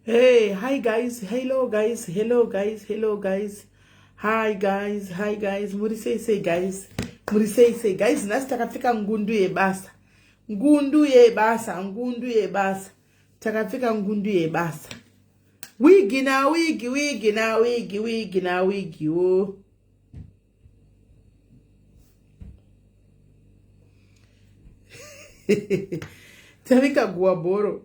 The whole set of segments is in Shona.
Hey, hi guys, hello guys, hello guys, hello guys. Hi guys, hi guys. Muri sei sei guys. Muri sei sei guys, nhasi takapfeka ngundu yebasa. Ngundu yebasa, ngundu yebasa. Takapfeka ngundu yebasa. Wigi na wigi, wigi na wigi, wigi na wigi wo. Tavika guwabhoro.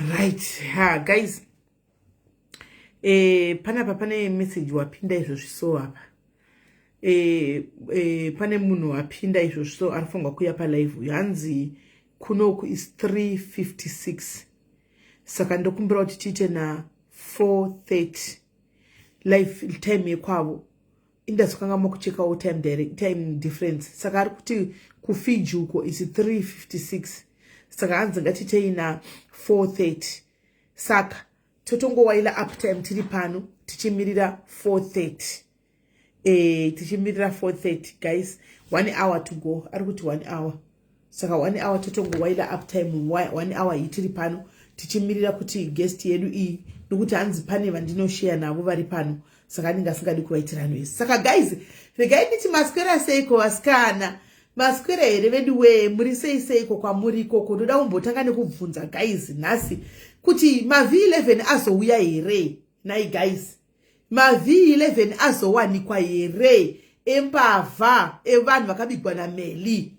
Right, ha guys, panapa pane message wapinda izvozvi so apa. Pane munhu wapinda izvozvi so arifunga kuya palive uyu, hanzi kunoku is 3:56, saka ndokumbira kuti tiite na 4:30 live time yekwavo. Indazokanga makuchekawo time direct, time difference. Saka ari kuti kuFiji uko is 3:56, saka hanzi ngatitei na 4:30. Saka totongowaila up time tiri pano tichimirira 4:30, tichimirira 4:30 guys. 1 hour to go, ari kuti 1 hour, saka 1 hour totongowaila up time 1 hour iyi tiri pano tichimirira kuti guest yedu iyi, nokuti hanzi pane vandinoshare navo vari pano, saka anenge asingadi kuvaitira noise. Saka guys, regai nditi maswera seiko vasikana, maswera here vedu wee? Muri sei seiko kwamuri ikoko? Ndoda kumbotanga nekubvunza guys nhasi kuti maV11 azouya here nai guys? MaV11 azowanikwa here embavha evanhu vakabigwa naMeli?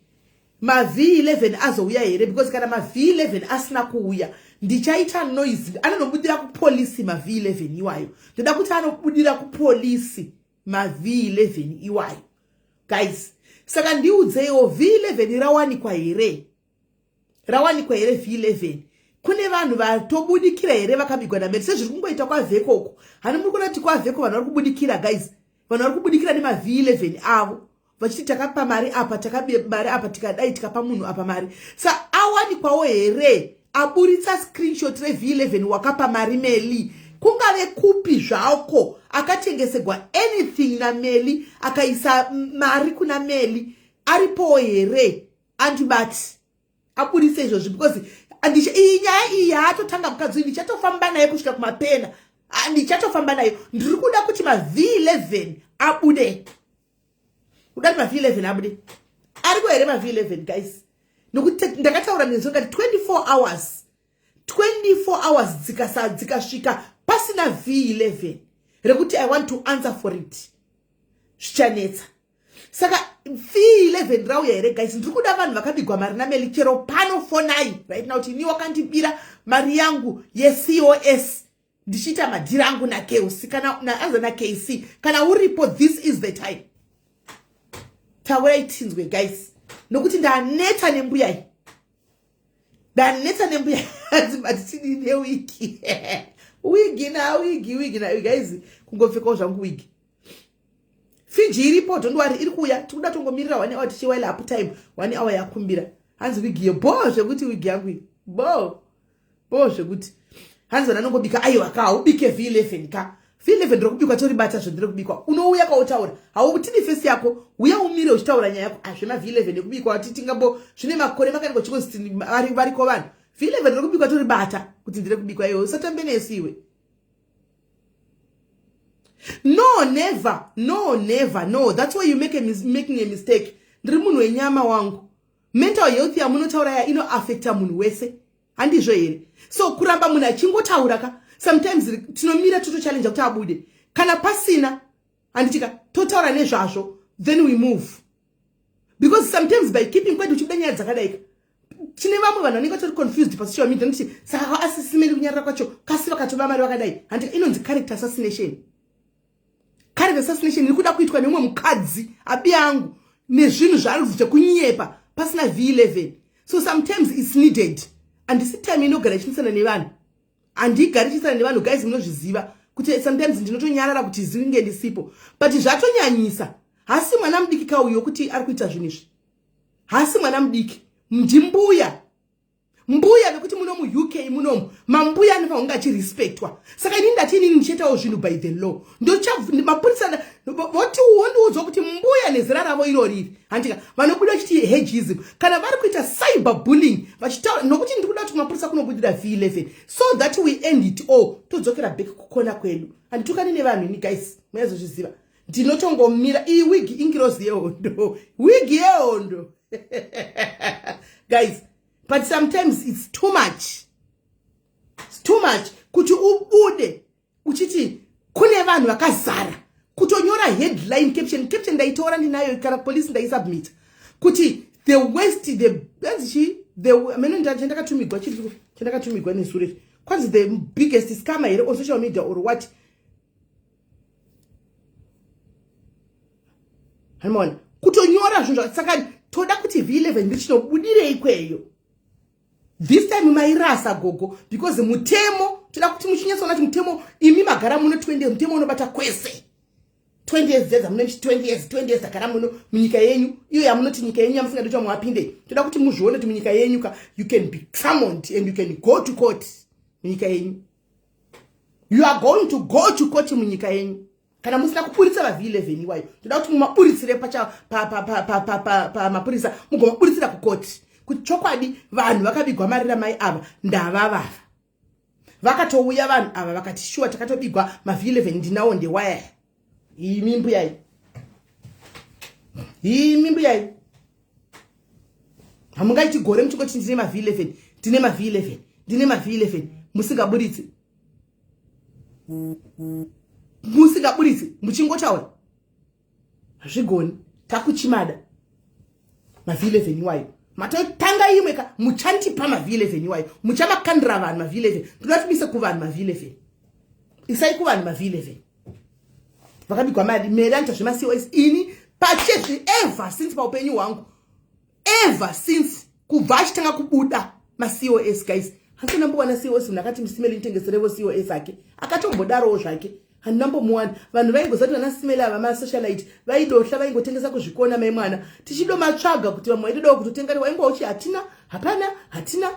MaV11 azouya here? Because kana maV11 asina kuuya, ndichaita noise. Anonobudira kupolisi maV11 iwayo. Ndoda kuti anobudira kupolisi maV11 iwayo guys. Saka ndiudzeiwo, V11 rawanikwa here? Rawanikwa here V11? Kune vanhu vatobudikira here vakabigwa nameri sezviri kungoita kwaVheko uko? Hani muri kuona kuti kwaVheko vanhu vari kubudikira guys? Vanhu vari kubudikira nemaV11 avo vachiti takapa mari apa, takabe mari apa, tikadai, tikapa munhu apa mari. Sa awanikwawo here aburitsa screenshot reV11 wakapa mari Meli, kungave kupi zvako, akatengesegwa anything naMeli, akaisa mari kuna Meli, aripowo here? Andibati aburitse izvozvi, because iyi nyaya iyi yaatotanga mukadzi uyu, ndichatofamba naye kusvika kumapena, ndichatofamba nayo. Ndiri kuda kuti maV11 abude, kuda kuti maV11 abude. Ariko here maV11 guys? Nokuti ndakataura nezvo ngati 24 hours, 24 hours dzikasvika pasina V11 rekuti I want to answer for it, zvichanetsa. Saka V11 rauya here guys? Ndiri kuda vanhu vakabigwa mari naMeli chero pano, fonai right now kuti ini wakandibira mari yangu yeCOS ndichiita madhiri angu naKC kana naaza naKC. Kana uripo, this is the time, taurai tinzwe guys, nokuti ndaneta nembuya iyi, ndaneta nembuya. Hatitidii newigi, wigi na wigi, wigi na guys, kungopfekawo zvangu wigi. Fiji iripo, don't worry, iri kuuya. Tikuda tongomirira one hour tichiwaila up time, one hour yakumbira. Hanzi wigi iyo bo zvekuti, wigi yangu iyi bo bo zvekuti. Hanzi vana anongobika. Aiwa ka, haubike V11 ka. V11 ndiri toribata zvendiri kubikwa. Unouya kwautaura, hautidi face yako, uya umire uchitaura nyaya yako. Azvema V11 ekubikwa titingambo zvine makore makaniko chingozi variko vanhu. V11 ndiri kubikwa, toribata kuti ndiri kubikwa. Iwe usatambe nesu iwe. No, never, no, never, no. That's why you making a mistake. Ndiri munhu wenyama wangu. Mental health yamunotaura ya inoafecta munhu wese, handizvo here? So kuramba munhu achingotaura ka, sometimes tinomira totochallenge kuti abude. Kana pasina, handitika totaura nezvazvo, then we move, because sometimes by keeping kwedu uchibuda nyaya dzakadaika, tine vamwe vanhu vanenge vatori confused pasocial media nokuti saka asisimeli kunyarara kwacho kasi vakatoba mari vakadai. Handika inonzi character assassination. Character assassination iri kuda kuitwa nemumwe mukadzi abi yangu nezvinhu zvaari zvekunyepa pasina V11. So sometimes it's needed. Handisi time inogara ichinisana nevanhu, handigari ichisana nevanhu guys, munozviziva. Kuti sometimes ndinotonyarara kuti zinge ndisipo, but zvatonyanyisa. Hasi mwana mudiki kauyo kuti ari kuita zvinhu izvi, hasi mwana mudiki, ndimbuya, mbuya vekuti muno muUK munomu mambuya anofanira kunge achirespectwa. Saka inini ndati inini ndichaitawo zvinhu by the law. Mapurisa voti wondiudzwa kuti mbuya nezera ravo iroriri, handika vanobuda vachiti ageism kana vari kuita cyber bullying vachitaura, nokuti ndiri kuda kuti mapurisa kunobudira V11 so that we end it all, todzokera back kukona kwedu. Handitukani nevanhu ini, guys, munyazozviziva. Ndinotongomira. Iyi wigi ingirozi yehondo, wigi yehondo, guys, but sometimes it's too much, it's too much kuti ubude uchiti kune vanhu vakazara kutonyora headline, caption. Caption ndaitora ndinayo, kana polisi ndaisubmita kuti the west, the anzi the meno chandakatumigwa, chiri chandakatumigwa nesure, kwanzi the biggest scammer here on social media or what. Hanimaona kutonyora zvinhu. Saka toda kuti V11 ndichinobudirei kweyo this time. Mairasa gogo, because mutemo, toda kuti muchinyatsoona kuti mutemo, imi magara muno 20, mutemo unobata kwese. 20 years dzedza muno, 20 years, 20 years agara muno munyika yenyu iyo yamunoti nyika yenyu yamusingadi kuti muapinde. Toda kuti muzvione kuti munyika yenyu ka, you can be summoned and you can go to court munyika yenyu. You are going to go to court munyika yenyu kana musina kuburitsa vaV11 iwayo. Toda kuti mumaburitsire pamapurisa, mugomaburitsira kukoti, kuti chokwadi vanhu vakabigwa mari ramai ava ndavavava. Vakatouya vanhu ava vakati shuwa takatobigwa maV11, ndinawo ndewaya. Imi mbuyai, imi mbuyai, hamungaiti gore muchingoti ndine maV11, ndine maV11, ndine maV11, musingaburitsi, musingaburitsi, muchingotaura. Hazvigoni. Takuchimada maV11 iwayo. Matotanga imwe ka, muchandipa maV11 iwayo, muchamakandira vanhu maV11. Toda tibise kuvanhu maV11, isai kuvanhu maV11 vakabigwa mari. Meri anoita zvemaCOS. Ini pachezvi, ever since paupenyu hwangu, ever since kubva achitanga kubuda maCOS, guys, handisina mbowana COS. Munhu akati musimeli nitengeserevo COS ake, akatombodarowo zvake, handinambomuwana. Vanhu vaingozati vana Simeli ava masocialite, vaidohla, vaingotengesa kuzvikona. Mai mwana tichidomatsvaga kuti vamwe vaidodawo kutotenga, waingwa uchi hatina, hapana, hatina.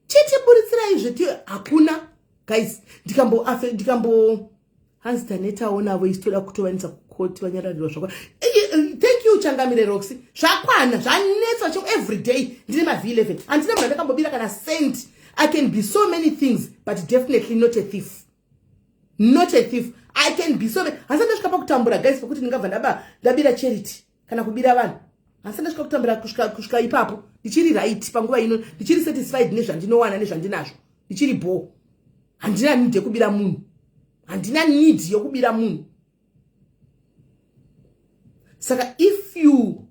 Chitiburitsira izvo ti hakuna, guys. Ndikambo afe, ndikambo hanzi tanetawo navo isi, toda kutovanisa kukoti vanyararirwa zvakwa. Thank you, Changamire Roxy. Zvakwana, zvanetsa cho every day ndine maV11. Handina munhu andakambobira kana cent. I can be so many things, but definitely not a thief, not a thief. I can be so many. Handisati ndasvika pakutambura, guys, pekuti ndingabva ndaba, ndabira charity kana kubira vanhu. Handisati ndasvika kutambura kusvika ipapo. Ndichiri right panguva ino, ndichiri satisfied nezvandinowana, nezvandinazvo, ndichiri bo. Handina need yekubira munhu, handina need yokubira munhu. Saka if you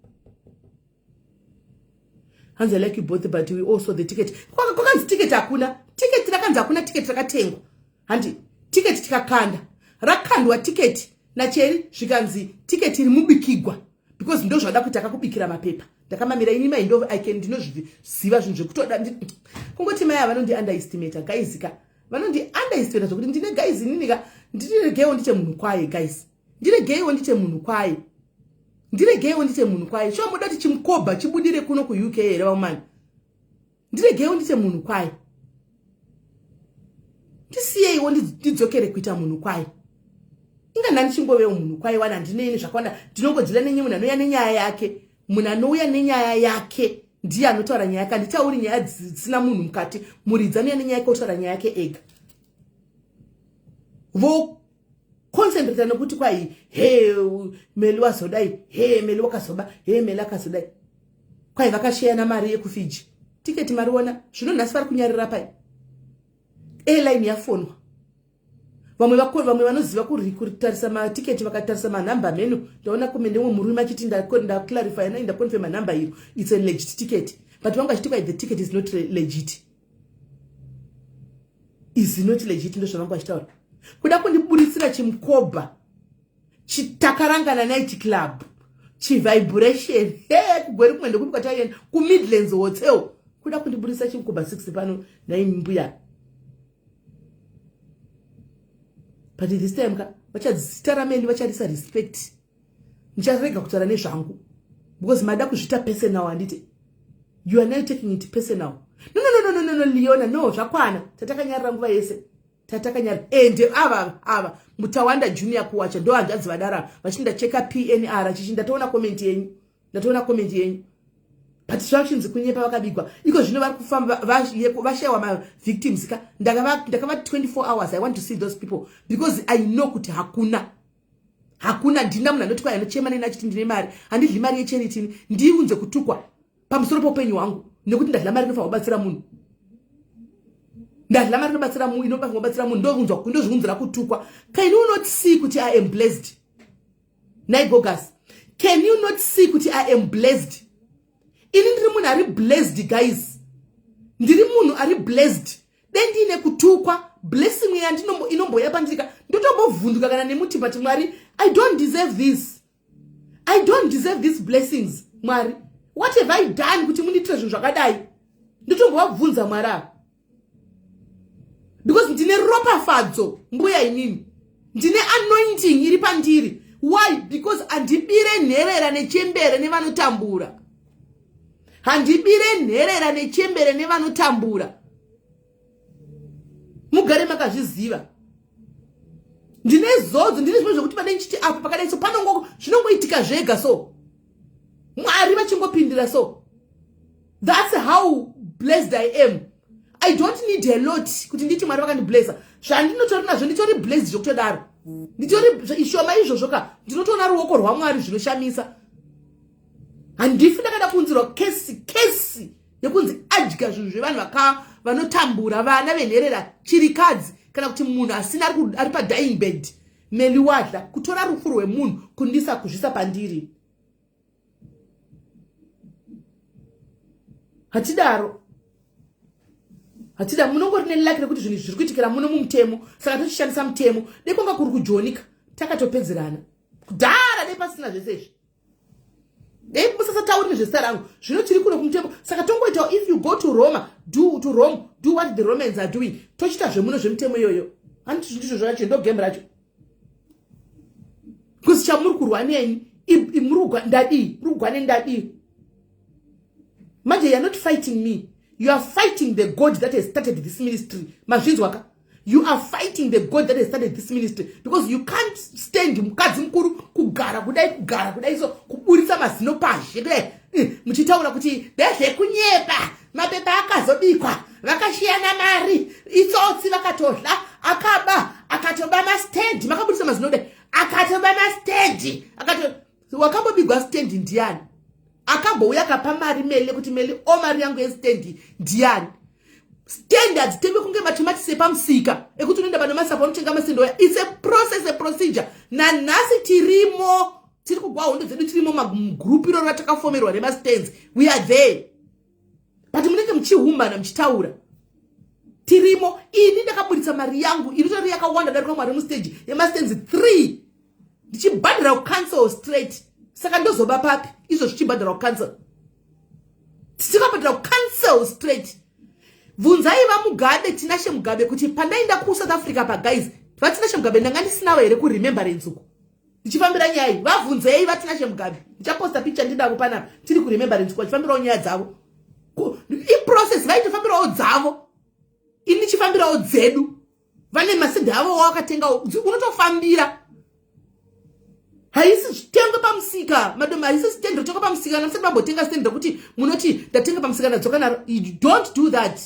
hanzi I like you both, but we also the ticket, kwakanzi ticket hakuna, ticket rakanzi hakuna, ticket rakatengwa. Handi ticket tikakanda, rakandwa ticket nacheri, zvikanzi ticket iri mubikigwa, because ndo zvada kuti akakubikira mapepa. Ndakamamira ini mai, ndo I can, ndinozviziva zvinhu zvekutoda. Kungoti mai ava vanondi underestimata, guys ka, vanondi underestimata zvokuti ndine, guys, inini ka, ndiregewo ndite munhu kwaye, guys, ndiregeiwo ndite munhu kwaye, ndiregeiwo ndite munhu kwaye. Shuwa muda kuti chimukobha chibudire kuno kuUK here vamani? Ndiregeiwo ndite munhu kwaye, ndisiyeiwo ndidzokere kuita munhu kwaye. Inga ndandichingovewo munhu kwaye wana, handinei zvakawanda, ndinongodzila nenye. Munhu anouya nenyaya yake, munhu anouya nenyaya yake ndiye anotaura nyaya yake. Handitauri nyaya dzisina munhu mukati. Muridzi anouya nenyaya yake, otaura nyaya yake ega, voconcentrata nekuti kwai he Meli wazodai, he Meli wakazoba, he Meli akazodai, kwai vakasheyana mari yekuFiji. Tiketi mariona zvino, nhasi vari kunyarira pai. Airline yafonwa, vamwe vamwe vanoziva kutarisa matiketi vakatarisa manhamba mheno. Ndaona kumende umwe murume achiti ndaclarify nai, ndaconfirma nhamba iro, it's a legit ticket, but vanga vachiti kwai the ticket is not legit, is not legit. Ndo zvavanga vachitaura, kuda kundiburitsira chimukobha chitakarangana night club chivibration. He kugweri kumwe ndekupi kwataienda, kuMidlands Hotel, kuda kundiburisa chimukobha 6 pano. Nai mbuya, but But this time ka, vachazita raMeli vacharisa respect. Ndicharega kutaura nezvangu because mada kuzviita personal, handiti? You are now taking it personal. No, no, no, no, no, no, Leona, no, zvakwana. Tatakanyarira nguva yese, tatakanyarira. Ende ava Mutawanda Junior kuwacha ndo hanzvadzi vadara vachiti ndacheka PNR chichi. Ndatoona comment yenyu, ndatoona comment yenyu, but zvachinzi kunyepa, vakabigwa. Iko zvino vari kufamba vashayiwa mavictims ka. Ndakava 24 hours. I want to see those people because I know kuti hakuna, hakuna. Ndina munhu anoti kwai anochema neni achiti ndine mari. Handidli mari yecharity. Ndiunze kutukwa pamusoro poupenyu hwangu nekuti ndadla mari inofanira kubatsira munhu. Ndadla mari inobatsira munhu, inofanira kubatsira munhu. Ndozviunzira kutukwa. Can you not see kuti I am blessed? Naigogas, can you not see kuti I am blessed? Ini ndiri munhu ari blessed, guys. Ndiri munhu ari blessed. Dai ndiine kutukwa, blessing inomboya pandika, ndotombovhunduka kana nemuti. But Mwari, I don't deserve this. I don't deserve these blessings. Mwari, what have I done kuti mundiitire zvinhu zvakadai? Ndotombovabvunza Mwari ava because ndine ropafadzo, mbuya. Inini ndine anointing iri pandiri. Why? Because handibire nherera nechembere nevanotambura. Handibire nherera nechembere nevanotambura. Mugare makazviziva. Ndine zodzo, ndine zvimwe zvokuti pane ndichiti apo pakadai so, panongo zvinongoitika zvega so, Mwari vachingopindira so. That's how blessed I am. I don't need a lot kuti nditi Mwari vakandiblessa. Zvandinotori nazvo, nditori blessed zvokutodaro. Nditori ishoma izvozvo ka. Ndinotoona ruoko rwaMwari zvinoshamisa. Handifi ndakada kuunzirwa kesi yekunzi adya zvinhu zvevanhu vanotambura, vana venherera, chirikadzi, kana kuti munhu asina, ari padying bed. Meli wadla kutora rufu rwemunhu kundisa kuzvisa pandiri. Hatidaro, hatida. Munongori neluck rekuti zvinhu zviri kuitikira muno mumutemo, saka tochishandisa mutemo. Dei kwanga kuri kujonika, takatopedzerana kudhara. Dei pasina zvese izvi, dei musasatauri nezvezita rangu. Zvino tiri kuno kumutemo, saka tongoitawo. If you go to Roma, do to Rome, do what the Romans are doing. Tochiita zvemuno zvemutemo iyoyo. Handiti ndizvo zvacho? Ndo game racho kuzi chamuri kurwa neni. Ndadii? Muri kugwa neni, ndadii manje? You are not fighting me, you are fighting the God that has started this ministry. Mazvinzwa ka? You are fighting the God that has started this ministry because you can't stand mukadzi mukuru kugara kudai, kugara kudai so, kuburitsa mazino pazhe kudai, muchitaura kuti ndezvekunyepa, mapepa akazobikwa, vakashiyana mari, itsotsi, vakatodla, akaba, akatoba mastendi. Makabudisa mazino kudai, akatoba mastendi, akato wakambobigwa stendi ndiani? Akambouya akapa mari Meli kuti Meli o mari yangu yestendi ndiani? Stand hadzitengwe kunge matomatisi epamusika ekuti unoenda pane masapa unotenga mastendi oya. It's a process, a procedure. Nanhasi tirimo, tiri kugwa hondo dzedu, tirimo mugroup iroro ratakafomerwa nemastands. We are there, but munenge muchihumbana muchitaura. Tirimo. Ini ndakaburitsa mari yangu inotori yakawanda darika mwari mustage yemastands 3, ndichibhadhara kucouncil straight. Saka ndozoba papi izvo zvichibhadhara kucouncil? Tichikabhadhara kucouncil straight. Bvunzai vaMugabe, Tinashe Mugabe, kuti pandaenda kuSouth Africa paguys, vaTinashe Mugabe, ndanga ndisinawo here kuRemembrance uko ndichifambira nyaya iyi? Vabvunzei vaTinashe Mugabe. Ndichaposta picture ndinavo panapa, tiri kuRemembrance uko vachifambirawo nyaya dzavo. Iprocess, vaitofambirawo dzavo, ini ndichifambirawo dzedu. Vane masidhi avo wakatenga, unotofambira. Haisi zvitengwe pamusika, madam. Haisi stand rotenga pamusika. Kana musati mambotenga stand rekuti munoti ndatenga pamusika, ndadzoka naro, you don't do that.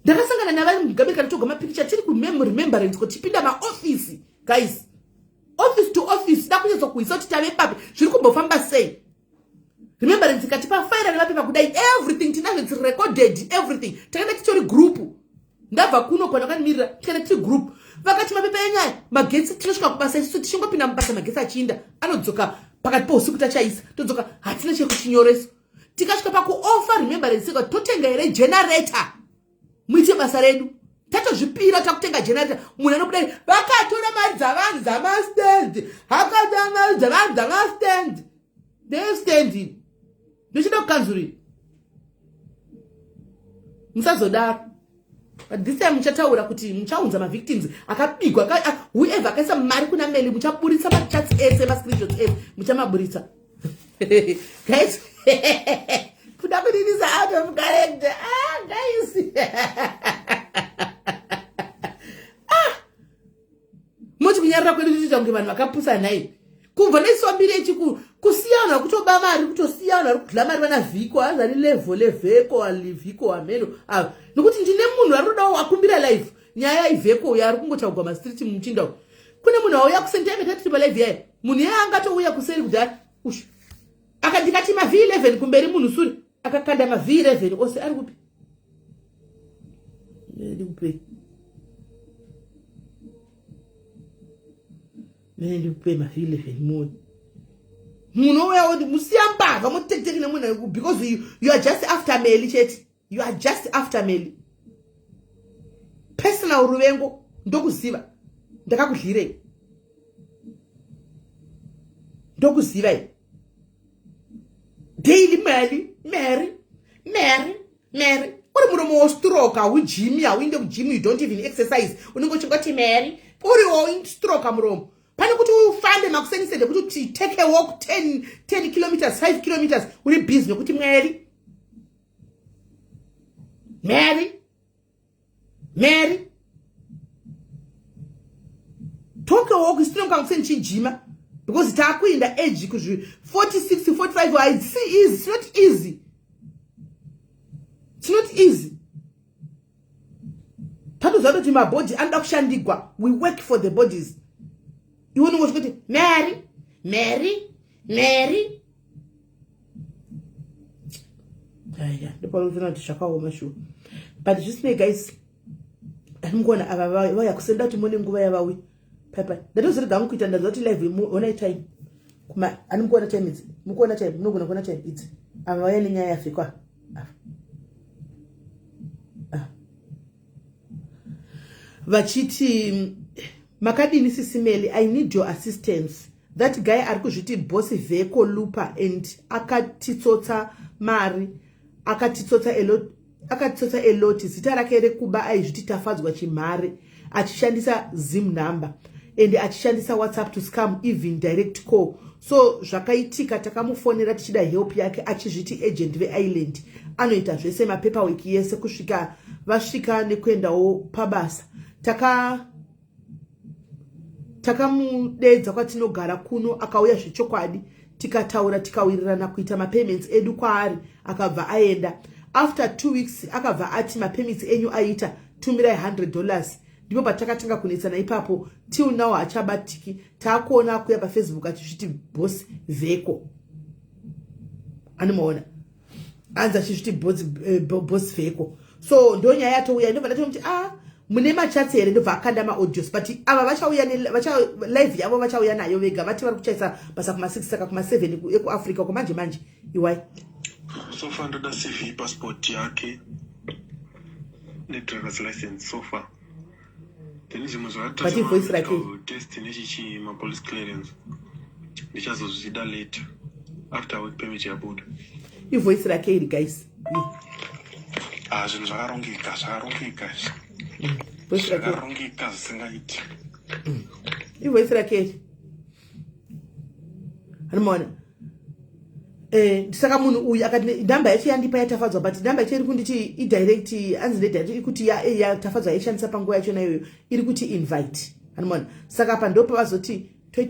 Ndakasangana navari Mugabe kana toga mapikicha tiri kuremembrance ko, tichipinda maofisi, guys, office to office, da kunyatsa kuisa kuti tave papi, zviri kumbofamba sei. Remembrance ikatipa faira nemapepa kudai, everything tinazvo, it's recorded, everything. Takaenda titori group. Ndabva kuno kwana vakandimirira, tikaenda tiri group. Vakati mapepa enyaya magetsi, tinosvika kubasa isusu, tichingopinda mubasa magetsi achiinda, anodzoka pakati pousiku, tachaisa, todzoka, hatina chekuchinyoreso. Tikasvika pakuofa Remembrance seka, totenga here generator muite basa redu? Tatozvipira, takutenga generator. Munhu anobuda, vakatora mari dzavanhu dzamastand, akatora mari dzavanhu dzamastand. Ndestand ndochida kukanzurira, musazodaro. But this time muchataura kuti muchaunza mavictims akabigwa, whoever akaisa mari kuna Meli, muchaburitsa machats ese, mascreenshots ese muchamaburitsa. Guys, kuda kudinisa out of character. Ah, guys, ah, moti kunyarara kwedu tichiita kunge vanhu vakapusa nhai. Kubva nesombiri yechiku kusiya vanhu vari kutoba mari, kutosiya vanhu vari kudla mari, vana vhiko azari levo levheko alivhiko ameno ava, nokuti ndine munhu ari kudawo akumbira live nyaya ivheko uyo ari kungotaugwa mastreet mumuchinda uyu. Kune munhu auya kusentime tatiri palive yayo, munhu iye angatouya kuseri kudhara ushu akandikati ma v11 kumberi, munhu suri akakanda ma v11 ose ari kupi? Ndikupe mene ndikupe ma v11 muone munouya oti musiya mbavha mutekiteki nemunhu, because you are just after Meli chete. You are just after Meli, personal ruvengo. Ndokuziva, ndakakudyirei, ndokuzivai. Daily Mary, Mary, Mary, Mary. Uri muromo wostroke, haujimi, hauinde kugym, you don't even exercise, unenge uchingoti Mary. Uri stroke muromo, pane kuti ufambe makusenisede kuti take a walk 10 kilometers, 5 kilometers, uri busy nekuti Mary, Mary, Mary. Take a walk isino kangu ndichijima, because taakuinda age kuzvi 46, 45. It's easy, it's not easy, it's not easy. Tatoziva kuti mabody anoda kushandigwa. We work for the bodies. Iwe unenge uchikuti Mary, Mary, Mary. Aya, ndopanozoona kuti zvakaoma shuwa. But zvisinei, guys, mukuona ava vauya kusenda kuti muone nguva yavauya paipai. Ndatozorega hangu kuita, ndaziva kuti live. Onai time kuma ani, mukuona time idzi, mukuona time, munogona kuona time idzi. Ava vauya nenyaya yafikwa ava vachiti, "Makadini Sisimeli? I need your assistance. That guy ari kuzviti Boss Veko Lupa and akatitsotsa mari, akatitsotsa a lot, akatitsotsa a lot. Zita rake rekuba aizviti Tafadzwa Chimhare, achishandisa Zim number and achishandisa WhatsApp to scam, even direct call. So zvakaitika, takamufonera tichida help yake, achizviti agent veIsland, anoita zvese mapaperwork yese kusvika vasvika nekuendawo pabasa. Takamudedza kwatinogara kuno, akauya zvechokwadi, tikataura, tikawirirana kuita mapayments edu kwaari. Akabva aenda. After 2 weeks akabva ati, 'Mapayments enyu aita, tumirai $100.' Ndipo patakatanga kunetsana ipapo. Till now hachabatiki. Taakuona akuya paFacebook achizviti Boss Veko." Anomaona anzi achizviti Boss Veko. So ndo nyaya yatouya. Ndobva ndatomuti, "Ah, mune machats here?" Ndobva akanda maaudios. But ava vachauya live yavo, vachauya nayo vega. Vati vari kuchaisa basa kuma6, saka kuma7 ekuAfrica kwamanje manje iwai. So far ndoda CV, passport yake nedriver's license so far. Then zvimwe But ivoice rake. Test nechichi mapolice clearance ndichazozvida later after work permit yabuda. Ivoice rake iri, guys. Ah, zvinhu zvakarongeka, zvakarongeka izvi. Voice rake. Zvakarongeka zvisingaiti. Ivoice rake iri, anomaona. Saka munhu uyu akati namba yacho yandipa yaTafadzwa, but namba yacho iri kunditi idirect, anzi nedirect iri kuti yaTafadzwa yaishandisa panguva yachona iyoyo, iri kuti invite. Anomaona, saka apa ndo pavazoti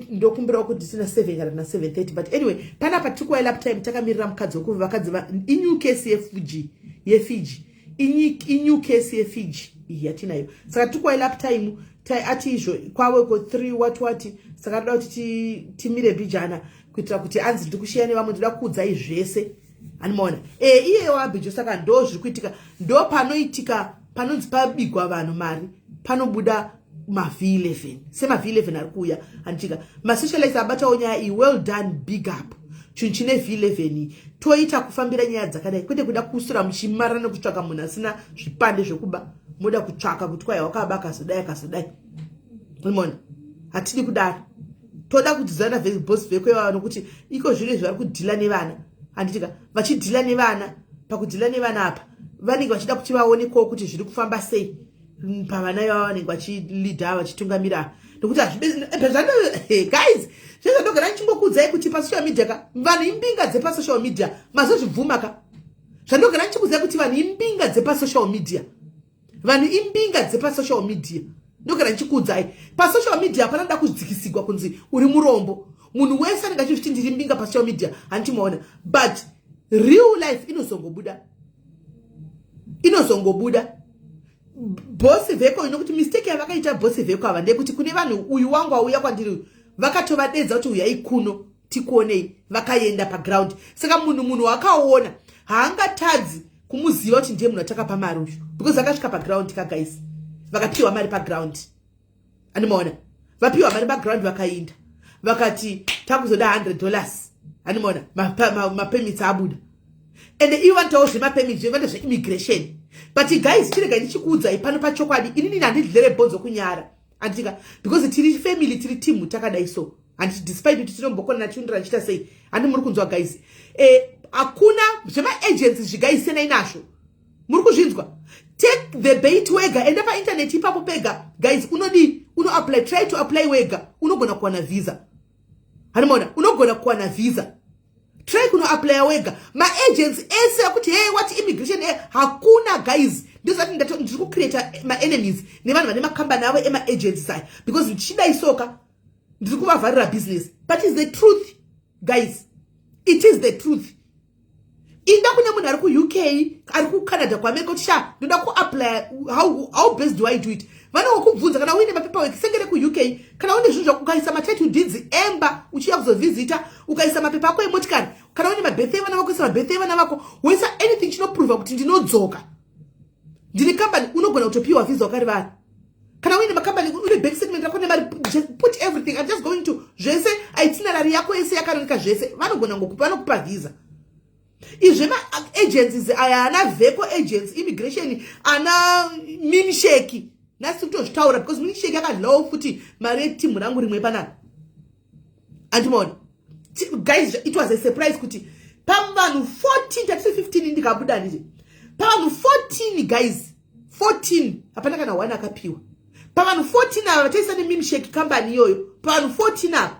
ndokumbirawo kuti tisina 7 kana na 7:30. But anyway, panapa tiri kuwaila time, takamirira mukadzi wekuva vakadzi inew case yeFiji, yeFiji, inew case yeFiji iyi yatinayo. Saka tiri kuwaila time, ati izvo kwavo ko 3 what what. Saka toda kuti timire mbijana kuitira kuti anzi ndiri kushiya nevamwe, ndoda kuudzai zvese. Animaona iye wabhijo. Saka ndo zviri kuitika, ndo panoitika panonzi pabigwa vanhu mari, panobuda mav11 semav11 ari kuuya. Handitika masocialite abatawo nyaya iyi. Well done, big up. Chinhu chine v11 toita kufambira nyaya dzakadai, kwete kuda kusura muchimara nekutsvaka munhu asina zvipande zvekuba. Moda kutsvaka kuti kwai wakaba, akazodai, akazodai. Mona, hatidi kudaro. Toda kudzidzana Boss Veko ivava, nokuti iko zvino izvi vari kudhila nevana. Handitika vachidhila nevana, pakudhila nevana apa vanenge vachida kuti vaonekwawo kuti zviri kufamba sei. Pavana ivava vanenge vachilida, vachitungamira, nokuti guys, zvezvandogara ndichingokuudzai kuti pasocial media ka, vanhu imbinga dzepasocial media. Mazozvibvuma ka, zvandogara ndichikuudzai kuti vanhu imbinga dzepasocial media, vanhu imbinga dzepasocial media. Ndogara ndichikuudzai, pasocial media hapana da kudzikisigwa kunzi uri murombo. Munhu wese anenge achizviti ndiri mbinga pasocial media, handichimaona, but real life inozongobuda, inozongobuda. Boss Veko, nokuti mistake yavakaita boss Veko ava ndeyekuti kune vanhu, uyu wangu auya kwandiri, vakatovadedza kuti uyai kuno tikuonei, vakaenda paground. Saka munhu wakaona haangatadzi kumuziva kuti ndiye munhu atakapa mari uyu, because akasvika paground kaguys, vakapiwa mari paground. Animaona, vapiwa mari paground, vakainda vakati takuzoda $100. Animaona, mapermits abuda, ende ivo vanotawo zvemapermits, vanoita zveimmigration. But guys, chirega ndichikuudzai pano pachokwadi, inini handidlere bhonzo kunyara, handitika, because tiri family, tiri timu takadai. So handiti, despite kuti tinombokona nachiundira chiita sei, handi muri kunzwa guys? Hakuna zvemaagency zvigaisiyanai nazvo, muri kuzvinzwa? Take the bait wega, enda painternet ipapo pega guys, unodii? Unoapply, try to apply wega, unogona kuwana visa. Hanimona, unogona kuwana visa. Try kunoapplya wega. Maagents ese akuti hey, what immigration, hey, hakuna guys. Ndozati ndiri kucreata maenemies nevanhu vane makambani avo emaagents aya, because ndichidai soka ndiri kuvavharira business. But is the truth guys, it is the truth. Inda kune munhu ari kuUK, ari kuCanada, kuAmerica, kuti sha, ndoda kuapply, how best do I do it? Vanongokubvunza kana uine mapaperwork sengere kuUK, kana une zvinhu zvako, ukaisa matitle deeds emba uchiya kuzovhizita, ukaisa mapepa ako emotikari, kana une mabirth evana vako, uisa mabirth evana vako, woisa anything chinoprova kuti ndinodzoka, ndine kambani, unogona kutopiwa visa wakarivara. Kana uine makambani, une bank statement rako nemari, put everything, I'm just going to zvese, itinerary yako yese yakaroneka zvese, vanogona ngokupa, vanokupa visa. Izvi zvemaagencies aya, ana Veco agents immigration, ana Minsheki, nhasi kutozvitaura because Minsheki akadlawo futi mari yetimu rangu rimwe panapa. Andimaona guys, it was a surprise kuti pavanhu 14, tatiri 15, ndikabuda nditi pavanhu 14 guys, 14 hapana kana one akapiwa. Pavanhu 14 ava vataisa nemimshake company iyoyo, pavanhu 14 ava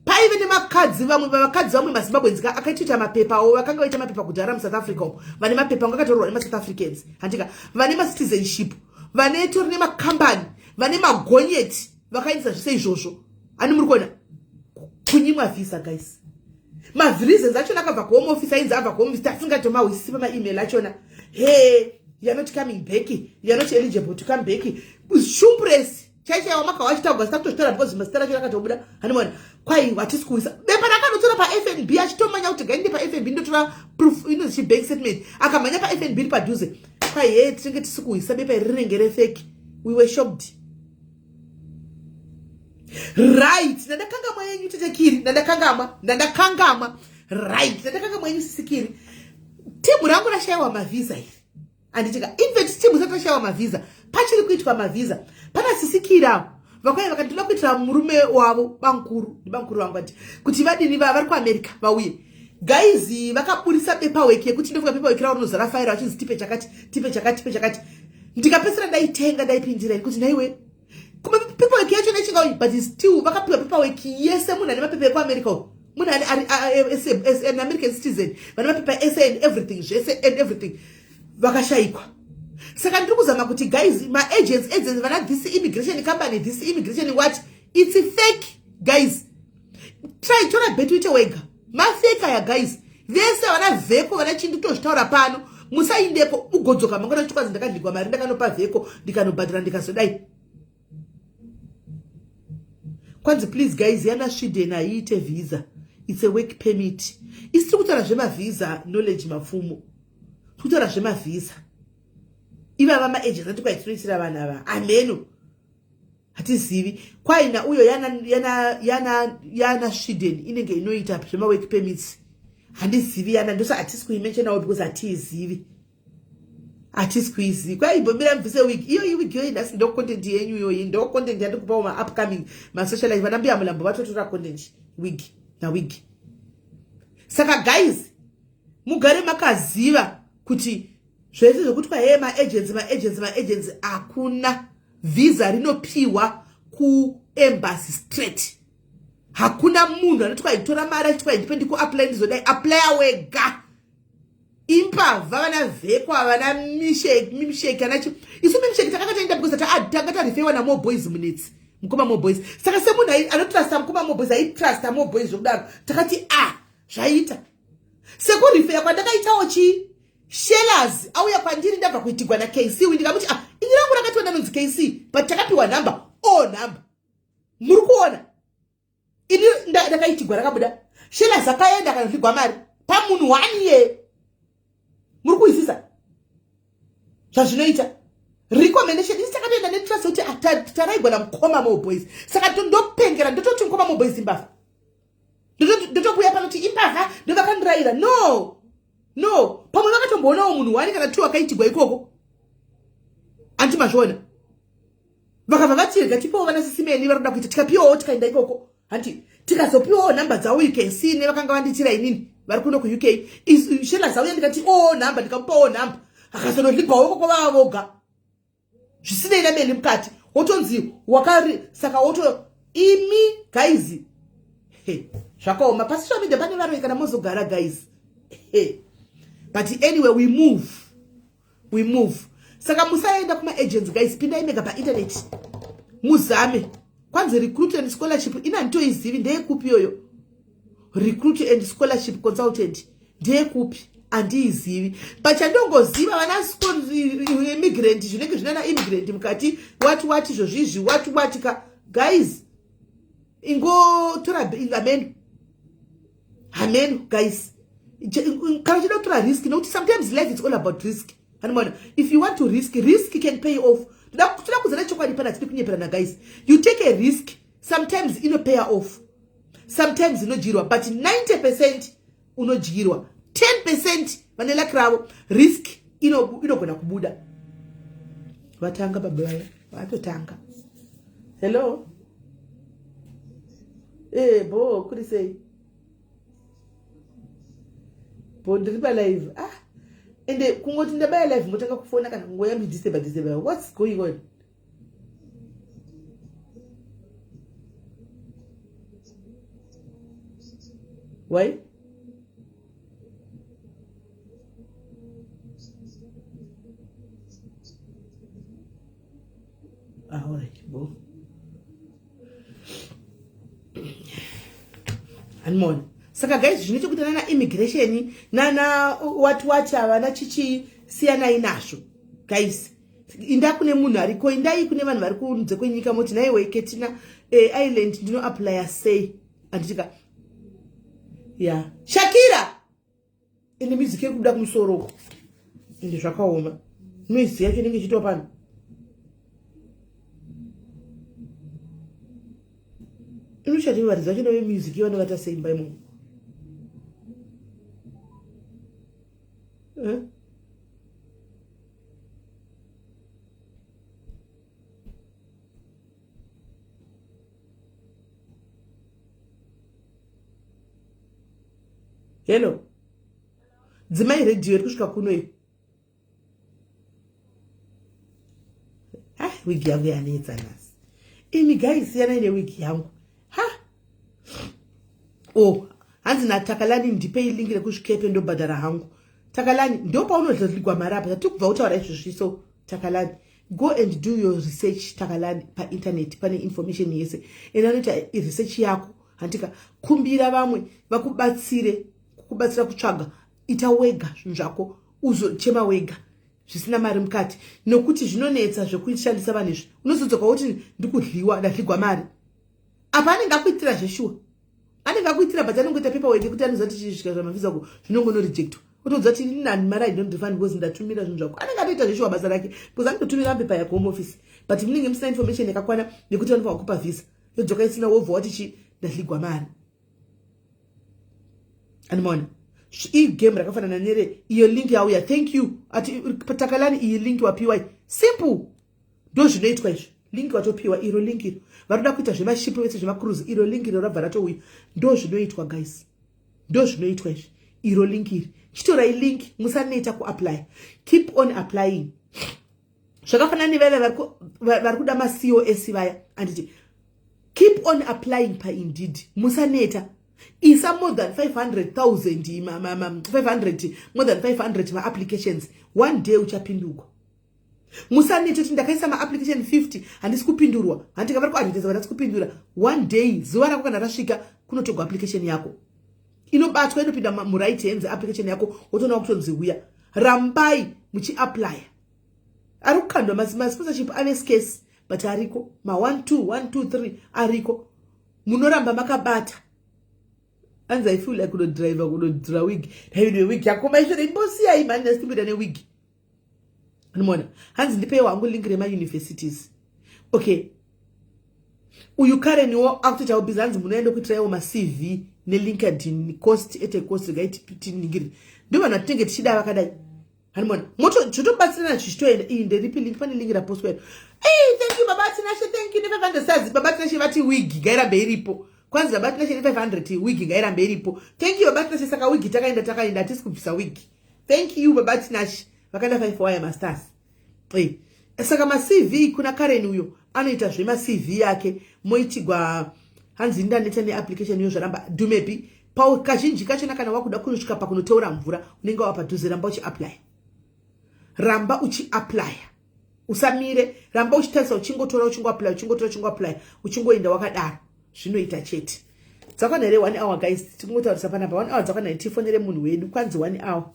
paive nemakadzi vamwe, vakadzi vamwe maZimbabweans akaitoita mapepa avo, vakanga vaita mapepa kudhara muSouth Africa umo, vane mapepa anga akatorwa nemaSouth Africans, handika, vane macitizenship, vane tori nemakambani, vane magonyeti, vakaendesa zvese izvozvo. Ani muri kuona kunyimwa visa guys? Mareasons achona akabva kuHome Office, ainzi abva kuHome Office, tasingatomahwisisi pamaemail achona. He, you are not coming back, you are not eligible to come back. Shumpress chaichaiwa makahwa achitaurwa zita kutozvitora because mazita racho rakatobuda. Hanimona, kwai hatisi kuisa bepa rakanotora paFNB, achitomanya kuti gainde paFNB ndotora proof inonzi chibank statement. Akamhanya paFNB iri padhuze, kwai he, tinenge tisi kuisa bepa iri, rinenge refake. We were shocked, right? Ndandakangamwa yenyu tetekiri, ndandakangamwa, ndandakangamwa, right? Ndandakangamwa yenyu sisikiri. Timu rangu rashayiwa mavhisa iri, handitika? Infact timu isati rashayiwa mavhisa, pachiri kuitwa mavhisa. Pana sisikiri avo vakauya vakati ndoda kuitira murume wavo, bankuru, ndibankuru vangu, ati kuti vadini, vari kuAmerica, vauye. Guys, vakaburisa paperwork yekuti ndofunga paperwork ravo rinozara faira, vachinzi tipe chakati, tipe chakati, tipe chakati. Ndikapedzisira ndaitenga, ndaipindira kuti naiwe paperwork yacho nechinga, but still vakapiwa paperwork yese. Munhu ane mapepa ekuAmerica, munhu ane an American citizen, vane mapepa ese and everything, zvese and everything, vakashayikwa. Saka ndiri kuzama kuti guys, maagents, agents vana this immigration company, this immigration what, it's fake guys. Try, tora bet, uite wega. Mafake aya guys, vese vana Vheko, vana chindi, kutozvitaura pano, musaindeko ugodzoka mangwana chikwazi ndakadligwa mari, ndakanopa Vheko, ndikanobhadhara, ndikazodai. Kwanzi please guys, yana Sweden haiite visa, it's a work permit. Isi tiri kutaura zvemavhisa, Knowledge Mapfumo, tiri kutaura zvemavhisa. Ivava maagents ati kwaitinoitira vanhu ava, ameno, hatizivi. Kwaina uyo yana Sweden inenge inoita zvemawork permits, handizivi yana, ndosa hatisi kuimentionawo because hatiizivi, hatisi kuizivi. Kwaimbomira mubvise wig iyoyi, wig iyoyi nhasi ndo content yenyu iyoyi, ndo content yandikupawo maupcoming masocialite. Vana mbuya Mulambo vatotora content, wig nawig. Saka guys, mugare makaziva kuti Zvese zvekuti kwahee maagency, maagency, maagency, hakuna. Visa rinopiwa kuembassy straight. Hakuna munhu anoti kwaitora mari achiti kwaindipe ndikuapply, ndizodai. Applya wega. Imbavha vana vhekwa, vana misheki, anachi isu mimsheki takanga taenda because tanga tarifewa namo boys munetsi mukoma mo boys. Saka semunhu anotrusta mukoma mo boys, aitrusta mo boys zvekudaro, takati a zvaita sekurifeya kwandakaitawo chii. Shellas auya kwandiri ndabva kuitigwa naKC, ndikamuti ah, ini rangu rakatiwa ndanonzi KC, but takapiwa nhamba o nhamba muri kuona ini ndakaitigwa rakabuda. Shellas akaenda akanozvigwa mari pamunhu one year. Muri kuisisa zvazvinoita recommendation. Isi takatoenda netrust kuti taraigwa namukoma mo boys, saka ndopengera ndototi mukoma mo boys imbavha, ndotokuya panoti imbavha, ndovakandiraira. No, no, pamwe vakatomboonawo munhu one kana two akaitigwa ikoko, anti mazviona. Vakabva vati rega tipewo vana sisimeni vari kuda kuita, tikapiwawo, tikaenda ikoko, hanti tikazopiwawo nhamba dzavo. You can see nevakanga vanditira inini vari kuno kuUK. Shela zauya, ndikati o nhamba, ndikamupawo nhamba, akazonodligwawo ikoko vava voga zvisinei nameni mukati, wotonzi wakari. Saka woto imi guys, zvakaoma pasocial media, pane varoi kana mozogara guys. But anyway, we move, we move. Saka musaenda kumaagents guys, pindai mega painternet muzame. Kwanzi recruit and scholarship, ina handitoizivi, ndeyekupi iyoyo? Recruit and scholarship consultant ndeyekupi? Handiizivi. Pachandongoziva vana immigrant, zvinenge zvinana immigrant mukati, wati wati izvozvizvi, wati wati ka guys, ingotora hameno, hameno guys. Kana uchida kutora risk, nokuti sometimes life is all about risk, anomaona. If you want to risk, risk can pay off. Toda kuzana chokwadi pana, tidi kunyeperana guys. You take a risk, sometimes inopay off, sometimes inodyirwa, but 90% unodyirwa, 10% vane luck ravo. Risk inogona kubuda. Vatanga baba vaya, vatotanga. Hello, e bo, kuri sei? Bo, ndiri palive. Ah, ende kungoti ndabaya live motanga kufona kana kungoya midisturba disturba. What's going on? Why? Ah, alright, bo. Hanimona. Saka guys, zvine chekuita nana immigration, nana what what, havana chichi, siyanai nazvo guys. Inda kune munhu ariko, indai kune vanhu vari kunze kwenyika, moti naiwe Ketina Island ndinoapplya sei? Handitika ya Shakira ende music iri kubuda kumusoro uko, ende zvakaoma. Noise yacho inenge ichiitwa pano. Inochati varidzi vacho nevemusic vanovata sei mumba imomo? Eh? Hello, dzimai redhiyo iri kusvika kuno iyi. Ah, wigi yangu yanetsa nhasi imi guys, siyanai newigi yangu. Ha, oh, hanzi naTakalani, ndipei link rekuzvikepe ndobhadhara hangu. Takalani, ndo paunodligwa mari apa tati kubva kutaura izvozvi. So Takalani, go and do your research. Takalani, painternet pane information yese, ende anoita research yako, handika. Kumbira vamwe vakubatsire kukubatsira kutsvaga. Ita wega zvinhu zvako, uzochema wega zvisina mari mukati, nokuti zvinonetsa zvekushandisa vanhu izvi. Unozodzoka woti ndikudliwa, ndadligwa mari. Apa anenge akuitira zveshuwa, anenge akuitira, but anongoita paperwork yekuti anoziva kuti chisvika zvamavisa ko zvinongonorejectwa, otoudza kuti nani mari, I don't refund because ndatumira zvinhu zvako. Anenge atoita zveshuwa basa rake because anototumira mapepa yako home office, but munenge musina information yakakwana yekuti vanofanira kupa visa, yodzoka isina, wobva wati chi ndadligwa mari. Animaona igame rakafanana nere iyo link yauya. Thank you ati Takalani, iyi link wapiwa, simple, ndo zvinoitwa izvi. Link watopiwa iro link iro, varoda kuita zvemashipo vese, zvemacruise, iro link iro rabva ratouya. Ndo zvinoitwa guys, ndo zvinoitwa izvi. Iro link iri, chitorai link, musaneta kuapply. Keep on applying. Zvakafanana nevaya vari kuda maCOS vaya, anditi? Keep on applying paIndeed, musaneta. Isa more than 500,000, 500, more than 500 maapplications, one day uchapindurwa. Musaneta kuti ndakaisa maapplication 50, handisi kupindurwa. Handika vari kuadvertisa, vandasi kupindura. One day, zuva rako kana rasvika, kunotogwa application yako inobatwa, inopinda muright hands application yako, wotoona kutonzi uya. Rambai muchiapplya. Ari kukandwa masponsorship ave scarce, but ariko ma1 2 1 2 3 ariko. Munoramba makabata. Anzi, "I feel like kunodriva kunodhura wig." Naiwe wig yako maisvere, imbosiyai mani, ndasitimboita newig. Anomuona. Hanzi, "Ndipeiwo hangu link remauniversities." Okay, uyu Kareniwo akutoitawo busy. Hanzi, "Munoenda kuitiraiwo maCV neLinkedIn, cost at a cost." Regai tiningiri, ndo vanhu vatinenge tichida vakadai. Hanimona zvotobatsirana zvichitoenda. Iyi nderipi link? Pane link rapostwa iro. Ei, thank you, Baba Tinashe, thank you ne500 sazi. Baba Tinashe vati wig ngairambe iripo. Kwanzi Baba Tinashe ne500, wig ngairambe iripo. Thank you, Baba Tinashe. Saka wig takaenda, takaenda, hatisi kubvisa wig. Thank you, Baba Tinashe. Vakaenda 5 waya masters. Ei, saka maCV kuna Karen uyo anoita zvemaCV yake moitigwa. Hanzi, "Ndaneta neapplication iyo, zvaramba dumepi." Kazhinji kachona kana wakuda kunosvika pakunoteura mvura, unenge wava padhuze. Ramba uchiapply, ramba uchiapplya, usamire. Ramba uchitarisa, uchingotora, uchingoapply, uchingotora, uchingoapply, uchingoenda wakadaro, zvinoita chete. Dzakwana here one hour, guys? Tingotaurisa panapa, one hour dzakwana here? Tifonere munhu wedu. Kwanzi one hour.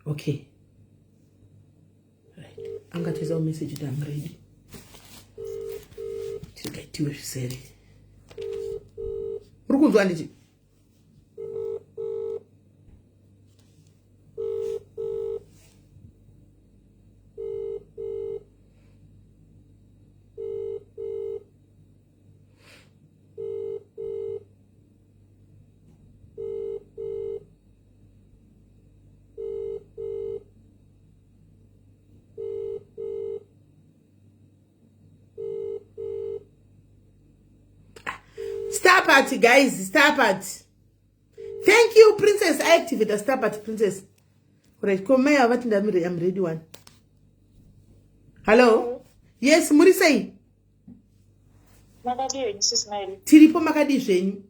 Okay, right, angatoisawo message kuti am ready. Tirikaitiwe zvisere. Uri kunzwa ndichi star party, guys? Star party. Thank you, Princess. I activate a star party, Princess. Right, komaya vati ndamire. I'm ready. One, hello, yes, muri sei? Makadii, Sis Mary? Tiripo, makadii zvenyu?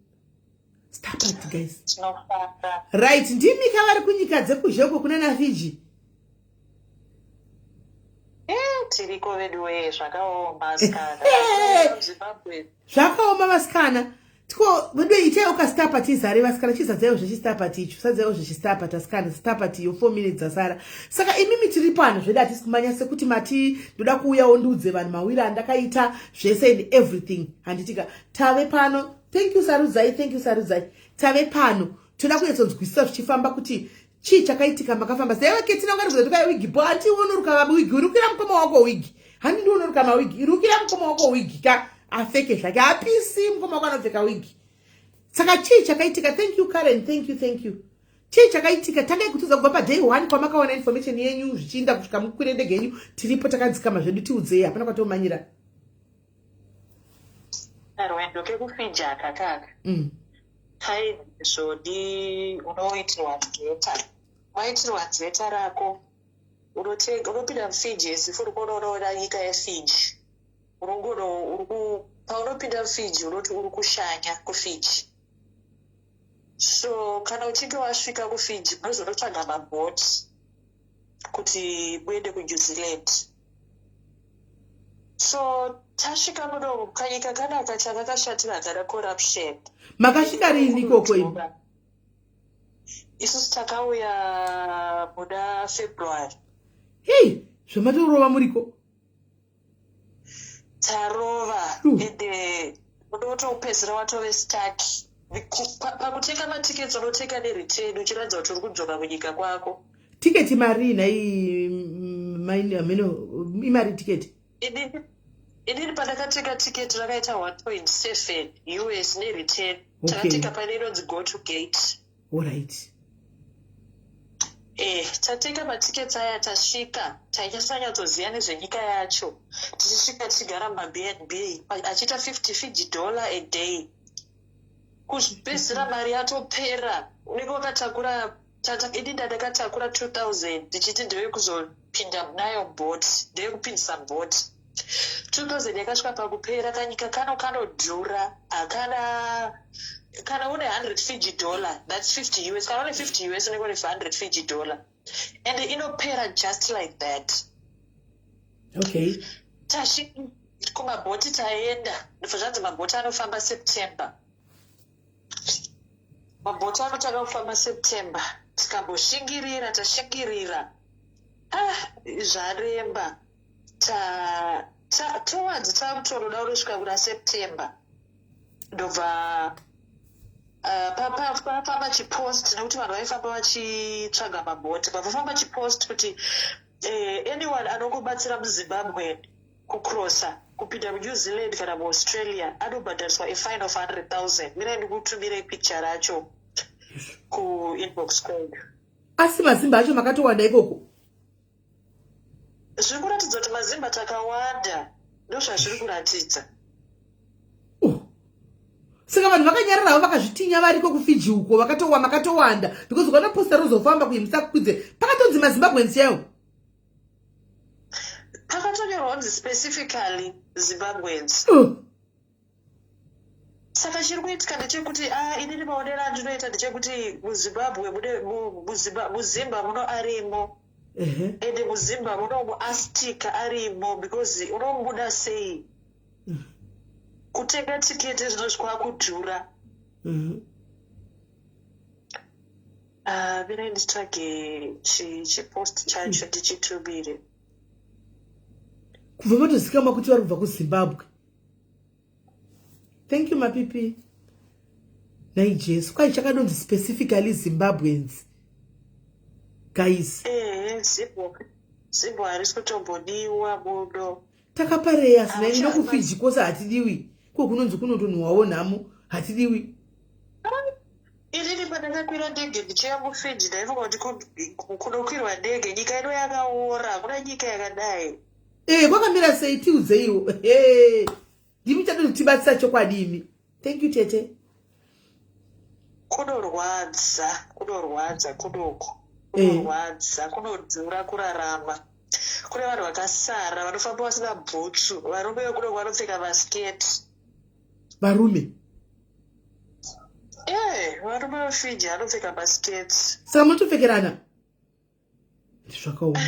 Star party, guys. Tinofara. Right, ndimi kavari kunyika dzekuzheko kuna naFiji? Tiriko vedu wee, zvakaoma asikana. Zimbabwe. Zvakaoma vasikana. Tiko vedu, itaiwo kastar party izare vasikana. Chizadzaiwo zvechistar party icho, sadzaiwo zvechistar party asikana. Star party iyo, 4 minutes dzasara. Saka imimi, tiri pano zvedu, hatisi kumanya sekuti mati ndoda kuuyawo ndiudze vanhu mawiri andakaita zvese and everything, handitika? Tave pano. Thank you, Sarudzai. Thank you, Sarudzai. Tave pano, toda kunyatsonzwisisa zvichifamba kuti chii chakaitika, makafamba sei. Ketina ungarikuza tukai wigi bo, hanti unoruka wigi? Rukira mukoma wako wigi. Handi ndiunoruka mawigi? Rukira mukoma wako wigi ka, apfeke zvake, hapisi mukoma wako anopfeka wigi. Saka chii chakaitika? Thank you, Karen. Thank you, thank you. Chii chakaitika? Tangai kutiudza kubva paday one kwamakawana information yenyu zvichiinda kusvika mukwire ndege yenyu. Tiripo takadzikama zvedu, tiudzei, hapana kwatomanyira. Rwendo kekuFiji akakaka. Kaizvodi unoitirwa dzeta, waitirwa dzeta rako, unopinda muFiji esi uri kuonoona nyika yeFiji. Unongono paunopinda muFiji unoti uri kushanya kuFiji. So kana uchinge wasvika kuFiji, munozonotsvaga mabhoti kuti muende kuNew Zealand. So tasvika muno, kanyika kanaka, chakakashatira hakana corruption. Makasvika riini ikoko imi? Isusu takauya muna February. Hei, zvamatorova muriko. Tarova. Ende unotopedzisira watove stuck pakutenga matickets. Unotenga nereturn uchiratidza kuti uri kudzoka kunyika kwako. Tiketi mari nhai maini? Imari tiketi? Inini pandakatenga tiketi rakaita 1.7 US nereturn. Takatenga pane inonzi Go to Gate. Alright. Tatenga matickets aya, tasvika, tainyatsoziva nezvenyika yacho. Tichisvika tichigara mumaB&B achiita 50 Fiji dollar a day. Kuzvipedzisira mari yatopera, unenge wakatakura, ini ndandakatakura 2000 ndichiti ndeyekuzopinda nayo boat, ndeyekupindisa boat. 2000 yakasvika pakupera. Kanyika kano kanodhura, hakana. Kana une 100 Fiji dollar, that's 50 US. Kana une 50 US, unenge une 100 Fiji dollar, and inopera just like that. Tasvika kumabhoti, taenda, ndobva zvanzi mabhoti anofamba September. Mabhoti anotanga kufamba September. Tikamboshingirira, tashingirira, ah, zvaremba. Towards takutonoda kunosvika kuna September, ndobva pafamba chipost, nekuti vanhu vaifamba vachitsvaga mabhoti. Pafamba chipost kuti anyone anongobatsira muZimbabwe kucrossa kupinda muNew Zealand kana muAustralia anobhadhariswa a fine of 100 000. Mirai ndikutumirei picture racho kuinbox kwedu. Asi mazimba acho makatowanda ikoko? Zviri kuratidza kuti mazimba takawanda, ndozvazviri kuratidza. Oh. Saka vanhu vakanyararavo, vakazvitinya variko kuFiji uko, vakatowa, makatowanda, because ukaona posta rozofamba kuimusakwidze, pakatonzi maZimbabweans chaiwo. Pakatonyorwa kunzi specifically Zimbabweans. Saka chiri kuitika ndechekuti, ah, inini maonero andinoita ndechekuti muZimbabwe mune muzimba muno arimo, ende muzimba munomu astika arimo, because unomubuda sei? Kutenga tiketi zvinozvi kwakudhura. Ah, mirai nditsvage chipost chacho ndichitumire. Kubva matozikamwa kuti vari kubva kuZimbabwe. Thank you, mapipi. Nai Jesu, kwai chakadonzi specifically Zimbabweans, guys. Ehe, zimbo harisi kutombodiwa budo. Takapareya sina ino kuFiji kwose hatidiwi. Ko kunonzi kunotonhuwawo nhamo, hatidiwi. Inini pandakakwira ndege ndichiya muFiji, ndaifunga kuti kunokwirwa ndege nyika ino yakaora, hakuna nyika yakadai. E, kwakamira sei? Tiudzeiwo. Ndimi chatotibatsira chokwadi imi. Thank you, tete. Kunorwadza, kunorwadza kudoko. Kunorwadza, kunodhura kurarama. Kune vanhu vakasara vanofamba vasina bhutsu. Varume vekudoko vanopfeka masketi. Varume? E, varume veFiji vanopfeka masketi. Saka munotopfekerana, zvakaoma.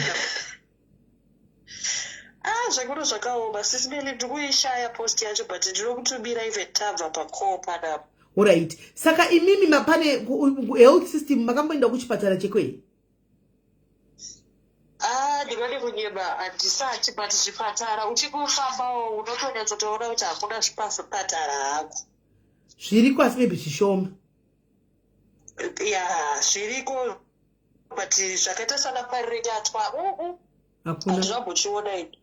Ah, zvekuno zvakaoma, Sis Melly. Ndikuishaya post yacho, but ndinokutumira even tabva pacall panapa. Alright, saka imimi pane health system, makamboenda kuchipatara chekwei? Ah, ndingade kunyeba, handisati, but zvipatara uchikufambawo unotonyatsotoona kuti hakuna zvipatara hako. Zviriko, asi maybe zvishoma. Ya, zviriko, but zvakaita sana Parirenyatwa. Hakuna. Handinambochiona ini.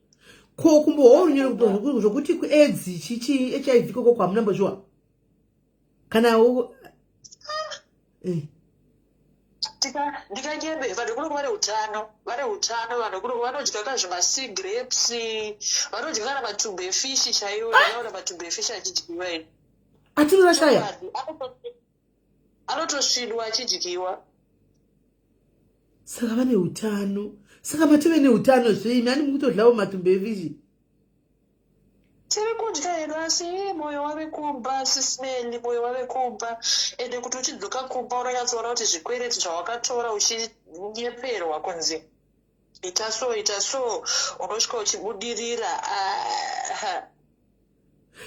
Ko kumbohwa runyoro zvokuti kuAIDS, chichi, HIV koko kwamunambozviwa kana Ndikanyebe, vanhu kuno vane utano, vane utano. Vanhu kuno vanodya kazvimasea grapes, vanodya kana matumbu efishi chaiwo. Ndakaona matumbu efishi achidyiwa ini. Atinorashaya. Anotosvinwa achidyiwa. Saka vane utano. Saka matove neutano zveimi ani mukutodlawo matumbu efishi? Tiri kudya hedu, asi mwoyo wave kumba, Sis Melly, mwoyo wave kumba. Ende kuti uchidzoka kumba unonyatsoona kuti zvikwereti zvawakatora uchinyeperwa kunzi ita so, ita so, unosvika uchibudirira. Ah,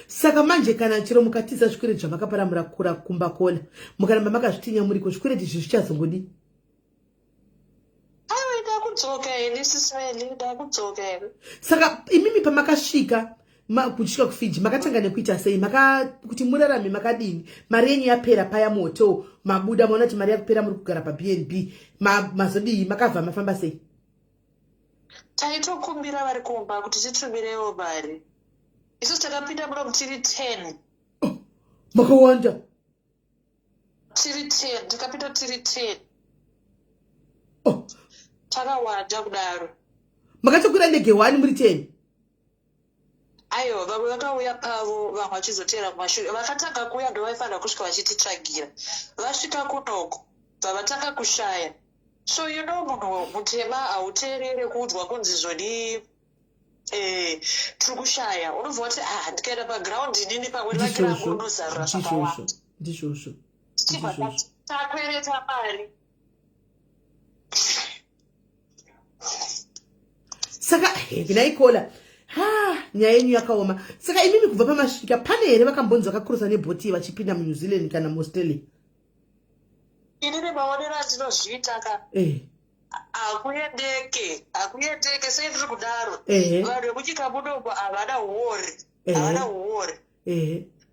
Saka manje kana chero mukatiza, zvikwereti zvamakaparamura kura kumba kona, mukaramba makazvitinya muriko, zvikwereti izvi zvichazongodii? Aiwa, ndakudzoka ini, Sis Melly, ndakudzoka ini. Saka imimi pamakasvika, kusvika kuFiji, makatanga nekuita sei? Maka kuti murarame makadini? Mari yenyu yapera paya muhotel, mabuda, maona kuti mari yakupera, muri kugara paB&B, mazodii? Makabva mafamba sei? Taitokumbira vari kumba kuti titumirewo mari. Isusu takapinda muno tiri 10. Makawanda. Tiri 10, takapinda tiri 10. Oh. Takawanda kudaro. Makatokwira ndege one muri 10? Aiwa, vamwe vakauya pavo, vamwe vachizoteera kumashure. Vakatanga kuuya ndovaifanira kusvika vachititsvagira. Vasvika kunoko bva vatanga kushaya. So you know, munhu mutema hauteerere kuudzwa kunzi zvodi, tiri kushaya. Unobva wati, ah, ndikaenda paground inini pamwe rivaki rangu rinozarura zvakawanda. Ndizvozvo. Tichibva takwereta mari. Saka henaikola, ha, nyaya yenyu yakaoma. Saka imimi kubva pamasvika, pane here vakambonzi vakakurusa nebhoti vachipinda muNew Zealand kana muAustralia? Inini maonero andinozviita ka, hakuendeke, hakuendeke. Sei ndiri kudaro? Vanhu vekunyika munomo havana huori, havana huori,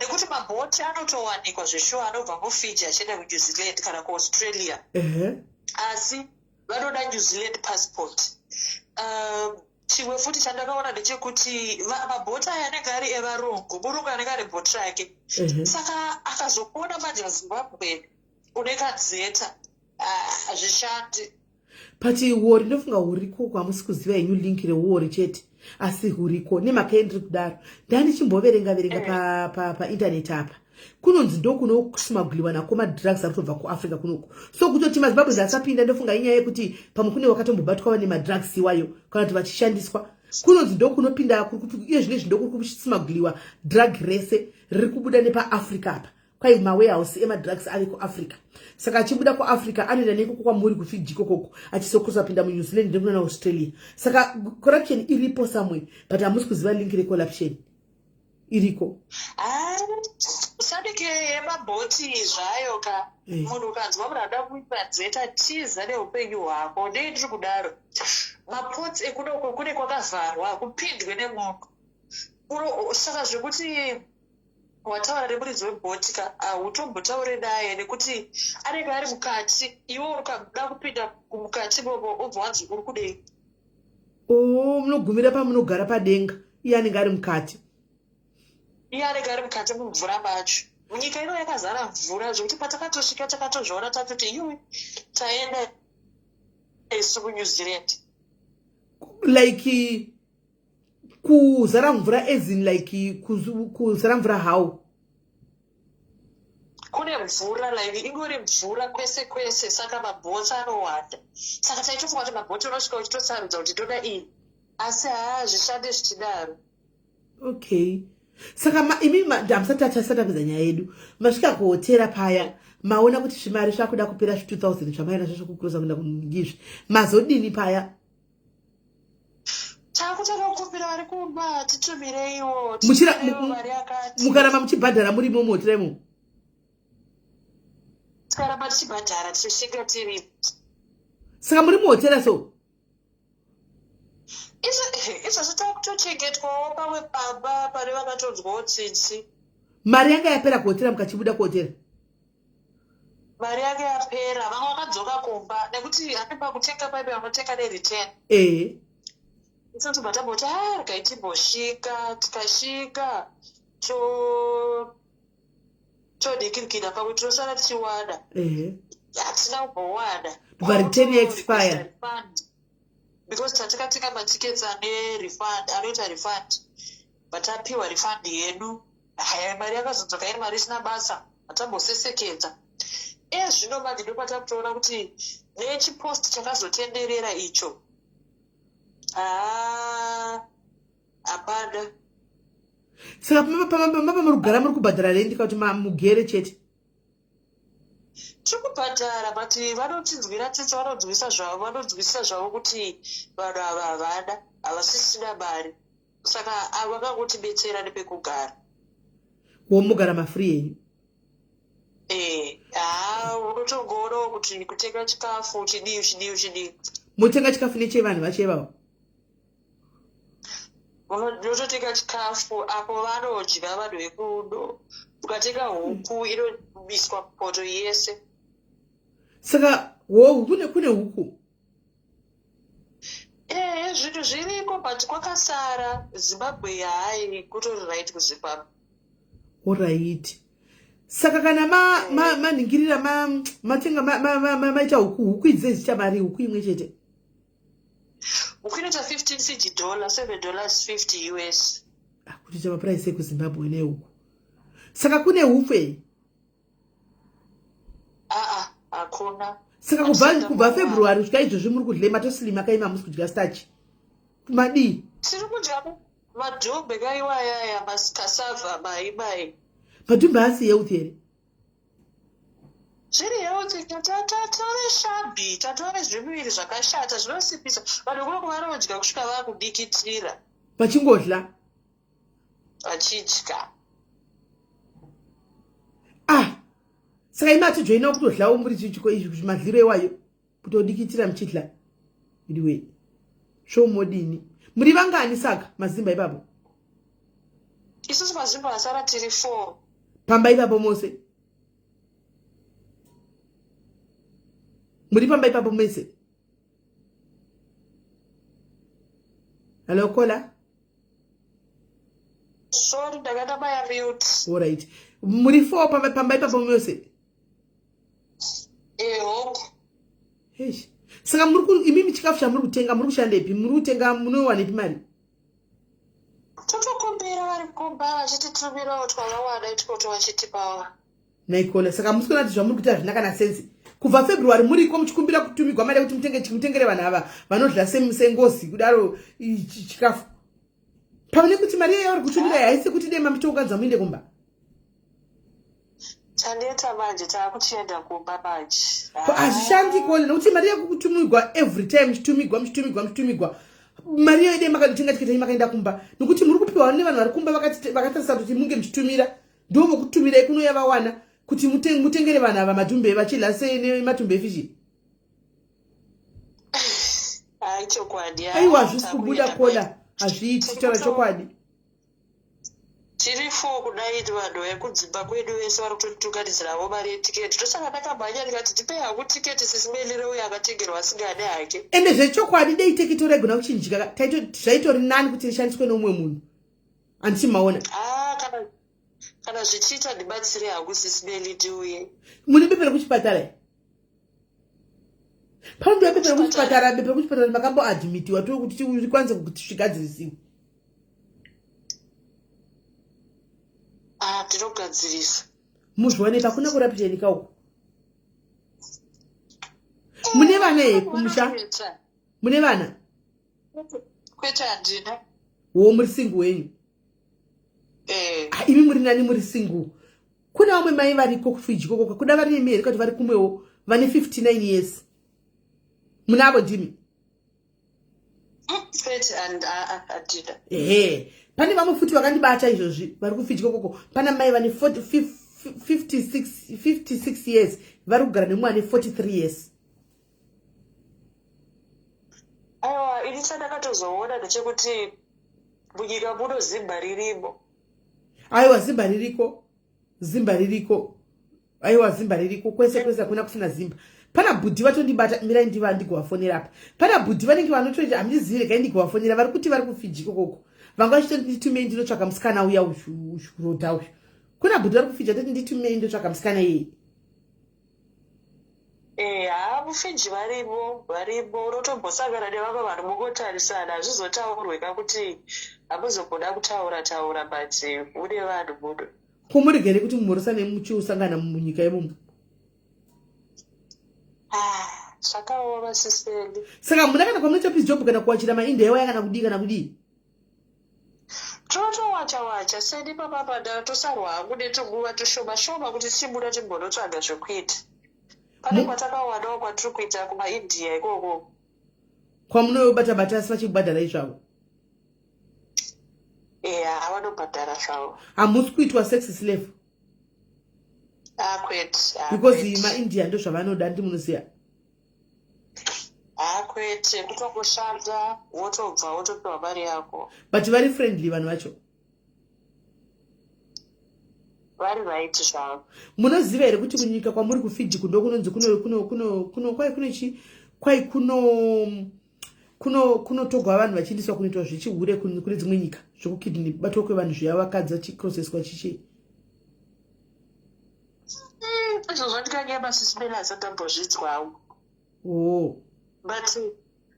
nekuti mabhoti anotowanikwa zveshuwa anobva muFiji achienda kuNew Zealand kana kuAustralia, asi vanoda New Zealand passport. Chimwe futi chandakaona ndechekuti mabhoti aya anenge ari evarungu. Murungu anenge ane bhoti rake, saka akazokuona manje muZimbabwe une kadzeta, hazvishandi. But huori, ndofunga huriko. Hamusi kuziva henyu link reuori chete, asi huriko. Nemhaka yendiri kudaro, ndandichimboverenga verenga paintaneti apa, kunonzi ndokunosmugliwa nako madrugs ari kutobva kuAfrica kunoku. So kutoti maZimbabwe asapinda, ndofunga inyaya yekuti pamwe kune wakatombobatwa nemadrugs iwayo kana kuti vachishandiswa. Kunonzi ndokunopinda iye zvino izvi, ndokuri kusmugliwa drug rese riri kubuda nepaAfrica apa. Kwai mawarehouse emadrugs ari kuAfrica, saka achibuda kuAfrica anoenda nekoko kwamuri kuFiji ikokoko, achizokusa pinda muNew Zealand nekunana Australia. Saka corruption iripo somewhere, but hamusi kuziva link recorruption iriko. Sadike yemabhoti zvayo ka, munhu ukanzwa munhu anoda kuita dzeta, tiza neupenyu hwako. Ndei ndiri kudaro? Maports ekunoko kune kwakavharwa, hakupindwe nemunhu. Saka zvekuti wataura nemuridzi webhoti ka, hautombotaure naye nekuti anenge ari mukati. Iwe ukada kupinda mukati momo, obva wanzi, "Uri kudei?" O, munogumira pamunogara padenga, iye anenge ari mukati. Iye anenge ari mukati mumvura macho. Munyika ino yakazara mvura zvekuti patakatosvika takatozviona, tatoti, "Iwe, taenda isu kuNew Zealand." Like kuzara mvura as in like kuzara mvura how? Kune mvura, like ingori mvura kwese kwese. Saka mabhoti anowanda, saka taitofunga kuti mabhoti unosvika uchitosarudza kuti ndoda iyi, asi haa, zvishande zvichidaro. Okay, saka imi hamusati tasati nyaya yedu. Masvika kuhotera paya, maona kuti zvimari zvakuda kupera, zvi2000 zvamaina zvazvokukurusa kuenda kungizvi, mazodini paya? Takutanga kukumbira vari kumba, titumireiwo. Mari yakati. Mukaramba muchibhadhara murimo muhotera imomo? Tikaramba tichibhadhara, tichisvika tiri Saka muri muhotera so? Izvozvo takutochengetwawo pamwe pamba pane vakatonzwawo tsitsi. Mari yanga yapera kuhotera mukachibuda kuhotera? Mari yake yapera, vamwe vakadzoka kumba nekuti hatipa kutenga paipe, vanotenga nereturn. Isu tobva tamboti, a, regai timbosvika. Tikasvika todikirikira pamwe tinosara tichiwana. Hatina kumbowana. Bva return expire. Because tatikatenga matickets ane refund, anoita refund, but tapiwa refund yedu, haya, mari yakazodzoka iri mari isina basa. Hatambosesekedza. Ezvino manje ndopatakutoona kuti nechipost chakazotenderera icho, haa, hapana. Saka pamapa muri kugara, muri kubhadhara rendi kana kuti mugere chete? Tiri kubhadhara, but vanotinzwira tsitsi, vanonzwisa zvavo, vanonzwisisa zvavo kuti vanhu ava havana, havasisina mari, saka vakangotibetsera nepekugara. Womugara mafree yenyu? Haa, unotongoonawo kuti kutenga chikafu chidii, chidii, chidii. Motenga chikafu nechevanhu vacho ivavo? Unototenga chikafu apo vanodya vanhu vekuno. Ukatenga huku inobiswa poto yese. Saka wo kune huku? Ehe, zvinhu zviriko, but kwakasara. Zimbabwe, hai, kutori right kuZimbabwe. Alright. Saka kana manhingirira ma, ma matenga maita huku, huku idzi dzicha mari huku imwe chete? Huku inoita 15 Fiji dollar, $7.50 US. Ah, kuti maprice ekuZimbabwe nehuku. Saka kune huku iyi? Aa, hakuna. Saka kubva February kusvika izvozvi muri kudle matosilima kaima, hamusi kudya starch, madii? Tiri kudya madhumbe kaiwayaya, cassava, mai mai. Madhumbe haasi health here? Zviri healthy. Tatove shabhi, tatove zviviri zvakashata zvinosimbisa. Vanhu kuno vanodya kusvika vakudikitira. Vachingodla. Vachidya. Ah, saka imi atijoinawo kutodlawo muri chichiko izvi madliro iwayo, kutodikitira muchidla? Idiwe svomodini? Muri vangani saka mazimba ipapo? Isusu mazimba asara tiri four. Pamba ipapo mose muri pamba ipapo mese? Hello, caller. Sorry, ndakandabaya mute. Alright, muri four pamba ipapo mose? Eho. Eish. Saka muri imimi chikafu chamuri kutenga, muri kushandepi? Muri kutenga, munowanepi mari? Totokumbira vari kumba vachititumirawo twavawana itwoto vachitipawa. Naikola, saka musi kuona kuti zvamuri kuita hazvina kana sense. Kubva February muriko muchikumbira kutumigwa mari yekuti mutenge, mutengere vanhu ava vanodya sengozi kudaro chikafu, pamwe nekuti mari iyoyo yauri kutumira haisi kuti dai mamitounganidza muinde kumba. Taneta manje, taakuchienda kumba manje. Hazvishandi, kole, nekuti mari yekutumigwa every time muchitumigwa, muchitumigwa, muchitumigwa mari iyoyo, dai makatenga tiketi makaenda kumba, nekuti muri kupiwa nevanhu vari kumba vakatarisa kuti munge muchitumira. Ndo vokutumirai kunoya vawana kuti mutengere vanhu ava madhumbe vachidya sei nematumbe efishi? Hai, chokwadi. Aiwa, hazvisi kubuda, kola, hazviiti, taura chokwadi. Tiri four kudai, vanhu vekudzimba kwedu vese vari kutotitunganidziravo mari yetiketi. Ndosaka ndakamhanya ndikati tipei hangu tiketi sisimelire uyo akatengerwa asingade hake. Ende zvechokwadi dei tekiti raigona kuchinjika, zvaitori nani kuti rishandiswe neumwe munhu, handiti maona? Ah, kana zvichiita ndibatsire hangu sisimeli ndiuye. Mune bepe rekuchipatara here? Panodiwa bepe rekuchipatara, bepe rekuchipatara makamboadmitiwa to kuti rikwanise kuti zvigadzirisiwe. Ah, ndinogadzirisa. Muzviwanepi? Hakuna kurapisheni kauko? Mune vana here kumusha? Mune vana? Kwete, handina. Wo muri single wenyu? Eh. Ah, imi muri nani, muri single. Kuna vamwe mai variko kuFiji kokoko, kuda vari nemi here kuti vari kumwewo, vane 59 years? Munavo ndimi? Kwete, handina. Ehe, pane vamwe futi vakandibata izvozvi vari kuFiji kokoko. Pana mai vane 40 56 56 years vari kugara nemumwe ane 43 years. Aiwa, ini chandakatozoona ndechekuti munyika muno zimba ririmo. Aiwa, zimba ririko, zimba ririko. Aiwa, zimba ririko kwese kwese, hakuna kusina zimba. Pana bhudhi vatondibata, mirai ndiva ndigovafonera apa. Pana bhudhi vanenge vanotoita, handizivi, regai ndigovafonera. Vari kuti vari kuFiji kokoko, vanga vachitoti nditumei ndinotsvaka musikana uya ushurodha uyu. Kuna bhudhi vari kuFiji atoti nditumei ndotsvaka musikana iyeye. Eya, muFiji varimo, varimo. Unotombosangana nevamwe vanhu mungotarisana, hazvizotaurwe kakuti hamuzomboda kutaura taura, but mune vanhu muno. Kumuregere kuti mumhoresane muchiusangana munyika imomo? Ah, zvakaoma, siseli. Saka muna kana kwamunoita piece job, kana kuwachira mainda iwaya, kana kudii, kana kudii? Totowacha wacha seni papapa, ndatosarwa hangu netunguva tushoma shoma kuti tichibuda timbonotsvaga zvekuita. Pane kwatakawanawo kwatiri kuita kumaIndia ikoko. Kwamunobata bata asi vachikubhadharai zvavo? Eya, vanobhadhara zvavo. Hamusi kuitwa sex slave? Ah, kwete. Ah, because kwete. MaIndia ndo zvavanoda, ndi munoziva. Ah, kwete, kutongoshanda wotobva wotopiwa mari yako. But vari friendly vanhu vacho? Vari right zvavo. Munoziva here kuti kunyika kwamuri kuFiji kundo kunonzi kuno kwai kune chi kwai kuno kunotogwa vanhu vachiendeswa kunoitwa zvechihure kune dzimwe nyika, zvekukidney batwa kwevanhu zviya, vakadzi vachiprocesswa chichi? Izvozvo ndikanyema, Sis Melly, asati ambozvinzwawo. Oh. But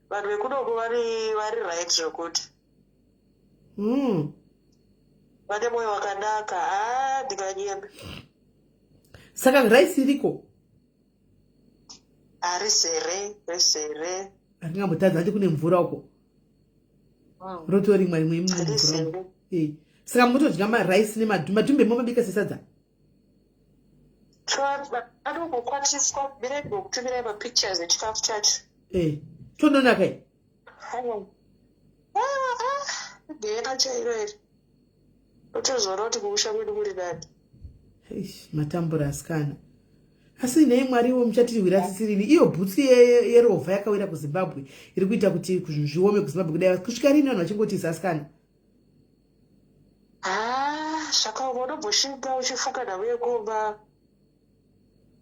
vanhu vekunoko vari right zvokuti vane mwoyo wakanaka. Ha, ndikanyema. Saka rice iriko? Harizere, rizere. Haringambotadza ati kune mvura uko. Rotorimwa rimwe imomo mvura. Rizere. Eh. Saka mutodya marice nemadhumbe. Madhumbe momabika sesadza? Anongokwatiswa. Mirai, mapictures echikafu chacho. Eh. Chononaka i? Gena chairo iri, utozoona kuti kuusha kwedu kuri nani. Eish, matambura asikana. Asi nhai Mwariwo, muchatirwira sisirini? Iyo bhutsu yerovha yakawira kuZimbabwe iri kuita kuti zvinhu zviome kuZimbabwe kudai, kusvika rini vanhu vachingotisa, asikana? Ha, zvakaoma. Unomboshinga uchifunga nhau yekumba,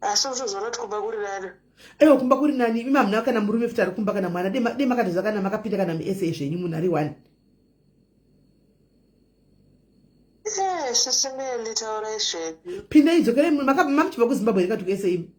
asi utozoona kuti kumba kuri nani. Aiwa, kumba kuri nani. Imi hamuna kana murume futi ari kumba kana mwana. Dai makatoza kana makapinda kana musa zvenyu, munhu ari one. Sis Melly, taurai zvedu. Pindai, dzokerai. Mamuchibva kuZimbabwe here kati kuSA imi?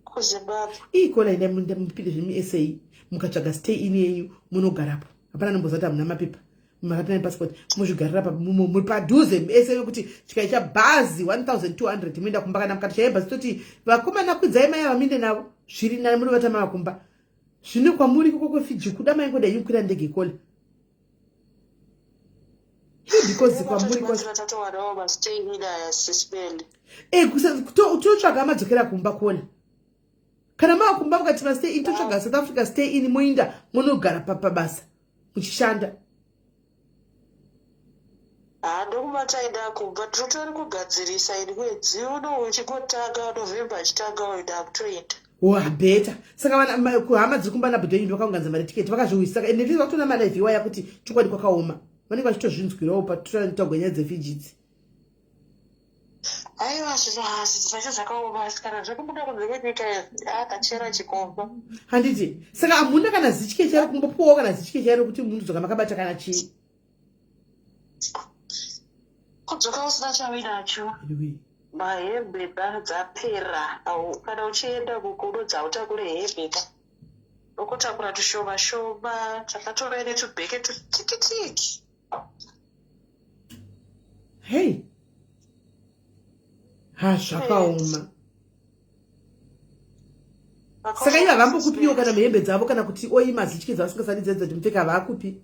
KuZimbabwe. Ikola, enda mupinde zvemuSA, mukatsvaga stay in yenyu, munogarapo. Hapana nomboziva kuti hamuna mapepa, makapinda nepassport, muzvigarira muri padhuze muSA yekuti chikaita bhazi 1200 muenda kumba. Kana mukati chaiye bhazi, toti vakomana kwidzai mai avaminde navo. Zviri nani muri vatama vakumba. Zvino kwamuri ikoko kweFiji, kuda maingoda yenyu kukwira ndege kola, because kwamuri Batsira, tatowanawo mastay in aya, Sis Melly. Eh, totsvaga madzokera kumba kola. Kana mava kumba mukati mastay in, totsvaga South Africa stay in, moinda monogara pabasa muchishanda. Ha, ndokumataenda kumba, tinotori kugadzirisa ini. Mwedzi uno uchingotanga, November achitanga uyu, ndakutoenda. Wabheta. Saka kuhama dziri kumba nabhudhenyu vakaunganza mari tiketi, vakazviwisisa. Saka ende vakutoona malive iwaya kuti chokwadi kwakaoma. Vanenge vachitozvinzwirawo patotagwa nyaya dzeFiji. Aiwa, zvinhu zvacho zvakaoma, asi kana zvekubuda kunze kwenyika akachera chikomba. Handiti saka hamuna kana zitye chairo, kumbopuwawo kana zitye chairo kuti munhu dzoka makabata kana chii? Kudzoka usina chauinacho. Anyway. Mahembe dzapera. Kana uchienda kukudo dzautakure hembe ka, ukutakura tushoma shoma takatova netubheke tutikitiki. Hei, ha, zvakaoma. Saka ivo havambokupiwo kana mihembe dzavo, kana kuti oi mazitye dzavasingasadi dzedzo kuti mupfeka, havakupi?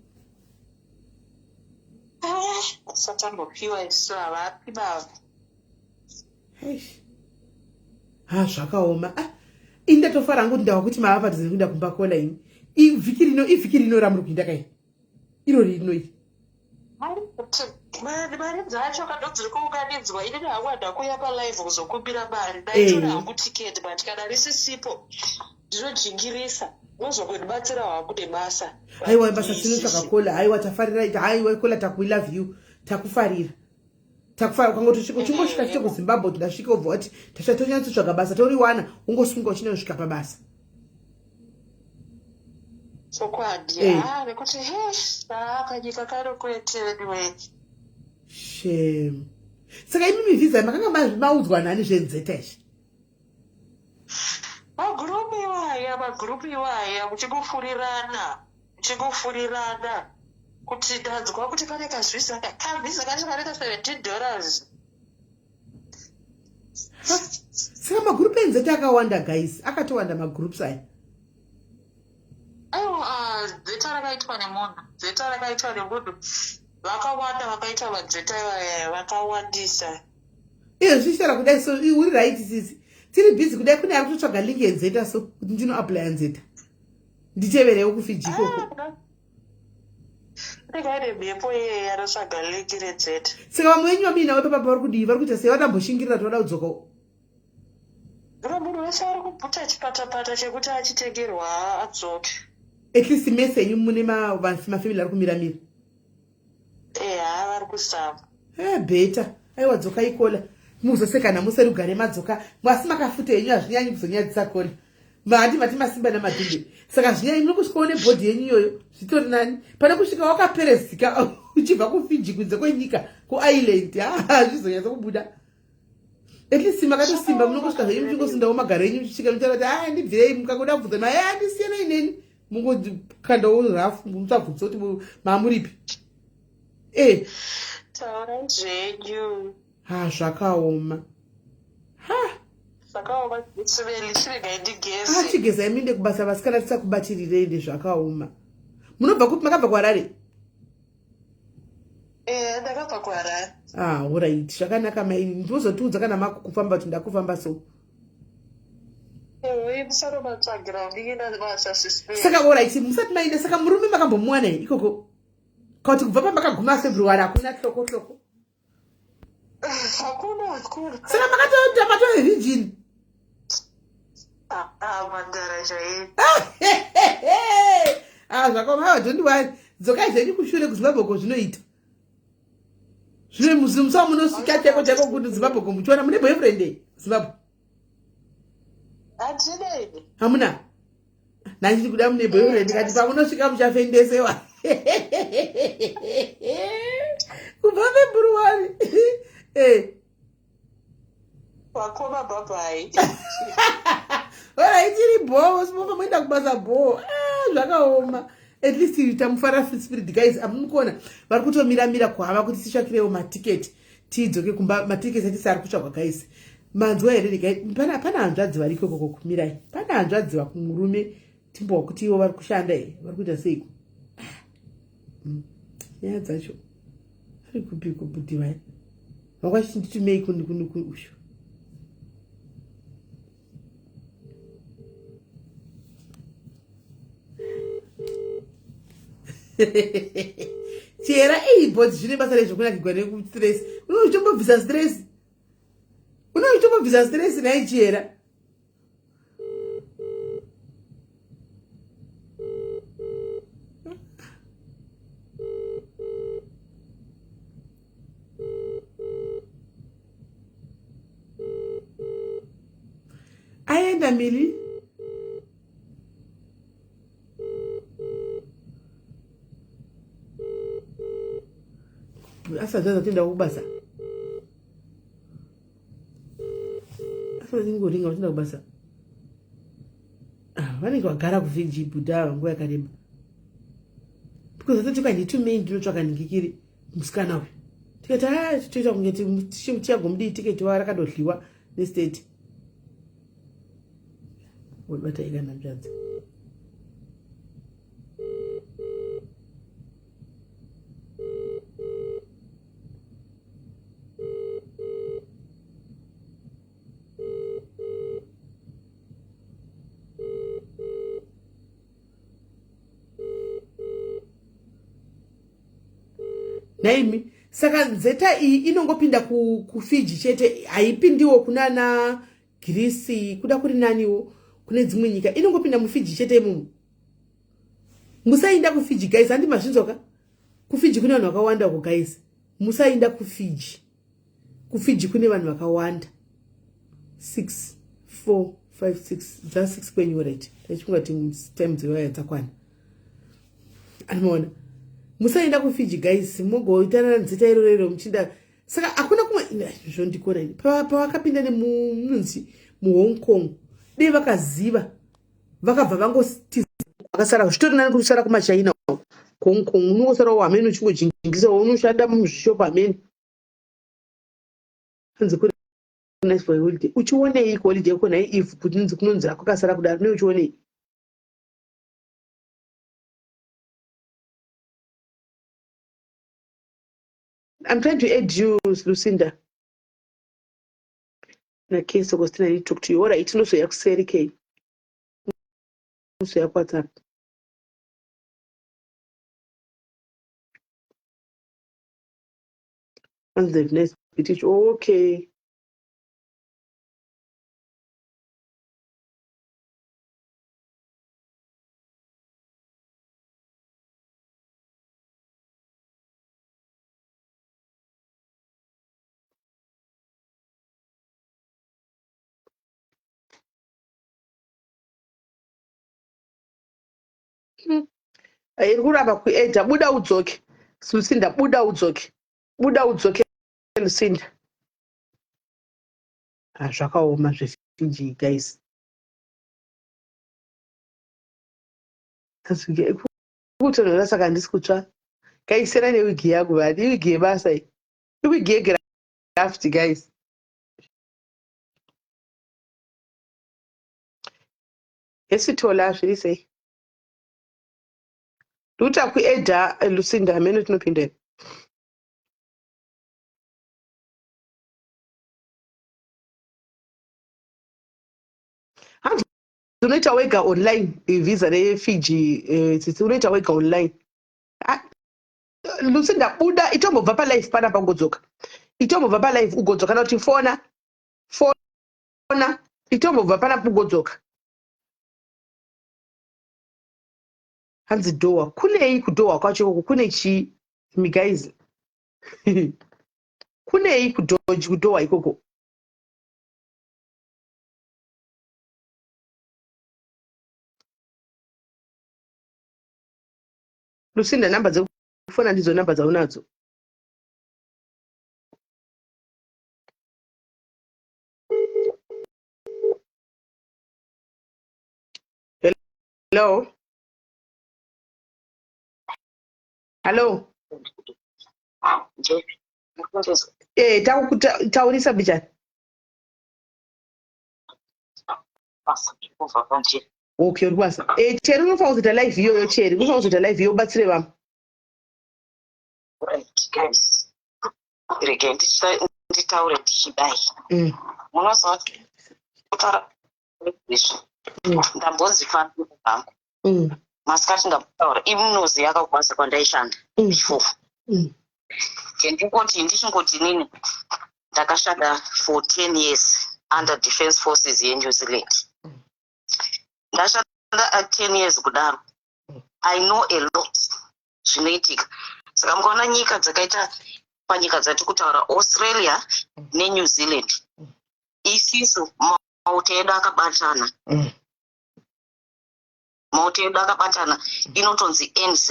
Satambopiwa isu, havapi baba. Eish. Ha, zvakaoma. Ah, ini ndatofara hangu kuti ndava kuti mava padhuze nekuenda kumba kola. Ini ivhiki rino, ivhiki rino ramuri kuinda kai, iro rino iri? Mari dzacho kana dziri kuunganidzwa, inini hangu handakuuya palive kuzokumbira mari. Ndaitora hangu tiketi, but kana risisipo ndinojingirisa, unozongondibatsira hangu nebasa. Haiwa, basa tinotsvaga kola. Haiwa, tafarira. Haiwa kola, taku love you, takufarira, takufarira. Ukangotosvika, uchingosvika chete kuZimbabwe kuti ndasvika, ubva wati tasvika, tonyatsotsvaga basa, toriwana, ungosunga uchinosvika pabasa. Chokwadi. Ha, nekuti he, kanyika kano kwete, anyway. Shem. Saka imimi vhisa makanga maudzwa nani zvenzeta izvi? Magurupu iwaya, magurupu iwaya, muchingofurirana, muchingofurirana kuti ndanzwa kuti pane kavhisa, kavhisa kacho kanoita $17. Saka magurupu enzeta akawanda, guys, akatowanda magroups aya. Aiwa, dzeta rakaitwa nemunhu, dzeta rakaitwa nemunhu, vakawanda vakaita madzeta ivaya, vakawandisa. Iyo zvichitaura kudai, so uri right sisi, tiri busy kudai, kune ari kutotsvaga link yenzeta, so kuti ndinoapplya nzeta, nditeverewo kuFiji ikoko. Ndikaine mhepo iyeye anotsvaga link renzeta. Saka vamwe venyu vamuinawo ipapa vari kudii? Vari kuita sei? Vadamboshingirira kuti vada kudzoka? Zvino munhu wese ari kubhuta chipatapata chekuti achitengerwa adzoke. At least mese enyu mune mafamily ari kumiramira. Eha, vari kusava. E, better. Aiwa, dzoka ikola, muzosekana museri ugare madzoka, asi makafuta yenyu hazvinyanyi kuzonyadzisa kola. Handi mati masimba namadhumbe, saka zvinyanyi muri kusvikawo nebhodhi yenyu iyoyo, zvitori nani pane kusvika wakaperezika uchibva kuFiji kunze kwenyika, kuisland. Hazvizonyatsa kubuda. At least makatosimba munongosvika zvenyu muchingosindawo magaro enyu muchisvika muchitaura kuti aya ndibvirei mukangoda kubvunza mai aya ndisiyanai neni mungokandawo rafu musabvunza kuti mamuripi e Taurai zvenyu. Ha zvakaoma. Ha. Zvakaoma siveli chiregai ndigeze. Ah chigezai muende kubasa vasikana tisakubatirirei ende zvakaoma. Munobva kupi makabva kuHarare? Eh ndakabva kuHarare. Ah alright zvakanaka mai ndinozotiudza kana makufamba kuti ndakufamba so. Eh, saka alright musati maenda saka murume makambomuwana ikoko kuti kubva pamakaguma February hakuna hloko hloko. Hakuna hakuna. Saka makatoita matove virgin. Ah, ah mandara chaiye. Ah zvakaoma aiwa don't worry. Dzokai zvenyu kushure kuZimbabwe ko zvinoita. Zvino musa munosvika chaiko chaiko kuti Zimbabwe ko muchiona mune boyfriend here Zimbabwe? Handina ini. Hamuna? Nhasi kuda mune boyfriend ndikati pamunosvika muchafendesewa. Kubva February. Eh. Vakoma bye bye. Ora ichiri bho, simofa moenda kubasa bho. Ah, zvakaoma. At least tamufara spirit guys, amukuona vari kutomira mira kuhava kuti titsvakirewo matiketi tidzoke kumba matiketi atisi ari kutsvagwa guys. Manzwa here regai pana pana hanzvadzi variko ikoko kumirai. Pana hanzvadzi vakumurume timbowa kuti ivo vari kushanda here vari kuita seiko. Ah. Nyaya dzacho ari kupiko bhudhi vaya. Vanga vachiti kuni kuni kuni uyu. Chera iyi bhodzi zvine basa rezvekunakigwa nekustress. Unochitombobvisa stress. Unochitombobvisa stress nhai Chera. Aenda Mili. Asati atoenda kubasa. Asati ngoringa vachienda kubasa. Ah, vanenge vagara kuVG Buddha ava nguva yakareba. Because atoti kwa nditumei ndinotsvaka ndingikiri musikana uyu. Tikati ah toita kunge tichagomudii tiketi wa rakadodliwa nestate. Wobata ikana mzvanzi. Nhaimi saka nzeta iyi inongopinda kuFiji chete haipindiwo kunana Girisi kuda kuri naniwo kune dzimwe nyika inongopinda muFiji chete imomo. Musainda kuFiji guys, handi mazvinzwa ka? KuFiji kune vanhu vakawanda uko guys. Musainda kuFiji. KuFiji kune vanhu vakawanda. 6 4 5 6 dza 6 kwenyu right. Taichifunga kuti time dzewaya dzakwana. Anoona. Musaenda kuFiji guys, mogoitana nzita iroro iro muchinda saka hakuna kumwe zvondikona ini pavakapinda nemunzi muHong Kong dei vakaziva vakabva vangotiza vakasara zvitori nani kusara kumachina kuHong Kong unongosarawo hamene uchingojingisa unoshanda muzvishopu hamene hanzi kuri nice for holiday uchionei holiday yako nhai if kuti nzi kunonzi kwakasara kudaro ne uchionei I'm trying to add you, Lucinda. Na case Augustina, I need to talk to you. All right, tinozoya kuseri K. Tinozoya kuWhatsApp. And the next British. Okay. Iri kuramba kuedha buda udzoke Lucinda buda udzoke buda udzoke Lucinda. Ah, zvakaoma zveFiji, guys. Kutonhora, saka handisi kutsva. Kaisiyana newigi yangu vani, iwigi yebasa iyi, iwigi yegraft, guys. Esitola, zviri sei? Ndikuta kuedha Lucinda hameno tinopinda. Hanzi unoita wega online visa reFiji, Tsitsi, unoita wega online. Ah, Lucinda, buda, itombobva palive panapa ugodzoka, itombobva palive ugodzoka, kana kuti fona, fona, itombobva panapa ugodzoka. Hanzi Doha, kunei kuDoha kwacho ikoko? Kune chii mi, guys? Kunei kuDoha ikoko? Lucinda, namba dzekufona ndidzo namba dzaunadzo? Hello, hello. Takukutaurisa bichani. Okay, uri kubasa. Cheri, unofanira kuzoita live iyoyo. Cheri, unofanira kuzoita live iyo, ubatsire vamwe. Right, guys, rege nditaure ndichidai. Munoziva kutaura izvi, ndambonzi fambira hangu masikati, ndambotaura imunozi yakakubasa kwandaishanda before. Ndingoti ndichingoti nini ndakashanda for 10 years under Defence Forces yeNew Zealand. Ndashanda 10 years kudaro, I know a lot zvinoitika. Saka mukaona nyika dzakaita panyika dzati kutaura, Australia neNew Zealand, isisu mauto edu akabatana. Mauto edu akabatana, inotonzi NZ.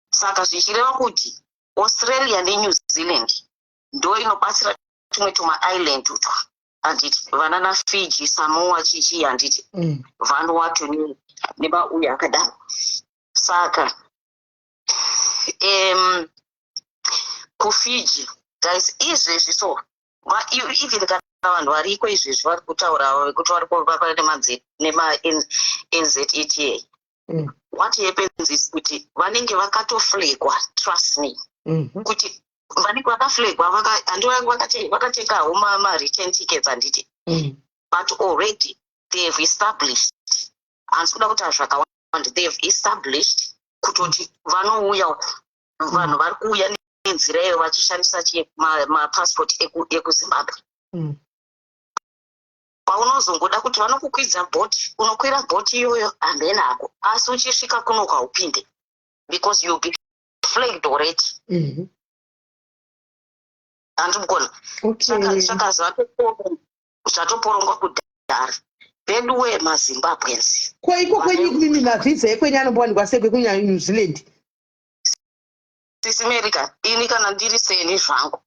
Saka zvichireva kuti Australia neNew Zealand ndo inobatsira tumwe tumaisland utwa, handiti, vana naFiji, Samoa, chichi, handiti, Vanuatu nemauya akadaro. Saka kuFiji, guys, izvezvi so even kana vanhu variko izvezvi vari kutaura vekuti vari nema-NZETA, what happens is kuti vanenge vakatoflagwa, trust me, kuti vanenge vakaflagwa, handi vakatekawo ma-return tickets, handiti? But already they have established, handisi kuda kutaura zvakawanda, they have established kutoti vanouya uku, vanhu vari kuuya nenzira iyo vachishandisa mapassport ekuZimbabwe. Paunozongoda kuti vanokukwidza bhoti, unokwira bhoti iyoyo hamena hako, asi uchisvika kuno kwaupinde because you'll be flagged already. Handimukona. Saka zvatoporongwa kudhara veduwe, maZimbabweans. Ko iko kwenyu mimi, mavhisa ekwenyu anombowanikwa sei kwekunya New Zealand? Sisi America, ini kana ndiri seni zvangu,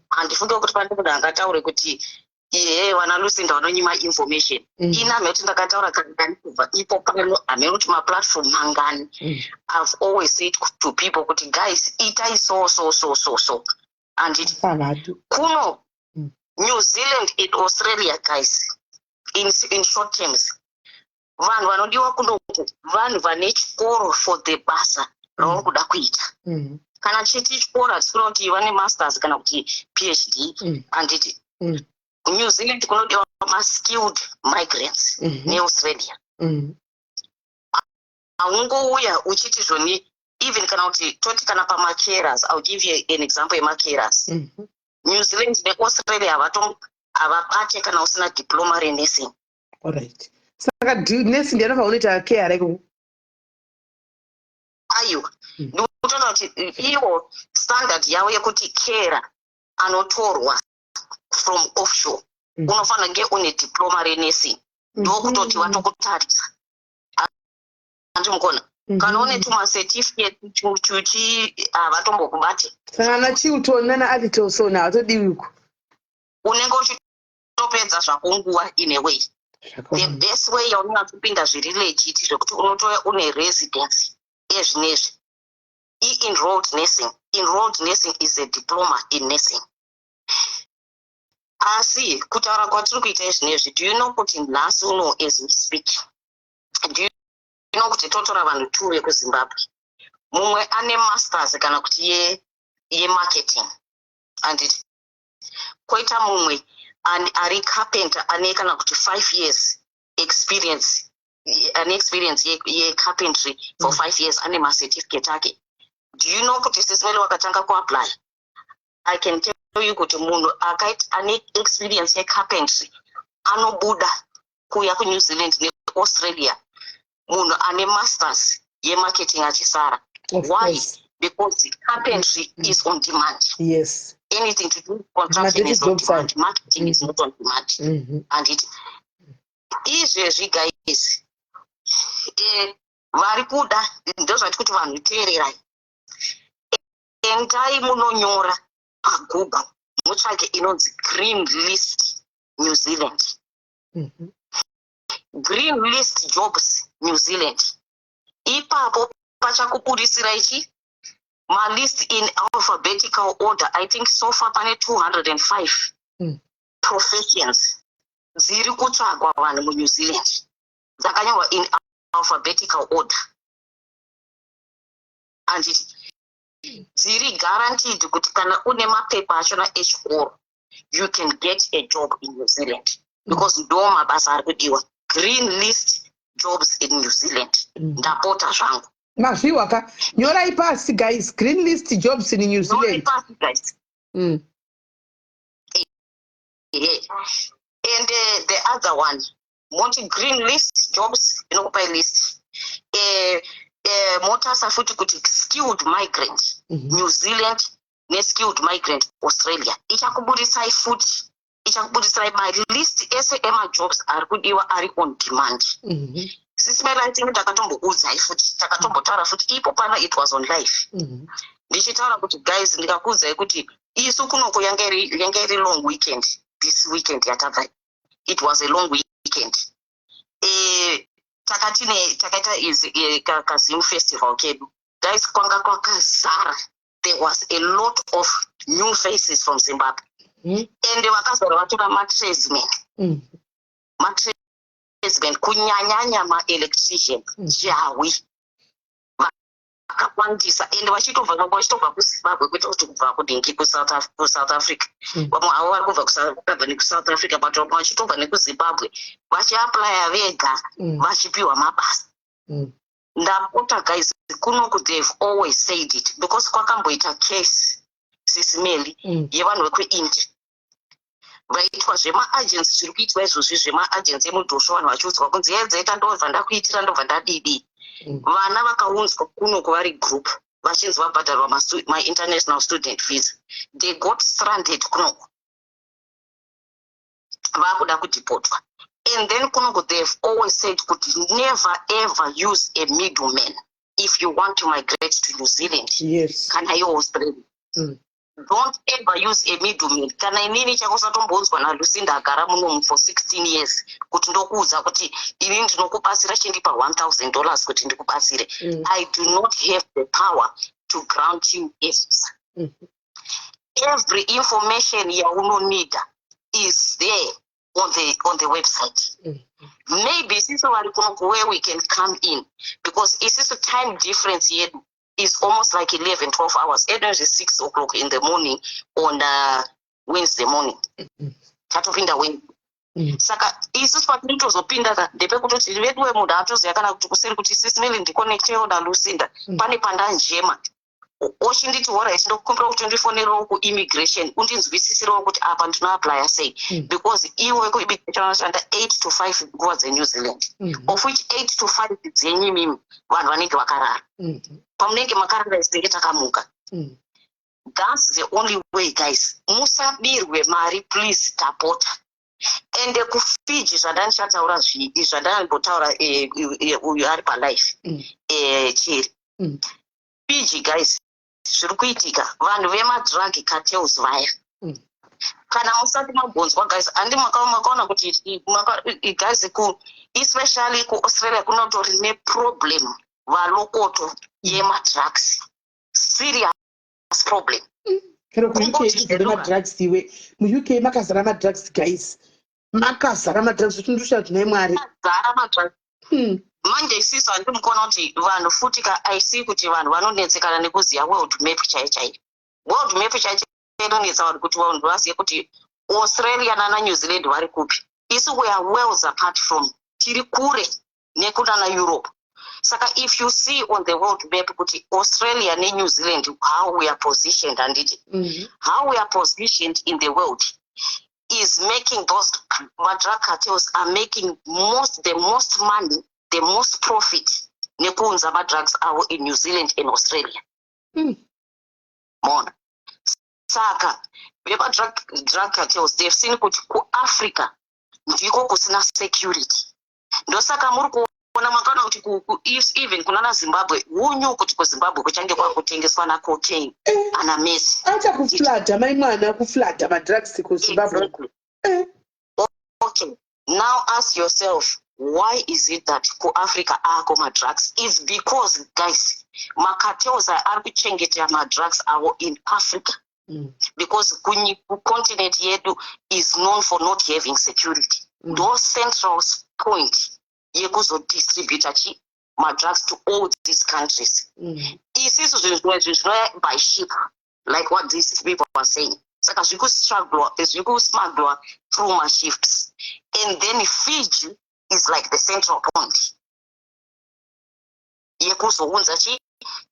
handifunge kuti pane munhu angataure kuti iye vana Lucinda vanonyima information. Ini hamene kuti ndakataura kangani kubva ipo pano, hamene kuti maplatform mangani. I've always said to people kuti, "Guys, itai so so so so so," handiti? Pavatu. Kuno New Zealand and Australia, guys, in short terms, vanhu vanodiwa kunoku vanhu vane chikoro for the basa ravari kuda kuita. Kana chiti chikoro, hatisi kuda kuti vane masters kana kuti PhD, handiti? New Zealand kunodiwa maskilled migrants neAustralia. Haungouya uchiti zvoni, even kana kuti toti kana pamacarers, I'll give you an example yemacarers. New Zealand neAustralia havabate kana usina diploma renursing. Alright, saka nursing ndiyanofanira unoita care ikoko? Aiwa, ndikutoona kuti iwo standard yavo yekuti carer anotorwa from offshore unofanira kunge une diploma renursing, ndokutoti vatokutarisa, handimukona? Kana une tumacertificate tuchi, havatombokubati. Saka ana Chilton nana Alitson havatodiwi uko. Unenge uchitopedza zvako nguva in a way. The best way yaunonyatsopinda zviri legit, zvekuti unotouya une residence ezvinezvi, i-enrolled nursing. Enrolled nursing is a diploma in nursing. Asi kutaura kwatiri kuita izvinezvi, do you know kuti nhasi uno, as we speak, do you know kuti totora vanhu two vekuZimbabwe? Mumwe ane masters kana kuti yemarketing, handiti? Koita mumwe ari carpenter, ane kana kuti 5 years experience, ane experience yecarpentry for 5 years, ane macertificate ake. Do you know kuti Sis Melly wakatanga kuapply, I can tell you kuti munhu akaita ane experience yecarpentry anobuda kuuya kuNew Zealand neAustralia, munhu ane masters yemarketing achisara. Of Why? course. Because carpentry is on demand. Anything to do with construction Madheti is on jobs demand. Marketing is not on demand. Handiti izvezvi, guys, vari kuda, ndozvati kuti vanhu teererai, endai munonyora paGoogle, mutsvake inonzi Green List New Zealand. Green List Jobs New Zealand. Ipapo pachakubudisirai chi malist in alphabetical order. I think so far pane 205 professions dziri kutsvagwa vanhu muNew Zealand, dzakanyorwa in alphabetical order, handiti? Dziri guaranteed kuti kana une mapepa achona echikoro, you can get a job in New Zealand, because ndo mabasa ari kudiwa. Green List Jobs in New Zealand. Ndapota zvangu. Mazviwa ka? Nyorai pasi, guys. Green List Jobs in New Nyorai Zealand. pasi, guys. Yeah. And the other one, moti Green List Jobs, inokupai list. Motasa futi kuti skilled migrant New Zealand neskilled migrant Australia. Ichakubudisai futi, ichakubudisai malist ese emajobs ari kudiwa, ari on demand. Sis Melly, I think ndakatombokuudzai futi, takatombotaura futi ipo pano, it was on live, ndichitaura kuti guys, ndikakuudzai kuti isu kunoko yanga iri long weekend. This weekend yatabva, it was a long weekend. Takatine takaita izi kaZim festival kedu. Guys, kwanga kwakazara. There was a lot of new faces from Zimbabwe. Ende vakazara vatora matradesmen. Matradesmen, kunyanyanya maelectrician. Jawi vakawandisa, ende vachitobva, vamwe vachitobva kuZimbabwe, kwete kuti kubva kudingi kuSouth Africa. Vamwe avo vari kubva vakabva nekuSouth Africa, but vamwe vachitobva nekuZimbabwe, vachiaplya vega, vachipiwa mabasa. Ndapota guys, kunoku they've always said it, because kwakamboita case, Sis Melly, yevanhu vekuIndia vaitwa zvemaagency, zviri kuitwa izvozvi zvemaagency emudhosvo, vanhu vachiudzwa kunzi yedzaita, ndobva ndakuitira, ndobva ndadidi. Vana vakaunzwa kunoku vari group, vachinzi vabhadharwa mainternational student visa. They got stranded kunoku, vakuda kudhipotwa. And then kunoku they've always said kuti never ever use a middleman if you want to migrate to New Zealand kana yeAustralia. Don't ever use a middleman. Kana inini chako usatomboudzwa naLucinda agara munomu for 16 years kuti ndokuudza kuti ini ndinokubatsira, chindipa $1000 kuti ndikubatsire. I do not have the power to grant you a visa. Every information yaunonida is there on the website. Maybe isisu vari kunoku, where we can come in, because isisu time difference yedu is almost like 11 12 hours. Edu is 6 o'clock in the morning on Wednesday morning. Tatopinda Wednesday. Saka isusu patinotozopinda ka, ndepekutoti veduwe, munhu atoziva kana kuti kuseri kuti Sis Melly, ndiconnectewo naLucinda. Pane pandanjema, ochinditi alright, ndokukumbira kuti undifonerewo kuimmigration, undinzwisisirewo kuti apa ndinoaplya sei. Because iwe kuimmigration vanoshanda 8 to 5 nguva dzeNew Zealand, of which 8 to 5 dzenyu imimi vanhu vanenge vakarara. Pamunenge makarara, isinenge takamuka. That's the only way, guys. Musabirwe mari, please, tapota. Ende kuFiji, zvandandichataura, zvandambotaura, uyu ari palive, chiri Fiji, guys, zviri kuitika, vanhu vemadrug cartels vaya, kana musati mabvunzwa, guys, handi makaona kuti guys, ku especially kuAustralia kunotori neproblem valokoto yemadrugs, serious problem. Chero kuUK Kungoti kuzere madrugs iwe. MuUK makazara madrugs, guys, makazara madrugs, uchindosha kuti Mwari. Zara madrugs. Manje isisu handimukona kuti vanhu futi ka aisi kuti vanhu vanonetsekana nekuziva world map chaiyo chaiyo. World map chaiyo inonetsa vanhu kuti vanhu vazive kuti Australia nana New Zealand vari kupi. Isu we are worlds apart from, tiri kure nekunana Europe. Saka if you see on the world map kuti Australia neNew Zealand, how we are positioned, handiti, how we are positioned in the world is making those madrug cartels are making most the most money, the most profit nekuunza madrugs avo in New Zealand and Australia. Mona, saka vemadrug drug cartels, they've seen kuti kuAfrica ndiko kusina security. Ndosaka muri kuona, makaona kuti even kunana Zimbabwe, who knew kuti kuZimbabwe kuchange kwakutengeswa nacocaine ana Messi? Acha kuflooda, mai mwana, kuflooda madrugs kuZimbabwe. Exactly. Okay, now ask yourself, why is it that kuAfrica ako madrugs? Is because, guys, macartels aya ari kuchengetera madrugs avo in Africa because kucontinent yedu is known for not having security. Ndo central point yekuzodistributa chi madrugs to all these countries. Isisu zvinhu zvimwe zvinhu zvinouya by ship, like what these people are saying. Saka zviri kusmugglwa through maships, and then Fiji is like the central point yekuzounza chi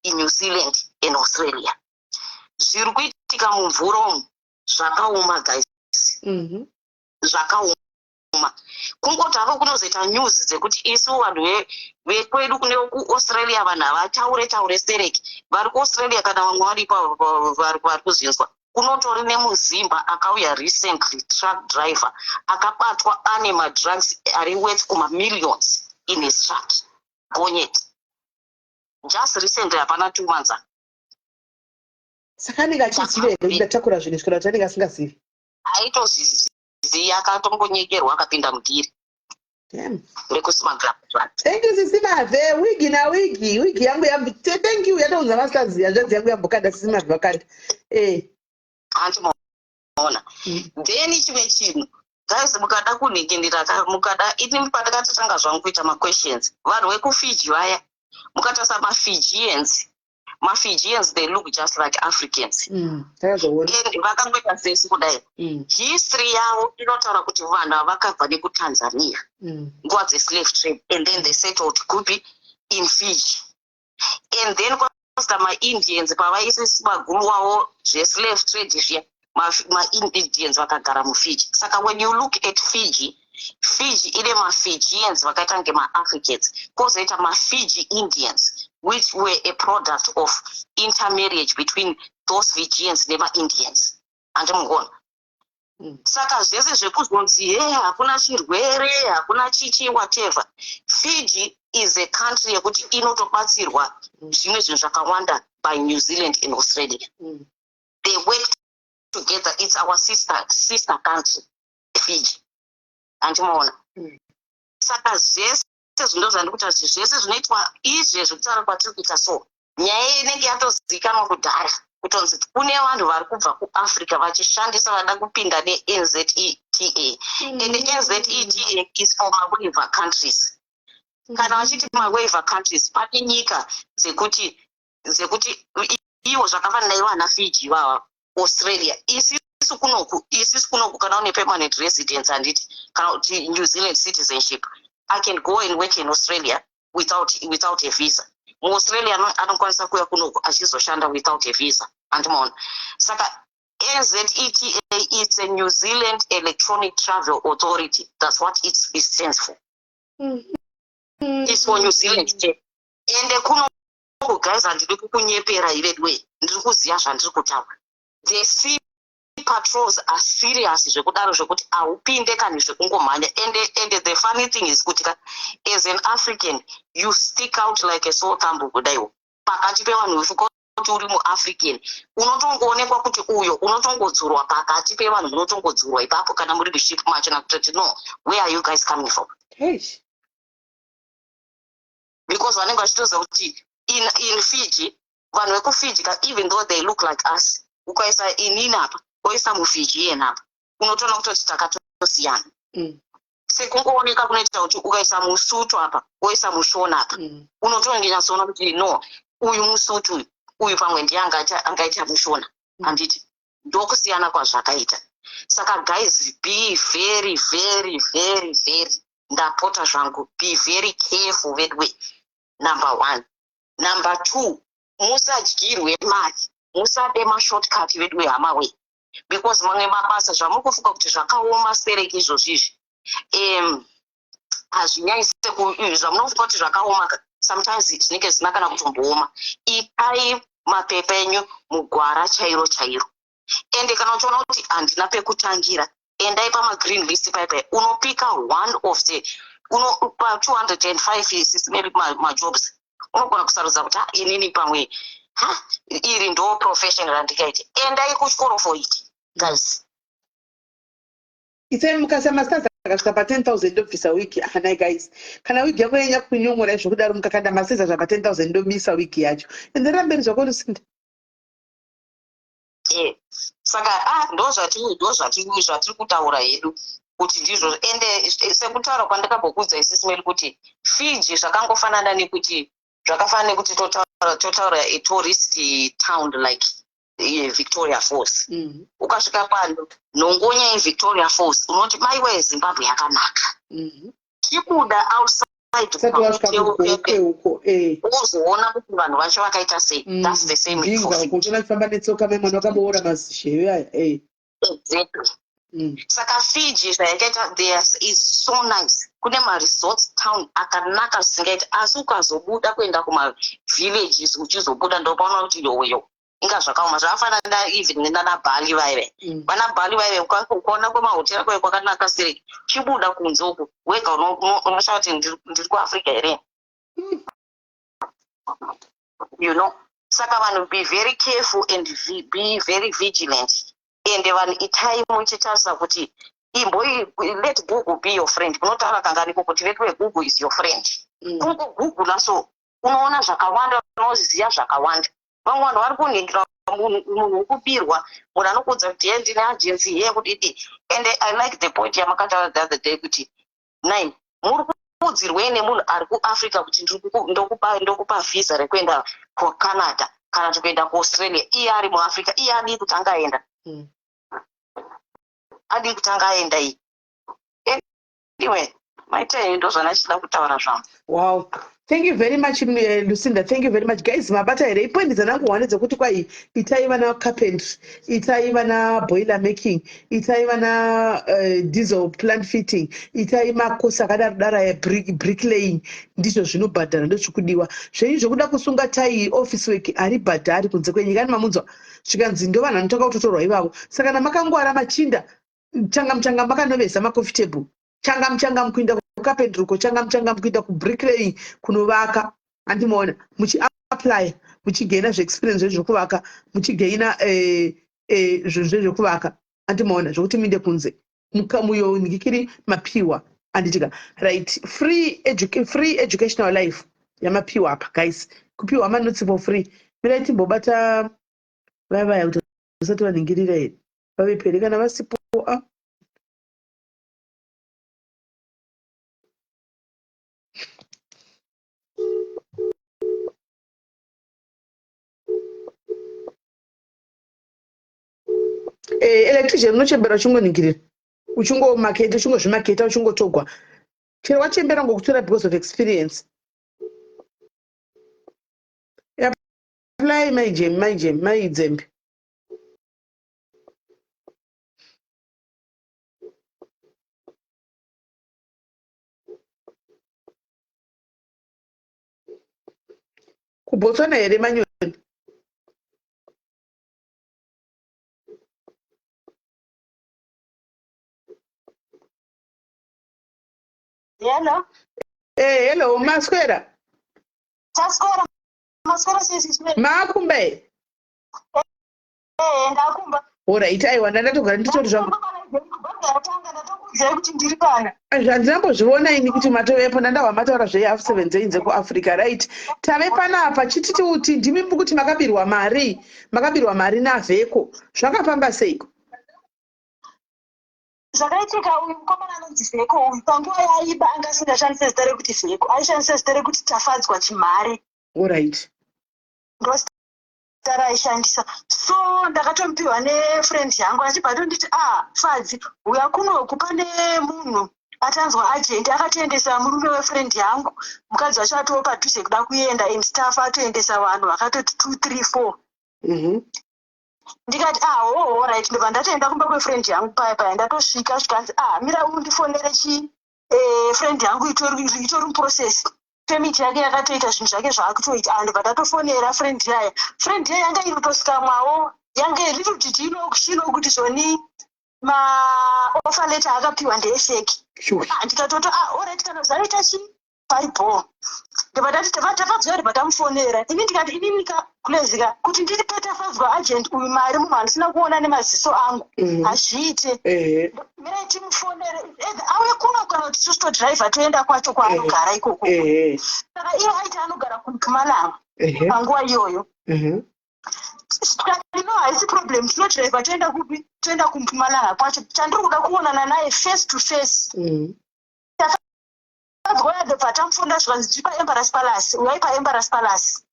iNew Zealand and Australia. Zviri kuitika mumvura umu zvakaoma, guys. Zvakaoma. Kungoti hako kunozoita news dzekuti isu vanhu vekwedu kune kuAustralia, vanhu havataure taure stereki vari kuAustralia, kana vamwe varipo vari kuzvinzwa. Kunotori nemuzimba akauya recently, truck driver, akabatwa ane madrugs ari worth kumamillions in his truck, gonyeti. Just recently, hapana 2 months. Saka anenge achiziva here kuti ndatakura zvinhu izvi, kana kuti anenge asingazivi? Aitozviziva, akatongonyekerwa akapinda mudeal Damn. rekusmuggler drugs. Thank you, Sisi Mave. Wigi na wigi, wigi yangu yambo, thank you, yatounza masazi. Hanzvadzi yangu yambokanda, Sisi Mave vakanda. Handimaona? Then chimwe chinhu, guys, mukada kunhingindira, mukada, ini pandakatotanga zvangu kuita maquestions, vanhu vekuFiji vaya, mukatarisa maFijians, maFijians, they look just like Africans. Takazoona. And vakangoita sesi kudai. History yavo inotaura kuti vanhu ava vakabva nekuTanzania nguva dzeslave trade, and then they settled kupi? In Fiji. And then kwasvika maIndians, pavaisismagulwawo zveslave trade zviya, maIndians vakagara muFiji. Saka when you look at Fiji, Fiji ine maFijians vakaita kunge maAfricans, kwozoita maFiji Indians, which were a product of intermarriage between those Fijians nemaIndians, handimuona? Saka zvese zvekuzonzi he hakuna chirwere, hakuna chichi, whatever, Fiji is a country yekuti inotobatsirwa zvimwe zvinhu zvakawanda by New Zealand and Australia. They work together. It's our sister country, Fiji, handimaona? Saka zvese zvindo zvandiri kuita, zvese zvinoitwa izvezvi, kutaura kwatiri kuita, so nyaya inenge yatozivikanwa kudhara kutonzi kune vanhu vari kubva kuAfrica vachishandisa, vada kupinda neNZETA, and NZETA is for mawaiver countries. Kana vachiti mawaiver countries, pane nyika dzekuti ivo zvakafanana ivo ana Fiji ivava, Australia. Isisu kunoku, kana une permanent residence, handiti, kana kuti New Zealand citizenship, I can go and work in Australia without a visa. MuAustralia anokwanisa kuuya kunoku achizoshanda without a visa, handimaona? Saka NZETA, it's a New Zealand Electronic Travel Authority. That's what it stands for. It's for New Zealand chete. Ende kunoku, guys, handidi kukunyepera ivedwe, ndiri kuziva zvandiri kutaura. The patrols are serious zvekudaro zvekuti haupinde kani zvekungomhanya. And the funny thing is kuti ka, as an African you stick out like a sore thumb kudaiwo pakati pevanhu. Kuti uri muAfrican, unotongoonekwa kuti uyo unotongodzurwa pakati pevanhu, munotongodzurwa ipapo kana muri muship macho, nakutoti, "No, where are you guys coming from?" Because vanenge vachitoziva kuti in Fiji, vanhu vekuFiji ka, even though they look like us, ukaisa inini apa, oisa muFiji iyena apa, unotoona kutoti takatosiyana. Sekungooneka kunoita kuti ukaisa muSutu apa, oisa muShona apa, unotongenyatsoona kuti, no, uyu muSutu uyu, uyu pamwe ndiye angaita muShona. Handiti ndokusiyana kwazvakaita? Saka guys, be very, very, very, very, ndapota zvangu, be very careful vedwe, number one. Number two, musadyirwe mari, musade mashortcut vedwe, hama we, because mamwe mabasa zvamuri kufunga kuti zvakaoma stereki izvozvizvi, hazvinyanyi zvamunofunga kuti zvakaoma. Sometimes zvinenge zvisina kana kutombooma. Itai mapepa enyu mugwara chairo chairo. Ende kana uchiona kuti handina pekutangira, endai pamagreen list paipai, unopika one of the uno pa 205 maybe majobs, unogona kusarudza kuti, "Ah, inini pamwe ha iri ndo profession randikaita." Endai kuchikoro for it, guys. Isai mukasa masters akasvika pa10 000, ndobvisa wigi. Hanai guys, kana wigi yako yanya kunyongora zvokudaro, mukakanda masters azva pa10 000, ndobisa wigi yacho. Enderera mberi zvako, Lucinda. Saka ndo zvatiri kutaura hedu kuti ndizvo. Ende sekutaura kwandakambokudza isisi kuti Fiji zvakangofanana nekuti, zvakafanana nekuti totaura a tourist town like Victoria Falls. Ukasvika pano nhongonya yeVictoria Falls, unoti, "Maiwe, Zimbabwe yakanaka." Chibuda outside Usati wasvika kuGokwe uko. Uzoona kuti vanhu vacho vakaita sei. That's the same for Binga Fiji. Uko uchiona chifamba netsoka, mai mwana wakamboora mazisheve aya. Exactly. Saka Fiji zvayakaita there is so nice. Kune maresorts town akanaka zvisingaiti, asi ukazobuda kuenda kumavillages, uchizobuda ndopaona kuti yoyo, inga zvakaoma. Zvakafanana even nana Bali vaive. Vana Bali vaive, ukaona kwemahotera kwayo kwakanaka sei, chibuda kunze uku wega unoshaya kuti ndiri kuAfrica here. Saka vanhu, be very careful and be very vigilant. Ende vanhu, itai muchitarisa kuti imboi, let Google be your friend. Unotaura kanganiko kuti vetwe Google is your friend. Kungogugula so unoona zvakawanda, unoziva zvakawanda. Vamwe vanhu vari kuningira munhu wokubirwa, munhu anokuudza kuti, "Ye, ndine agency ye kudidi." And I like the point yamakataura the other day kuti nine muri kuudzirwei nemunhu ari kuAfrica kuti ndokupa visa rekuenda kuCanada kana kuti kuenda kuAustralia, iye ari muAfrica? Iye adii kuti angaenda? Adii kuti angaenda iyi? Anyway, maita, ndo zvandachida kutaura zvangu. Wow, thank you very much, Lucinda. Thank you very much. Guys, mabata here ipoint dzananguhwane dzekuti kwai itai vana carpentry, itai vana boiler making, itai vana diesel plant fitting, itai makosi akadaro daro aya, bricklaying, ndizvo zvinobhadhara, ndozvikudiwa zvenyu. Zvokuda kusunga tai, office work, haribhadhari kunze kwenyika. Ani mamunzwa zvikanzi ndo vanhu vanotoka kutotorwa ivavo. Saka kana makangwara machinda, changamu changamu makanoveza macoffee table, changamu changamu kuenda kucarpentry uko, changamu changamu kuenda kubricklaying kunovaka. Handimaona muchiapply, muchigaina zveexperience zvezvekuvaka, muchigaina zvinhu zvezvekuvaka. Handimaona zvokuti muinde kunze muyo ndikiri mapiwa, handitika? Right, free educational life yamapiwa apa, guys, kupiwa manotsi for free. Mirai timbobata vaya vaya kuti vasati vanhingirira here, vave pere kana vasipo. A electrician unochembera uchingoningirira, uchingomaketa, uchingozvimaketa, uchingotogwa chero wachembera ngokutora because of experience. Apply, maijem, maijem, maidzembe. KuBotswana here, Manyoni? Hello. Hello, maswera? Taswera, maswera sisi? Makumba here? Eh, ndakumba. Alright, aiwa, ndandatogara nditori zvangu. Yatanga ndatokuudzai kuti ndiri pano. Zvandinambozviona ini kuti matovepo, ndandahwa mataura zvehalf 7 dzeinze kuAfrica. Right, tave panapa. Chititi kuti ndimi kuti makabirwa mari, makabirwa mari naVheko. Zvakafamba seiko? Zvakaitika, uyu mukomana anonzi Vheko uyu, panguva yaaiba anga asingashandise zita rekuti Vheko, aishandisa zita rekuti Tafadzwa Chimhare. Ndozita raaishandisa. So ndakatomupiwa nefriend yangu, achibva atonditi, "Ah, Fadzi, uya kunoku, pane munhu atanzwa agent akatoendesa murume wefriend yangu, mukadzi wacho atoo padhuze kuda kuenda and stuff, atoendesa vanhu vakatoti two, three, four." Ndikati, "Ah, oh, right." Ndobva ndatoenda kumba kwefriend yangu paya paya. Ndatosvika, zvikanzi, "Ah, mira undifonere chi friend yangu itori muprocess, permit yake yakatoita zvinhu zvake zvaakutoita." Ah, ndobva ndatofonera friend yaya. Friend yaya yanga iri kutoskamwawo, yange little did you know, she know kuti zvoni maoffer letter akapiwa ndeefake. Ah, ndikatoti, "Ah, alright, kana zvaita chi paibo." Ndobva ndati Tafadzwa, ndobva tamufonera. Ini ndikati, "Inini kulezika kuti ndiripe Tafadzwa agent uyu mari, munhu handisina kuona nemaziso angu, hazviite. Mirai timufonere, either auye kuno kana kuti isusu todhiraivha toenda kwacho kwaanogara ikoko." Saka iye aiti anogara kuMpumalanga panguva iyoyo. Tikati, "No, haisi problem, tinodhiraivha toenda kupi? Toenda kuMpumalanga kwacho. Chandiri kuda kuonana naye face to face." Tafadzwa ndobva tamufonera, zvikanzi, "Tiri paEmbarasi Palace, uyai paEmbarasi Palace."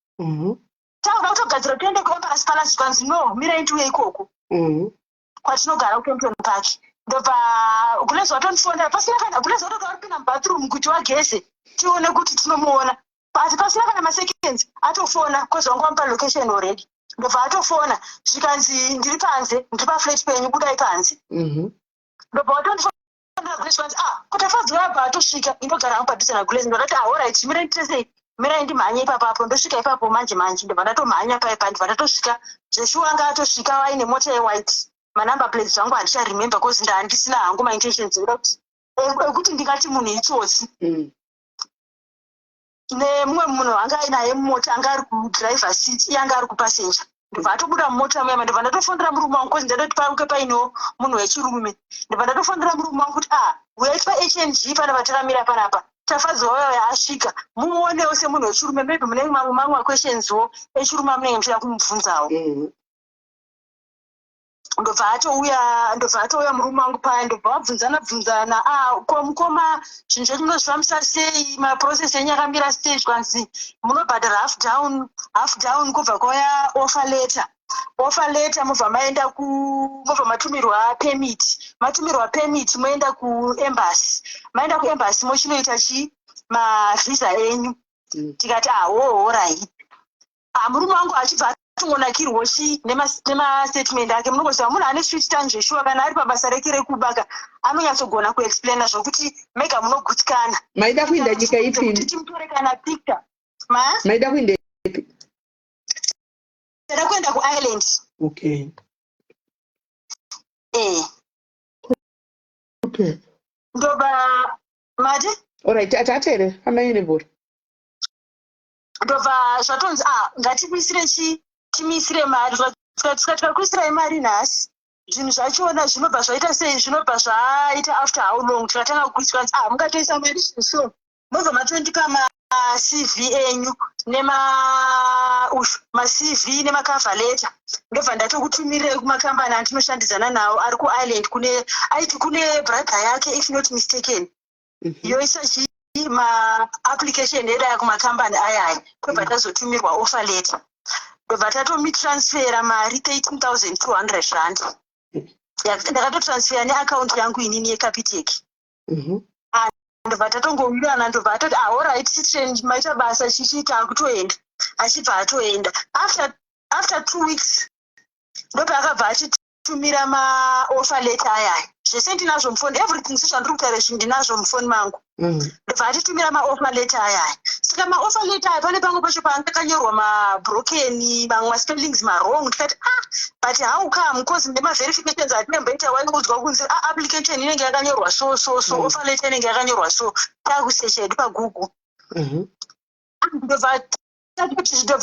Takuda kutogadzira tiende kuEmbarasi Palace, zvikanzi, "No, mirai ndiuye ikoko kwatinogara kuKempton Park." Ndobva Gulezi watondifonera pasina kana, Gulezi watoti waripinda mubathroom kuti wageze tione kuti tinomuona, asi pasina kana maseconds atofona, cause wanga wamupa location already. Ndobva atofona, zvikanzi, "Ndiri panze, ndiri paflat penyu, budai panze." Ndobva watondifonera Gulezi, zvikanzi, "Ah, kuTafadzwa abva atosvika, indogara hangu padhuze naGulezi." Ndakati, "Ah, alright, mirai nditesei, mirai ndimhanye ipapapo, ndosvika ipapo manje manje." Ndobva ndatomhanya paipa, ndobva ndatosvika. Zveshuwa anga atosvika aine mota yewhite, manumber plates zvangu handicharemember, cause ndandisina hangu maintentions ekuda kuti ekuti ndingati munhu itsotsi. Nemumwe munhu anga ainaye mumota, anga ari kudriver seat, iye anga ari kupassenger. Ndobva atobuda mumota muyama, ndobva ndatofonera murume wangu, cause ndadoti pange painewo munhu wechirume. Ndobva ndatofonera murume wangu kuti, "Ah, uyai paHNG pana patakamira panapa, Tafadzwa waya asvika, mumuonewo semunhu wechirume, maybe mune mamwe maquestionswo echirume amunenge muchida kumubvunzawo." Ndobva atouya, ndobva atouya murume wangu paya, ndobva vabvunzana bvunzana, "Ah, ko mukoma, zvinhu zvedu munozvifambisa sei? Maprocess enyu akamira sei?" Zvikanzi, "Munobhadhara half down, half down, kubva kwauya offer letter, offer letter mobva maenda ku mobva matumirwa permit, matumirwa permit moenda kuembassy, maenda kuembassy mochinoita chi mavhisa enyu." Tikati, "Aho, right." Ah, murume wangu achibva atongonakirwo chi nemastatement ake. Munongoziva munhu ane sweet tongue zveshuwa, kana ari pabasa reke rekubaka anonyatsogona kuexplaina zvokuti mega munogutsikana. Maida kuinda nyika ipi? Kuti timutore kana picture ma Maida kuinda ipi? Tada kuenda kuIreland. Eh. Ndobva mati Alright, atatere amaine bhora. Ndobva zvatonzi, "Ah, ngatikuisire chi timuisire mari." Tikakuisirai mari nhasi, zvinhu zvachona zvinobva zvaita sei? Zvinobva zvaita after how long? Tikatanga kuiswa, ah, mungatoisa mari zvinhu, so mobva matondipa maCV enyu nema ushu maCV nemacover letter, ndobva ndatokutumirirai kumakambani andinoshandidzana nawo ari kuIreland. Kune aiti kune brother yake, if not mistaken, yoisa chi maapplication edu aya kumakambani ayaya, kwebva tazotumirwa offer letter. Ndobva tatomitransfera mari, R13 200. Ndakatotransfera neakaunti yangu inini yeCapitec. Ndobva tatongowirirana, ndobva atoti, "Ah, alright, sitren, maita basa, chichiita akutoenda." Achibva atoenda. After 2 weeks ndopaakabva achitumira maoffer letter ayaya. Zvese ndinazvo mufoni, everything sezvandiri kutaura izvi ndinazvo mufoni mangu. Ndobva atitumira maoffer letter ayaya. Saka maoffer letter aya, pane pamwe pacho paanga akanyorwa mabroken, mamwe maspellings mawrong. Tikati, "Ah, but how come?" 'Cause nemaverifications atinemboita, waiudzwa kunzi, "Ah, application inenge yakanyorwa so so so, offer letter inenge yakanyorwa so." Taakusecha hedu paGoogle. Ndobva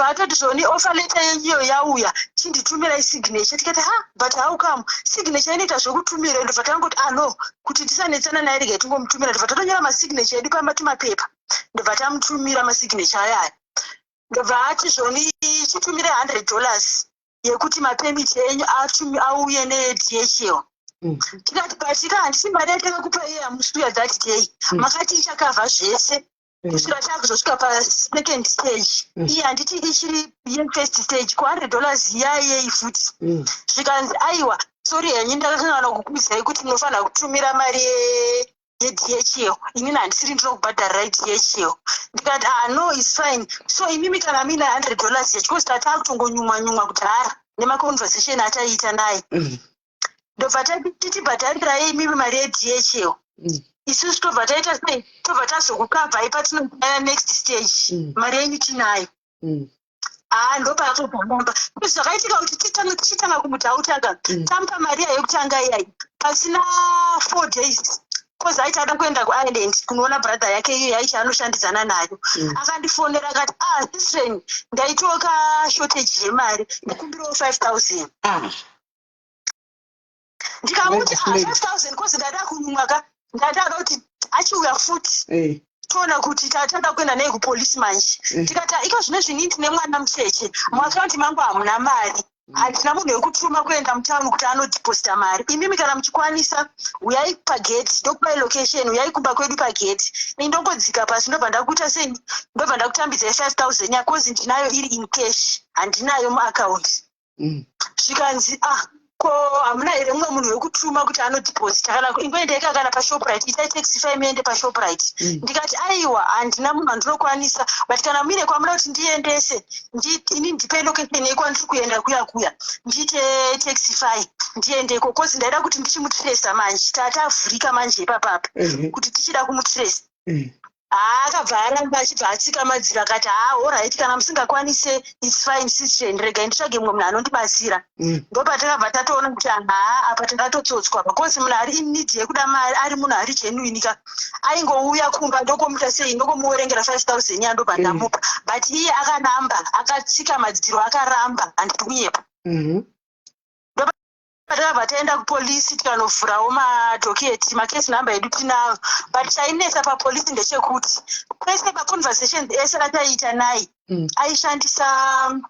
atoti, "Zvoni, offer letter yenyu yauya, chinditumirai signature." Tikati, "Ha, but how come signature inoita zvokutumira?" Ndobva tangoti, "Ah, no, kuti tisanetsana naye, regai tingomutumira." Ndobva tatonyora masignature edu pamatumapepa, ndobva tamutumira masignature ayaya. Ndobva ati, "Zvoni, chitumirai $100 yekuti mapermit enyu auye neDHL." Tikati, "But ka handisi mari yatakakupa iye yamusuya that day?" Makati ichakavha zvese kusvika taakuzosvika pasecond stage. Iye handiti ichiri yefirst stage? Ku $100 yaiyei futi? Zvikanzi, "Aiwa, sorry henyu, ndakakangana kukuudzai kuti munofanira kutumira mari yeDHL. Inini handisiri ndinokubhadharirai DHL." Ndikati, "Ah, no, is fine. So imimi kana muine $100 yacho, 'cause tatakutongonyumwa nyumwa kudhara nemaconversation ataiita naye." Ndobva tati, "Titibhadharirai imimi mari yeDHL, isusu tobva taita sei? Tobva tazokukavhai patinoaya next stage. Mari yenyu tinayo." Haa, ndopaakabva. Zvakaitika kuti tichitanga kumudoubtaka, tamupa mari iya yekutanga iyai, pasina 4 days, 'cause aiti ada kuenda kuIreland kunoona brother yake iyo yaiti anoshandidzana nayo, akandifonera akati, "Ah, sistren, ndaitoka shortage yemari, ndikumbirawo 5000." Ah. Ndikamuti, Right, "Ah, lady. 5000," 'cause ndada kunyumwa ka, ndadada kuti achiuya futi, toona kuti tatanga kuenda naye kupolisi manje. Tikati, "Ah, iko zvino zvinini tine mwana mucheche, muakaunti mangu hamuna mari, handina munhu wekutuma kuenda mutauni kuti anodhiposita mari. Imimi kana muchikwanisa, uyai pageti, ndokupai location, uyai kumba kwedu pageti, ini ndongodzika pasi, ndobva ndakuita sei, ndobva ndakutambidzai 5000 ya, 'cause ndinayo iri in cash, handinayo muakaunti." Zvikanzi, "Ah, ko hamuna here mumwe munhu wekutuma kuti anodhiposita? Kana ingoendaika kana paShoprite, itai Taxify muende paShoprite." Ndikati, "Aiwa, handina munhu andinokwanisa, but kana muine kwamuda kuti ndiendese, ini ndipe location yekwandiri kuenda kuya kuya, ndiite Taxify ndiendeko," 'cause ndaida kuti ndichimutresa manje, tatavhurika manje ipapapa, kuti tichida kumutresa. Haa, akabva aramba, achibva atsika madziro, akati, "Haa, alright, kana musingakwanise, it's fine, sister, regai nditsvage mumwe munhu anondibatsira." Ndopatakabva tatoona kuti haa, apa takatotsotswa, because munhu ari in need yekuda mari, ari munhu ari genuine ka, aingouya kumba, ndokomuta sei, ndokomuverengera 5000 yandobva ndamupa. But iye akaramba, akatsika madziro, akaramba, handidi kunyepa. Patakabva taenda kupolisi, tikanovhurawo madocket, macase number edu tinayo. But chainetsa papolisi ndechekuti kwese maconversations ese ataiita naye, aishandisa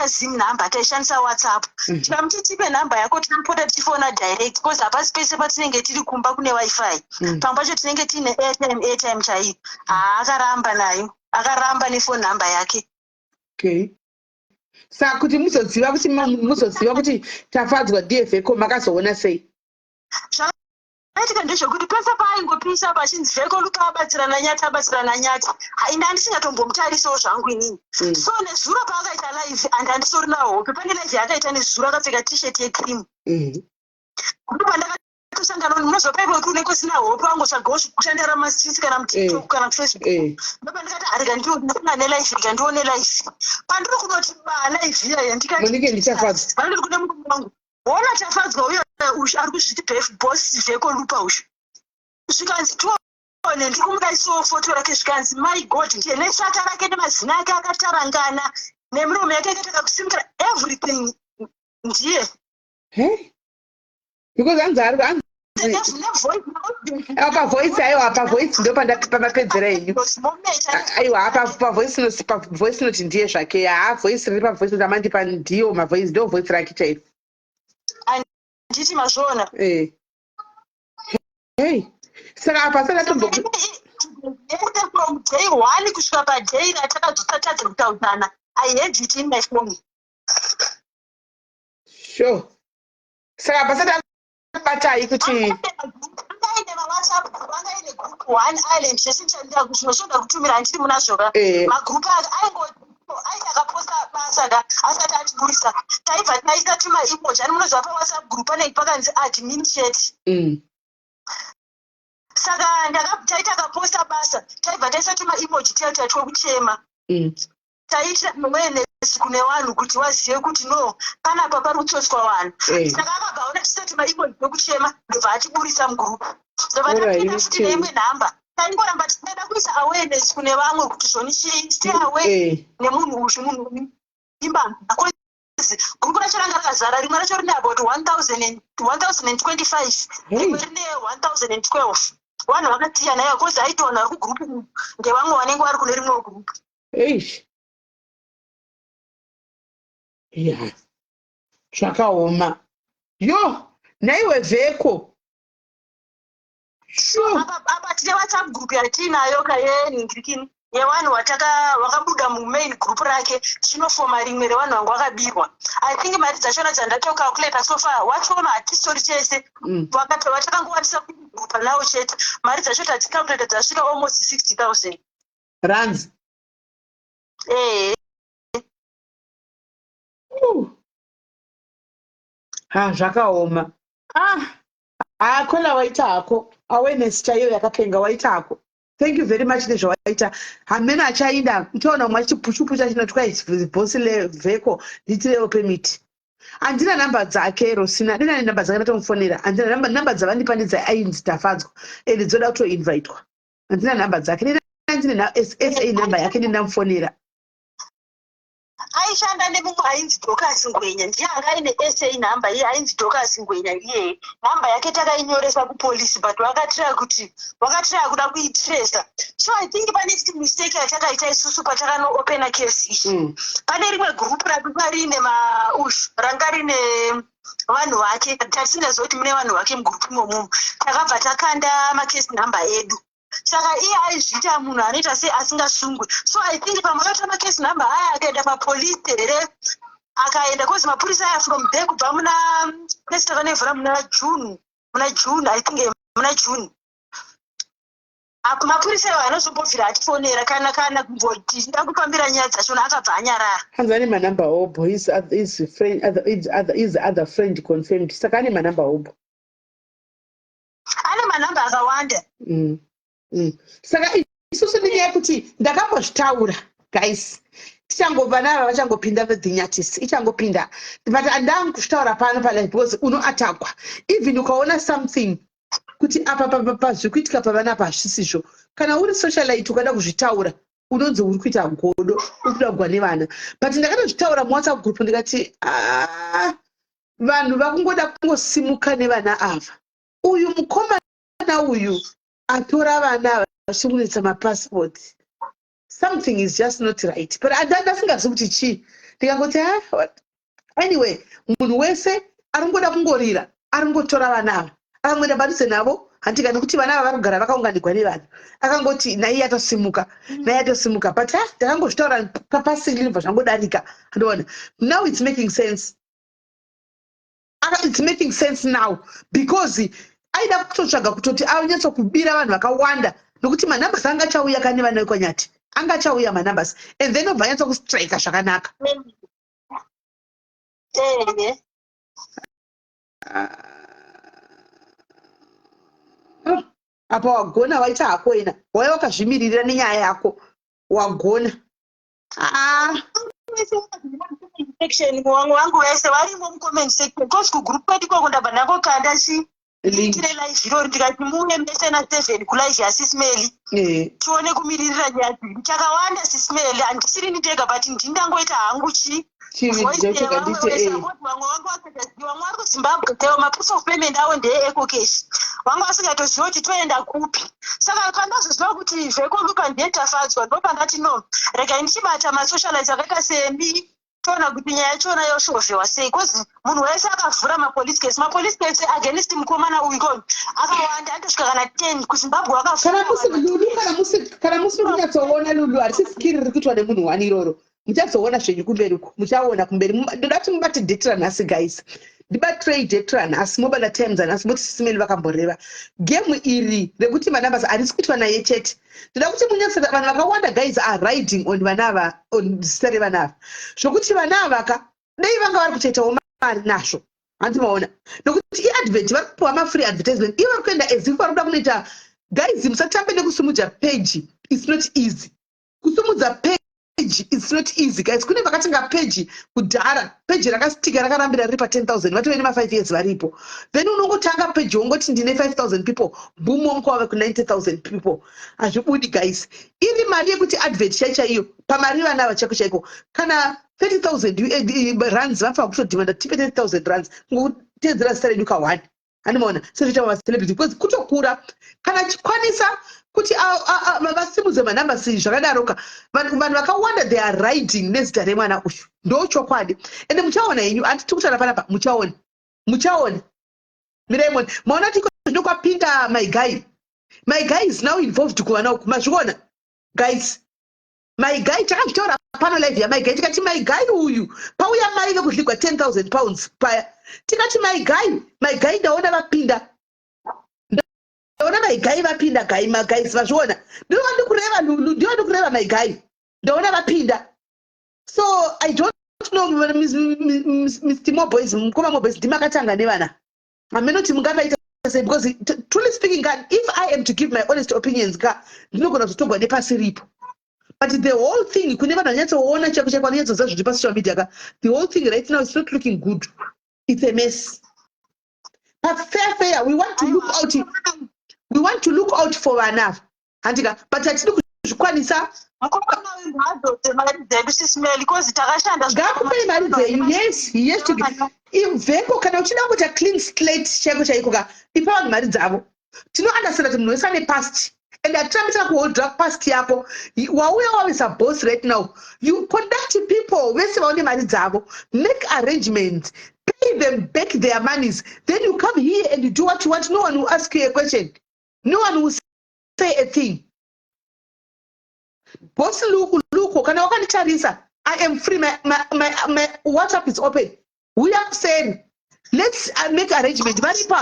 Zim number, taishandisa WhatsApp. Tikamuti, "Tipe nhamba yako, tinopota tichifona direct, because hapasi pese patinenge tiri kumba kune WiFi. Pamwe pacho tinenge tiine airtime, airtime chaiyo." Haa, akaramba nayo, akaramba nefone number yake. Okay, saka kuti muzoziva kuti Tafadzwa ndiye Vheko, makazoona sei? Zvakaitika ndezvekuti pese paaingopisa pachinzi Vheko Luka abatsirana Nyati, abatsirana Nyati, ine handisingatombomutarisawo zvangu inini. So nezuro paakaita live, and handisorina hope, pane live yaakaita nezuro, akapfeka T-shirt yecream. Ndopandakatosangana, munozopaipa kuti unenge usina hope, wangotsvagawo zvekushandira mastreets kana muTikTok kana kuFacebook. Ndopandikati, "Arega ndifuna nelive, rega ndione live." Pandiri kunoti ba live iyaya, ndikati, Munike ndiTafadzwa. Pandiri kune murume wangu, "Ona Tafadzwa uyo, ari kuzviti boss Vheko Lupa ushu." Zvikanzi, "Tione." Ndiri kumudaisawo foto rake. Zvikanzi, "My God, ndiye," nesaka rake nemazina ake akatarangana, nemiromo yake yakaita kakusimukira, everything ndiye. Hey? Because hanzi ari hanzi pavoice, aiwa, pavoice ndo pamapedzera henyu. Aiwa, apa pavoice note, pavoice note ndiye zvake. Haa, voice riri pavoice note amandipa ndiyo mavoice, ndo voice rake chairo. Nditi mazviona. Eh, hey, saka apa saka tombo From day one kusvika paday ratakadzosatadza kutaudzana, I had it in my phone. Sure, saka apa sati abatai kuti Angaine maWhatsApp group, angaine group one island zvechinozvoda kutumira, handiri munazvoka. Magroup ake aingo aiti akaposta basa ka, asati atiburisa, taibva taisa tuma emoji ani. Munoziva paWhatsApp group panenge pakanzi admin chat. Saka taita akaposta basa, taibva taisa tumaemoji tiya tuya twekuchema. Taiitira awareness kune vanhu kuti vazive kuti no, panapa pari kutsotswa vanhu. Saka akabva aona tichisa tumaemoji twekuchema, ndobva atiburisa mugroup, ndobva tapinda futi neimwe nhamba. Taingoramba tichida kuisa awareness kune vamwe kuti zvoni chii, stay away nemunhu uyu, munhu uyu imbavha. Group racho ranga rakazara, rimwe racho rine about 1025, rimwe rine 1012. Vanhu vakasiyana ivo, 'cause aiti vanhu vari kugroup ndevamwe vanenge vari kune rimwe group. Eish, ya, zvakaoma yo, naiwe Vheko, sure. Apa tine WhatsApp group yatiinayo kayenhingirikini yevanhu vakabuda mumain group rake, tichinofoma rimwe revanhu vanga vakabirwa. I think mari dzachona dzandatocalculata so far wachona hatistori chese. Vatakangokwanisa kugrupa nawo chete, mari dzacho tadzicalculata dzasvika almost 60 000 rands. Ehe. Ha, zvakaoma. Ah, hakola, waita hako awareness chaiyo yakapenga, waita hako. Thank you very much nezvawaita. Hamene achainda, uchaona umwe achipushupucha chinotwa bhosi levheko, ndiitirewo permit. Handina namba dzake, Rosina, dina namba dzake ndatomufonera. Handina namba, namba dzavandipa ndedza ainzi Tafadzwa, ende dzoda kutoinvitwa. Handina namba dzake. Ndina ndine SA namba yake, ndindamufonera. Aishanda nemumwe ainzi Docas Ngwenya, ndiye anga aine SA nhamba. Iye ainzi Docas Ngwenya iyeye, nhamba yake takainyoresa kupolisi, but vakatira kuti vakatira kuda kuitresa. So I think pane mistake yatakaita isusu patakanoopena case iyi. Pane rimwe group ranga riine maushu, ranga rine vanhu vake, tatisingaziva kuti mune vanhu vake mugroup imomomo. Takabva takanda macase number edu, saka iye aizviita munhu anoita sei asingasungwi. So I think pamakatora macase number aya, akaenda papolisi here, akaenda 'cause mapurisa aya from there, kubva muna kesi takanoivhura muna June, muna June I think, muna June. Apo mapurisa iwo anozombobvira atifonera kana kumboti tida kufambira nyaya dzachona, akabva anyarara. Hanzi ane manamba obo. His friend, other, his other friend confirmed, saka ane manamba obo. Ane manamba akawanda. Saka isusu nenyaya yekuti ndakambozvitaura, guys, tichangobva nava vachangopinda vedhinyatis ichangopinda, but handangu kuzvitaura pano palive because unoatakwa. Even ukaona something kuti apa pazviri kuitika pavana apa hazvisizvo, kana uri socialite ukada kuzvitaura unonzi uri kuita godo, uri kuda kugwa nevana. But ndakatozvitaura muWhatsApp group ndikati, "Ah, vanhu vakungoda kungosimuka nevana ava. Uyu mukomana uyu atora vana ava achikunetsa mapasipoti, something is just not right." But ndasingazivi kuti chii. Ndikangoti, "Ah, anyway, munhu wese aringoda kungorira, aringotora vana ava, akangoenda padhuze navo." Handika nekuti vana ava vari kugara vakaunganigwa nevanhu, akangoti naiye atosimuka, naiye atosimuka. But ah, ndakangozvitaura papasingly, ndobva zvangodarika. Andoona now it's making sense. It's making sense now because aida kutotsvaga kutoti anyatsokubira vanhu vakawanda, nokuti manumbers anga achauya kane vana vekwanyati, anga achauya manumbers, and then obva anyatsa kustrika zvakanaka. Ah, apa wagona, waita hako ena, waiva wakazvimiririra nenyaya yako, wagona. Ah. Section, vamwe vangu vese varimo mucomment section, 'cause kugroup kwedu ikoko ndabva ndangokanda chi Link. Tire live irori, ndikati muuye mese na7 kulive yaSis Melly, tione kumiririra nyaya dziri takawanda. Sis Melly, handisirini ndega, but ndindangoita hangu chi voice chega. Yevamwe ndite vese, vamwe vangu vakatoziva, vamwe vari kuZimbabwe tewo maproof of payment avo ndeye-EcoCash, vamwe vasingatoziva kuti toenda kupi. Saka pandazoziva kuti Vhekolupa ndiye Tafadzwa, ndo pandati no, regai ndichibata masocialites akaita semi, toona kuti nyaya yachona yoshovhewa sei, 'cause munhu wese akavhura mapolice case, mapolice case against mukomana uyu ko akawanda, andosvika kana 10 kuZimbabwe kana vakavhura. Musi Lulu, kana musiri kunyatsoona Lulu, harisi skiri riri kuitwa nemunhu wani iroro. Muchazoona zvenyu kumberi uko, muchaona kumberi. Ndoda kuti mubate date ranhasi, guys. Ndibatirei date ranhasi, mobata times anhasi, moti Sis Melly vakamboreva game iri rekuti manumbers harisi kuitwa naye chete. Ndoda kuti munyatso, vanhu vakawanda, guys, are riding on vana ava, on zita revana ava, zvokuti vana ava ka dei vanga vari kutoitawo mari nazvo. Hanzi maona, nokuti iadvert, vari kupiwa mafree advertisement, ivo vari kuenda as if vari kuda kunoita. Guys, musatambe nekusumudza page. It's not easy kusumudza page. It's not easy, guys. Kune vakatenga page kudhara, page rakastika, rakarambira riri pa10 000, vatove nema5 years varipo. Then unongotanga page, wongoti ndine 5000 people, boom, wonke wave ku90 000 people. Hazvibudi, guys. Iri mari yekuti advert chai chaiyo pamari vana ava chaiko chaiko, kana 30 000 rands, vafanira kutodhimanda tipe 30 000 rands ngokutedzera zita redu ka1, handimaona sezvoita macelebrity, because kutokura kana chikwanisa kuti vasimudze manumbers zvakadaroka. Vanhu vakawanda, they are riding nezita remwana uyu, ndo chokwadi. Ende muchaona henyu, handiti kutaura panapa, muchaona, muchaona. Mirai, maona kuti iko zvino kwapinda my guy. My guy is now involved kuvana uku, mazviona, guys? My guy, takazvitaura pano live yamai guy, tikati my guy uyu, pauya mai vekudligwa £10 000 paya, tikati my guy, my guy, ndaona vapinda, ndaona my guy vapinda. Guy, maguys, vazviona? Ndinova ndikureva Lulu, ndinova ndikureva my guy, ndaona vapinda. So I don't know, Mr Moboys, mukoma Moboys, ndimakatanga nevana, haminoti mungavaita sei, because truly speaking ka, if I am to give my honest opinions ka, ndinogona kuzotogwa nepasi ripo. But the whole thing, kune vanhu vanyatsoona chaiko chaiko, vanonyatsoziva zviri pasocial media ka, the whole thing right now is not looking good. It's a mess. But fair fair, we want to look out for vana, handika? But hatidi kuzvikwanisa. Mukomana wemhadzote mari dzedu, sisimeli, 'cause takashanda. Ngakupei mari dzenyu. Yes, ivheko. Kana uchida kuita clean slate chaiko chaiko ka, ipa vanhu mari dzavo. Tinounderstanda kuti munhu wese ane past, and hatirambisa kuholdra past yako. Wauya wavisa boss right now, you conduct people vese vaone mari dzavo, make arrangements, pay them back their monies, then you come here and you do what you want. No one will ask you a question, no one will say a thing. Boss Luku, Luko, kana wakanditarisa, I am free. My WhatsApp is open. Uya kuseni, let's make arrangement. Varipo.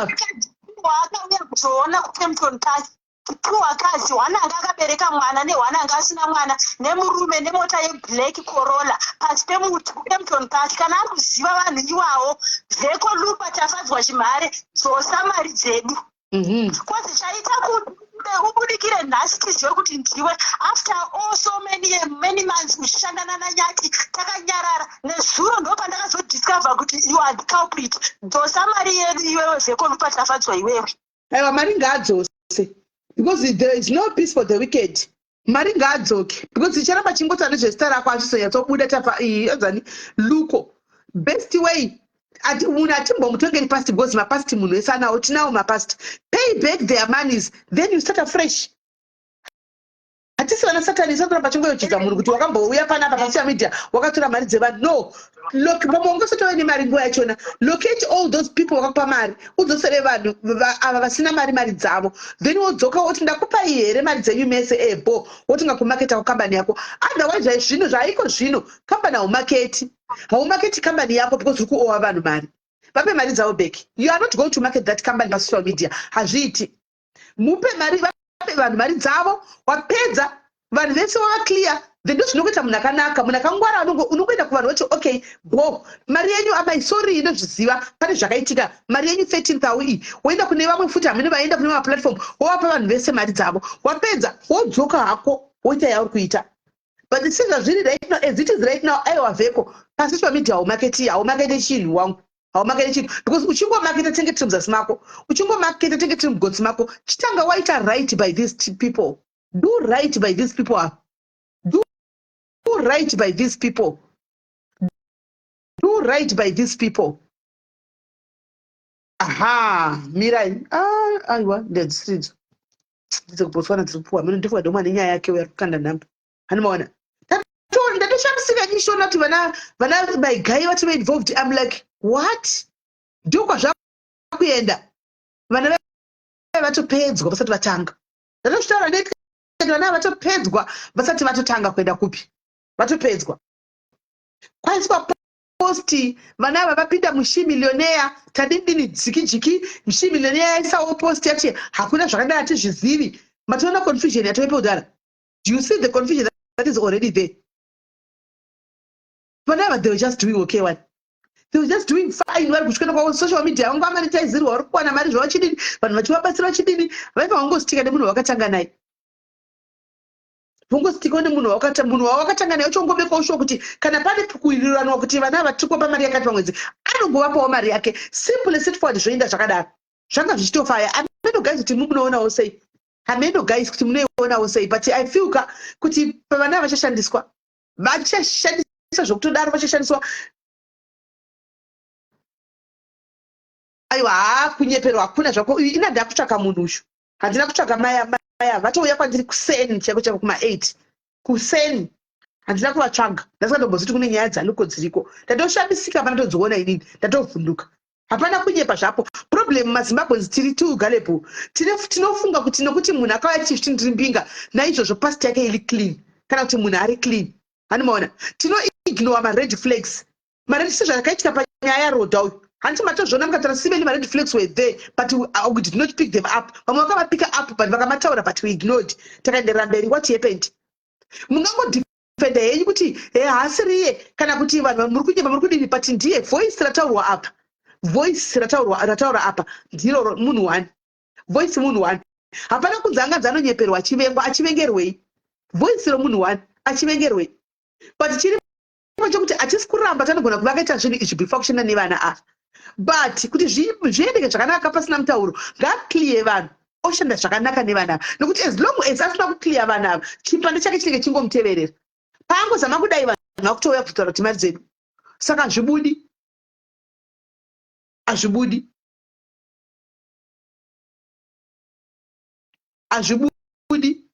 Waakauya kuzoona kuKempton Park, wakazi hwana anga akabereka mwana nehwana anga asina mwana, nemurume nemota yeblack Corolla pasi pemuti kuKempton Park. Kana ari kuziva vanhu iwawo, Vheko Lupa Tafadzwa Chimhare, dzosa mari dzedu. 'Cause chaita kuti ubudikire nhasi, tizive kuti ndiwe, after all so many, many months uchishandana naNyati, takanyarara. Nezuro ndo pandakazodiscover kuti you are the culprit. Dzosa mari yedu iwewe, Vheko Lupa Tafadzwa, iwewe. Aiwa, mari ngaadzose, because there is no peace for the wicked. Mari ngaadzoke, because icharamba chingota nezvezita rako, achizonyatsobuda tafa iyi enzani Luko. Best way, munhu atimbomutongeri past, because mapast munhu wese anawo, tinawo mapast. Pay back their monies, then you start afresh. Hatisi vana Satani, isatoramba chingoyochidza munhu kuti wakambouya panapa pasocial media, wakatora mari dzevanhu. No, look, pamwe ungasatove nemari nguva yachona. Locate all those people vakakupa mari, udzosere vanhu ava vasina mari mari dzavo, then wodzoka woti, "Ndakupai here mari dzenyu mese?" Ebo wotinga kumaketa kukambani yako. Otherwise zvino zvaiko zvino, kambani haumaketi, haumaketi kambani yako, because uri kuowa vanhu mari. Vape mari dzavo back. You are not going to market that company pasocial media, hazviiti. Mupe mari, vape vanhu mari dzavo. Wapedza, vanhu vese vava clear, then ndo zvinokuita munhu akanaka, munhu akangwara. Unongoenda kuvanhu voti, "Okay, bo mari yenyu amai, sorry, inozviziva pane zvakaitika, mari yenyu 13 thou iyi." Woenda kune vamwe futi, hamene vaenda kune maplatform, wovapa vanhu vese mari dzavo. Wapedza, wodzoka hako, woita yauri kuita. But sezvazviri right now, as it is right now, aiwa, Vheko, pasocial media haumaketi, haumaketi chinhu wangu, haumaketi chinhu, because uchingomaketa tenge tiri muzasi mako, uchingomaketa tenge tiri mugotsi mako. Chitanga waita right by these people. Do right by these people ava. Do right by these people, do right by these people. Aha, mirai. Ah, aiwa, ndedzisiridzo dzekuBotswana dziri kupuwa mino. Ndifunga domwa nenyaya yake uyo ari kukanda nhamba, handimaona. Ndatoshamisika ndichiona kuti vana my guy vati involved. I'm like, what? Ndo kwazvakuenda. Vana vatopedzwa vasati vatanga. Ndatozvitaura ndeti vana vatopedzwa vasati vatotanga kuenda kupi, vatopedzwa. Kwaiswa post, vana ava vapinda muShe Millionaire, tadindini dzikijiki. She Millionaire yaisawo post yati hakuna zvakadai, hatizvizivi. Matoona confusion yatovepo kudhara. Do you see the confusion that is already there? Vana ava, they were just doing okay one. They were just doing fine, vari kusvika kwa social media, vanga vamonetizirwa, vari kuwana mari zvavo chidini, vanhu vachivabatsira chidini. Vaiva vangostika nemunhu wakatanga naye, vongostika nemunhu munhu wawakatanga naye, uchongobekawo sure kuti kana pane kuwiriranwa kuti vana ava tiri kupa mari yakati pamwedzi, anongovapawo mari yake, simple, straightforward, zvoenda zvakadaro. Zvanga zvichitofaya. Hameno guys kuti munoionawo sei, hameno guys kuti munoionawo sei, but I feel ka kuti vana vachashandiswa, vachashandiswa zvokutodaro, vachashandiswa. Aiwa, haa, kunyeperwa hakuna zvako. Ina ndakutsvaka munhu uyu, handina kutsvaga maya maya, vatouya kwandiri kuseni chaiko chaiko, kuma8 kuseni. Handina kuvatsvaga, ndasingatombozivi kuti kune nyaya dzaluko dziriko. Ndatoshamisika panatodziona inini, ndatovhunduka. Hapana kunyepa zvapo. Problem maZimbabweans tiri too gullible. Tinofunga kuti nokuti munhu akauya tichiti ndiri mbinga, naizvozvo past yake iri clean, kana kuti munhu ari clean. Hanimaona, tinoignore mared flags. Mared, sezvakaitika panyaya yaRodha uyu, handiti matozviona mukataura simeni, mared flags were there, but we did not pick them up. Vamwe vakamapicka up, but vakamataura, but we ignored, takaenderera mberi. What happened? Mungangodefenda henyu kuti haasiriye, kana kuti vanhu muri kunyepa, muri kudini, but ndiye. Voice rataurwa apa, voice rataurwa, rataura apa ndiro munhu one. Voice munhu one, hapana kunzi anganzi anonyeperwa, achivengwa. Achivengerwei? Voice romunhu one, achivengerwei? But chiripo chekuti hatisi kuramba, tanogona kuva akaita zvinhu izvi before kushanda nevana ava, but kuti zviendeke zvakanaka pasina mutauro, ngaaclear vanhu, oshanda zvakanaka nevana ava, nokuti as long as asina kuclear vanhu ava, chipande chake chinenge chingomuteverera. Paangozama kudai, vanhu vakutouya kutaura kuti mari dzedu. Saka hazvibudi, hazvibudi, hazvibudi.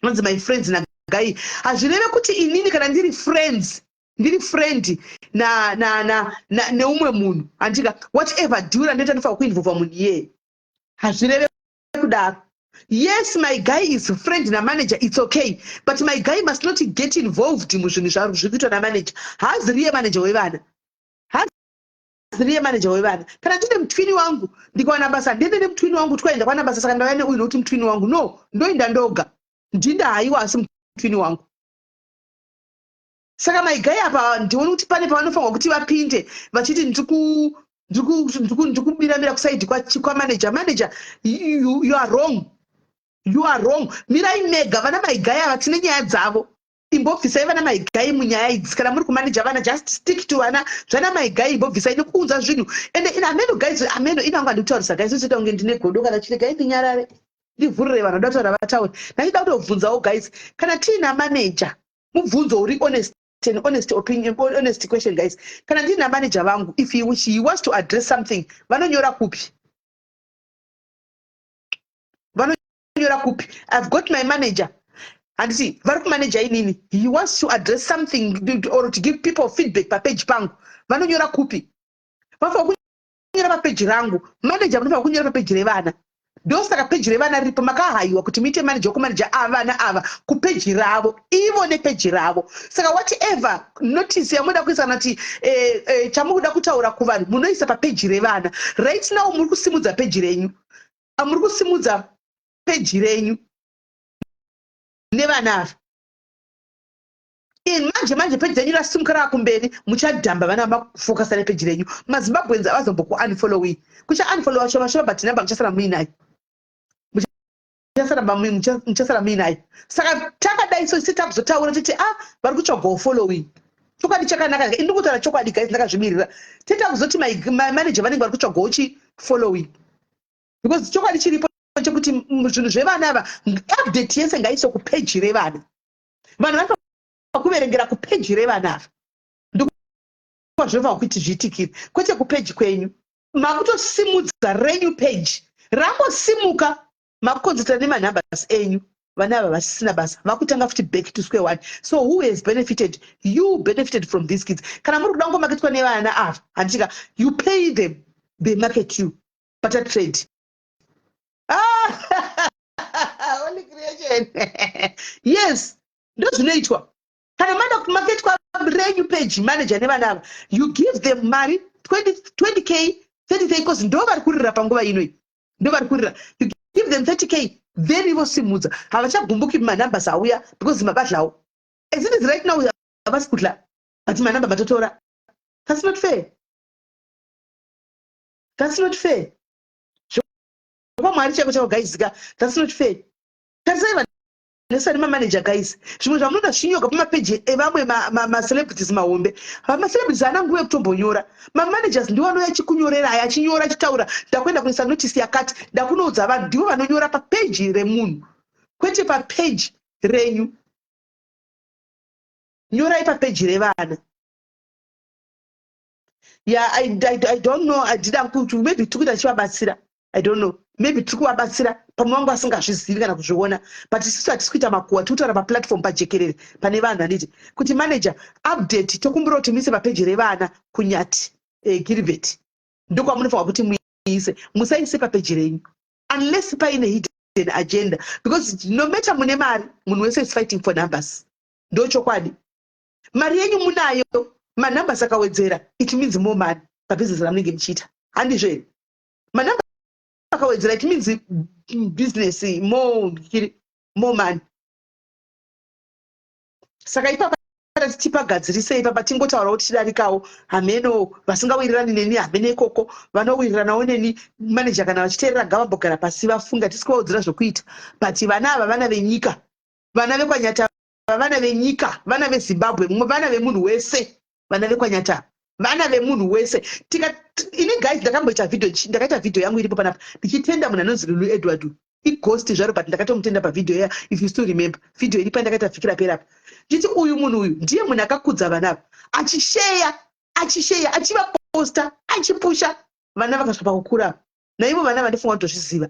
Anzi my friends nagai, hazvireve kuti inini kana ndiri friends, ndiri friend na na na na neumwe munhu, handika whatever deal randoita ndinofanira kuinvolva munhu iyeye. Hazvireve kudaro. Yes, my guy is friend namanager, it's okay, but my guy must not get involved muzvinhu zviri kuitwa namanager. Haazi riye manager wevana, haazi riye manager wevana. Kana ndine mutwini wangu, ndikawana basa, ndiende nemutwini wangu, twaenda kwana basa. Saka ndauya neuyu nokuti mutwini wangu? No, ndoenda ndoga. Ndinda haiwa, asi mutwini wangu. Saka my guy apa ndioni kuti pane pavanofanirwa kuti vapinde vachiti ndikumiramira kuside kwamanager. Manager, you are wrong, you are wrong. Mirai mega. Vana my guy ava tine nyaya dzavo. Imbobvisai vana my guy munyaya idzi. Kana muri kumaneja vana, just stick to vana. Zvana my guy imbobvisai nekuunza zvinhu. Ende ine ameno guys, ameno inangu handikutaurisa guys, uchiita kunge ndine godo kana chiregai ndinyarare, ndivhurire vanhu vanoda kutaura vataure. Ndachida kutobvunzawo guys, kana tiina manager, mubvunzo uri honest, an honest opinion, honest question guys, kana ndina manager vangu, if he wants to address something, vanonyora kupi? Vanonyora kupi? I've got my manager, handiti vari kumanager inini. He wants to address something or to give people feedback papage pangu, vanonyora kupi? Vanofanira kunyora papeji rangu. Manager munofanira kunyora papeji revana. Ndosaka peji revana riripo. Makahayiwa kuti muite manager wekumaneja avana ava kupeji ravo ivo nepeji ravo. Saka whatever notice yamunoda kuisa, kana kuti chamukuda kutaura kuvanhu, munoisa papeji revana. Right now muri kusimudza peji renyu, muri kusimudza peji renyu nevana ava. In manje manje peji renyu rasimuka raakumberi, muchadhamba vana makufokasa nepeji renyu. MaZimbabweans avazomboku-unfollowi, kucha-unfollowa shoma shoma, but namba muchasara muinayo, muchasara muinayo. Saka takadai so sitakuzotaura titi a ah, vari kutsvagawo following. Chokwadi chakanaka, ini kutaura chokwadi guys, ndakazvimirira. Tita kuzoti manager vanenge vari kutsvagawo chi following, because chokwadi chiripo chekuti zvinhu zvevana ava, update yese ngaiswe kupeji revana. Vanhu vanofanira kuverengera kupeji revana ava, ndozvinofanira kuti zviitikire, kwete kupeji kwenyu. Makutosimudza renyu peji, rangosimuka, makukonzeresa nemanumbers enyu. Vana ava vasisina basa, vakutanga futi back to square one. So who has benefited? You benefited from these kids. Kana muri kuda kungomaketwa nevana ava, handitika you pay them, they market you. Barter trade. Ah, holy creation, yes, ndozvinoitwa. Kana mada kumaketwa renyu page, manager nevana ava, you give them mari, 20K, 30K, because ndo vari kurira panguva inoi, ndo vari kurira. You give them 30K, then ivosimudza, havachagumbuki manumbers auya, because mabadlawo. As it is right now, havasi kudla, but manamba matotora. That's not fair, that's not fair. Zvokwamwari chaiko chaiko, guys ka, that's not fair. Tarisai vanhu nesani mamanager, guys. Zvimwe zvamunoda zvinyoka pamapeji evamwe macelebrities mahombe. Macelebrities haana nguva yekutombonyora. Mamanagers ndiwo anouya achikunyorerai, achinyora, achitaura, "Ndakuenda kuisa notice yakati, ndakunoudza vanhu." Ndivo vanonyora papeji remunhu, kwete papeji renyu. Nyorai papeji revana. Yeah, I don't know. Handida kuti maybe tiri kuita tichivabatsira. I don't know, maybe tiri kuvabatsira, pamwe vangu vasingazvizivi kana kuzviona, but isusu hatisi kuita makuhwa. Tiri kutaura paplatform pajekerere pane vanhu, handiti, kuti manager, update, tokumbira kuti muise papeji revana kunyati Gilbert. Ndokwamunofanira kuti muise. Musaise papeji renyu unless paine hidden agenda, because no matter mune mari, munhu wese is fighting for numbers. Ndochokwadi. Mari yenyu munayo, manumbers akawedzera, it means more money pabhizinesi ramunenge muchiita, handizvo here? Manamba akawedzera, it means business more, more money. Saka ipapa tipagadzirisei ipapa, tingotaurawo tichidarikawo. Hameno vasingawirirani neni, hameno ikoko. Vanowiriranawo neni, manager kana vachiteerera, ngavambogara pasi vafunga. Tisi kuvaudzira zvokuita, but vana ava vana venyika. Vana vekwanyata, vana venyika, vana veZimbabwe, vana vemunhu wese. Vana vekwanyata, vana vemunhu wese. Tika ini, guys, ndakamboita vhidhio, ndakaita vhidhio yangu iripo panapa, ndichitenda munhu anonzi Lulu Edward. Ighost zvaro, but ndakatomutenda pavhidhio iya. If you still remember, vhidhio iripa ndakaita vhiki raperapa, ndichiti uyu munhu uyu ndiye munhu akakudza vana ava, achisheya, achisheya, achivaposta, achipusha vana vakasvika pakukura. Naivo vana vandifunga kutozviziva,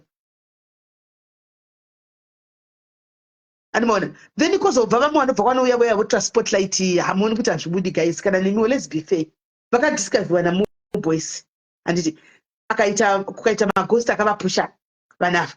andimaona. Then kozobva vamwe vanobva kwanouya voya votora spotlight. Hamuoni kuti hazvibudi, guys? Kana nemiwo, let's be fair. Vakadiscoverwa namoboys, handiti? Akaita kukaita maghost akavapusha vana ava.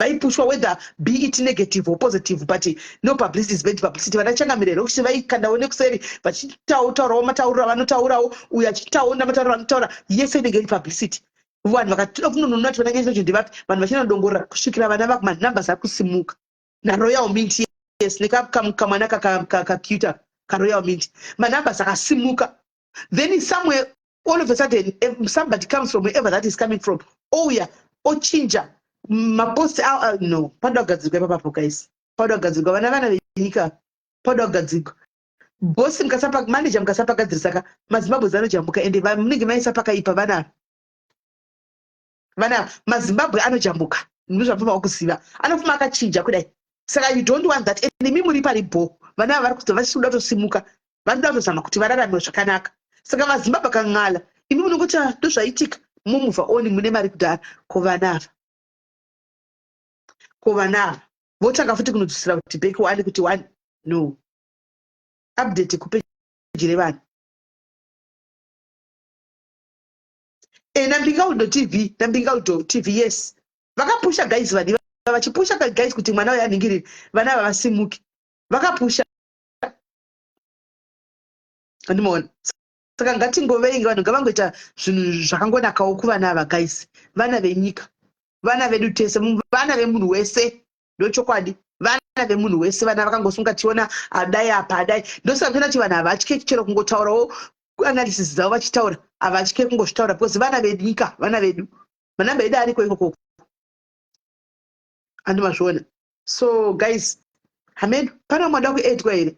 Vaipushwa, whether be it negative or positive, but no publicity is bad publicity. Vanachangamire rokuti vaikandawo nekuseri, vachitaurawo matauriro avanotaurawo, uyo achitawo namatauriro avanotaura, yese inenge iri publicity. Vanhu vakatoda kunonona kuti vananyacho ndevapi, vanhu vachinodongorera kusvikira vana vakumanumbers akusimuka naRoyal Mint. Yes, nekamwana kacuta kaRoyal Mint, manumbers akasimuka. Then somewhere, all of a sudden, somebody comes from wherever that is coming from, ouya ochinja mapost. No, panoda kugadzirwa ipapapo, guys, panoda kugadzirwa. Vana venyika, panoda kugadzirwa. Bosi mukasapa, manager mukasapagadzirisa ka, maZimbabwe anojambuka. Ende munenge maisa pakaipa vana. Vana maZimbabwe anojambuka, ndozvapfuma kuziva, anofuma akachinja kudai. Saka you don't want that. And imi muri pari bo, vana ava vari kuza vachida kutosimuka, vanoda kutozama kuti vararame zvakanaka. Saka vaZimbabwe kan'ala, imi munongoti, "Ah, ndozvaitika," momuvha oni mune mari kudhara. Ko vana ava, ko vana ava votanga futi kunodzosera kuti back one, kuti one. No update kupeji revanhu. NaMbingaudo TV, naMbingaudo TV, yes, vakapusha, guys. Vanhu vachipusha, guys, kuti mwana uyo anhingirire, vana ava vasimuke. Vakapusha, andimaona. Saka ngatingovei, vanhu ngavangoita zvinhu zvakangonakawo kuvana ava, guys. Vana venyika, vana vedu tese, vana vemunhu wese. Ndochokwadi, vana vemunhu wese. Vana vakangosunga tiona adai apa, adai. Ndosaka kuona kuti vanhu havatye chero kungotaurawo analysis dzavo vachitaura, havatye kungozvitaura, because vana venyika, vana vedu, manamba edu ariko ikoko, andimazviona. So guys, hameno pane vamwe vada kuedwa here?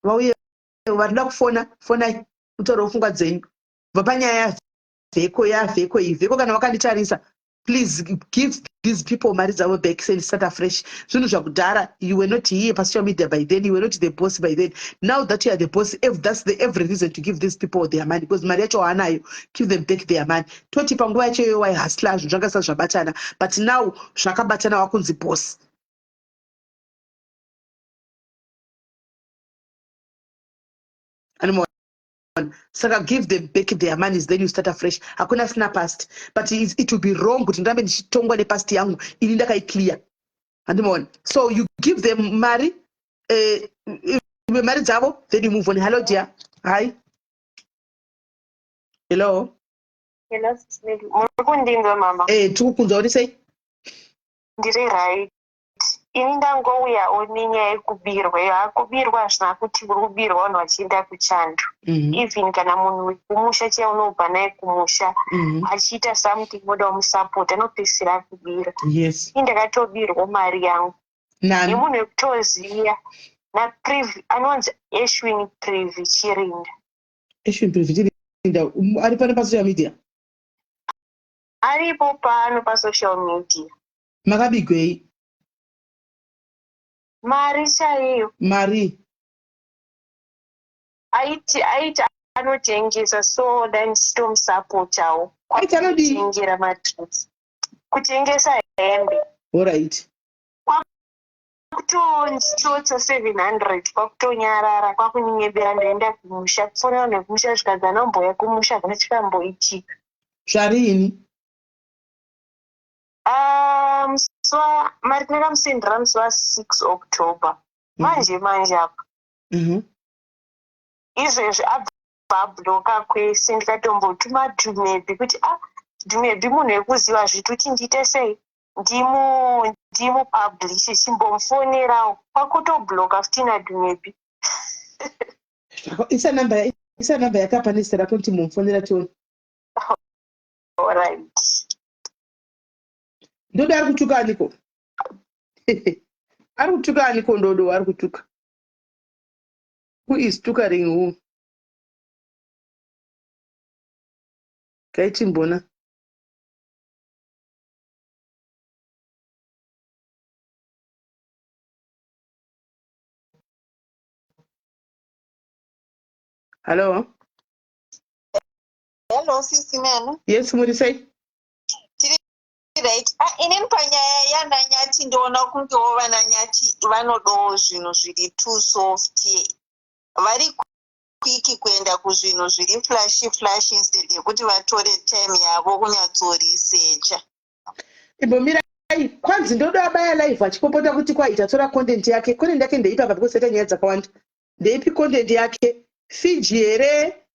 Vauye. Varida kufona, fonai, mutaurewo pfungwa dzenyu. Bva panyaya yavheko, yavheko iyi, vheko, kana wakanditarisa, please give these people mari dzavo back and start afresh. Zvinhu zvakudhara. You were not here pasocial media by then, you were not the boss by then. Now that you are the boss, if that's the every reason to give these people their money, because mari yacho waanayo. Give them back their money. Toti panguva yacho iyoyo waihustla, zvinhu zvanga zvisati zvabatana, but now zvakabatana, wakunzi boss. Anymore. Saka give them back their monies, then you start afresh. Hakuna asina past, but it will be wrong kuti ndirambe ndichitongwa nepast yangu ini ndakaiclear, handimaona. So you give them mari, mari dzavo, then you move on. Hello dear, hi, hello. Hello, muri kundinzwa, mama? Eh, tiri kukunzwa. Uri sei? Ndiri right. Ini ndangouyawo nenyaya yekubirwa iyo. Hakubirwa hazvina kuti uri kubirwa vanhu vachienda kuchando. Even kana munhu wekumusha chaiye unobva naye kumusha achiita something oda kumusapota, anopedzisira akubira. Ini ndakatobirwa mari yangu Nani? Nemunhu wekutoziya, naPrivi, anonzi Ashwin Privi Chirinda. Ashwin Privi Chirinda ari pano pasocial media? Aripo pano pasocial media. Makabigwei? Mari chaiyo. Mari? Aiti anotengesa, so da ndichitomusapotawo. Aiti anodii? Kutengera madress, kutengesa hembe. Alright. Kutonditsotsa 700, kwakutonyarara, kwakunyenyebera. Ndaenda kumusha, kufonera vanhu vekumusha, zvikanzi anomboya kumusha, hakuna chikamboitika. Zvarini? Ah, musi mari ndakamusendera musi wa6 October, manje manje apa. Izvezvi abva abloka kwese. Ndikatombotuma Dumebi kuti, ah, Dumebi munhu wekuziva zvitu, kuti ndiite sei, ndimupublishe, chimbomufonerawo. Kwakutobloka futi naDumebi. Isa namba yakapa nezita rako kuti mumufonera tione. Alright. Ndodo ari kutuka aniko? Ari kutuka aniko? Ndodo ari kutuka. Who is tukaring who? Kaitimbona. Hallo? Hello, sisi Menu. Yes, muri sei? Right. Ah, inini panyaya yanaNyati ndoona kungewo vanaNyati vanodawo zvinhu zviri too soft. Vari quick kuenda kuzvinhu zviri flashy flash instead yekuti vatore time yavo kunyatsoresearcha. Imbomirai. Kwanzi Ndodo abaya live achipopota kuti kwaita tora content yake. Content yake ndeipi apa? Because aita nyaya dzakawanda. Ndeipi content yake? Fiji here?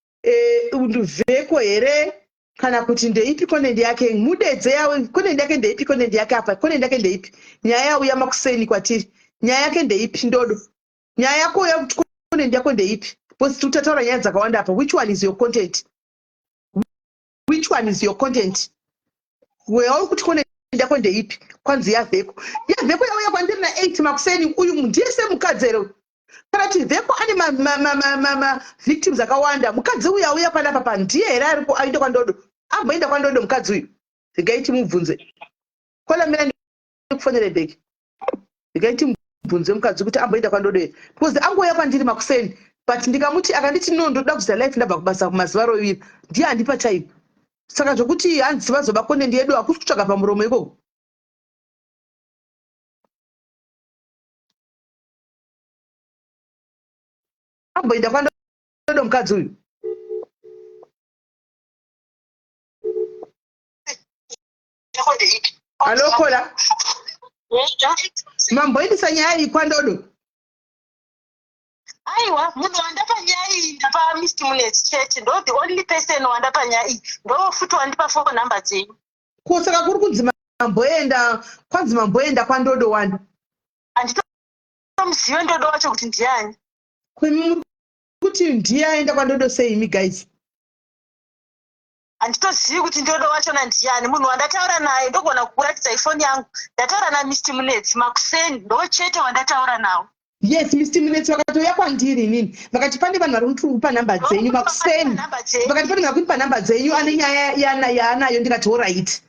Vheko here? Kana kuti ndeipi content yake? Mudedze yawe, content yake ndeipi? Content yake apa, content yake ndeipi? Nyaya yauya makuseni kwatiri. Nyaya yake ndeipi, Ndodo? Nyaya yako yakuti content yako ndeipi? Because tiri nyaya dzakawanda apa. Which one is your content? Which one is your content? Weauri kuti content yako ndeipi? Kwanzi yavheko. Yavheko yauya kwandiri na8 makuseni. Uyu ndiye semukadzi here? Kana kuti Vheko ane mavictims akawanda? Mukadzi uyu auya panapa pa ndiye here ari aenda kwaNdodo? Amboenda kwaNdodo mukadzi uyu? Regai timubvunze. Kolamira, ndikufonere back. Regai timubvunze mukadzi kuti amboenda kwaNdodo here, because angouya kwandiri makuseni, but ndikamuti, akanditi, "No, ndoda kuzoita live, ndabva kubasa kumazuva roviri." Ndiye andipa time. Saka zvokuti hanzi vazoba content yedu, hakusi kutsvaga pamuromo ikoko. Amboenda kwaNdodo mukadzi uyu? Hello, caller. Mamboendesa nyaya iyi kwaNdodo? Aiwa, munhu wandapa nyaya iyi ndapa Mr Munetsi chete. Ndo the only person wandapa nyaya iyi, ndo futi wandipa phone number dzenyu. Ko saka kuri kunzi mamboenda, kwanzi mamboenda kwaNdodo wani? Handitomuzive Ndodo wacho kuti ndiani. Kwemi muri kuti ndiye aenda kwaNdodo sei imi guys? Handitozivi kuti Ndodo wachona ndiani. Munhu wandataura naye, ndogona kukuratidzai foni yangu, ndataura naMr Munetsi makuseni, ndo chete wandataura nawo. Yes, Mr Munetsi vakatouya kwandiri inini, vakati pane vanhu vari kutipa nhamba dzenyu makuseni. Nhamba dzenyu. Vakati pane vanhu vari kutipa nhamba dzenyu, ane nyaya yaanayo. Ndikati alright.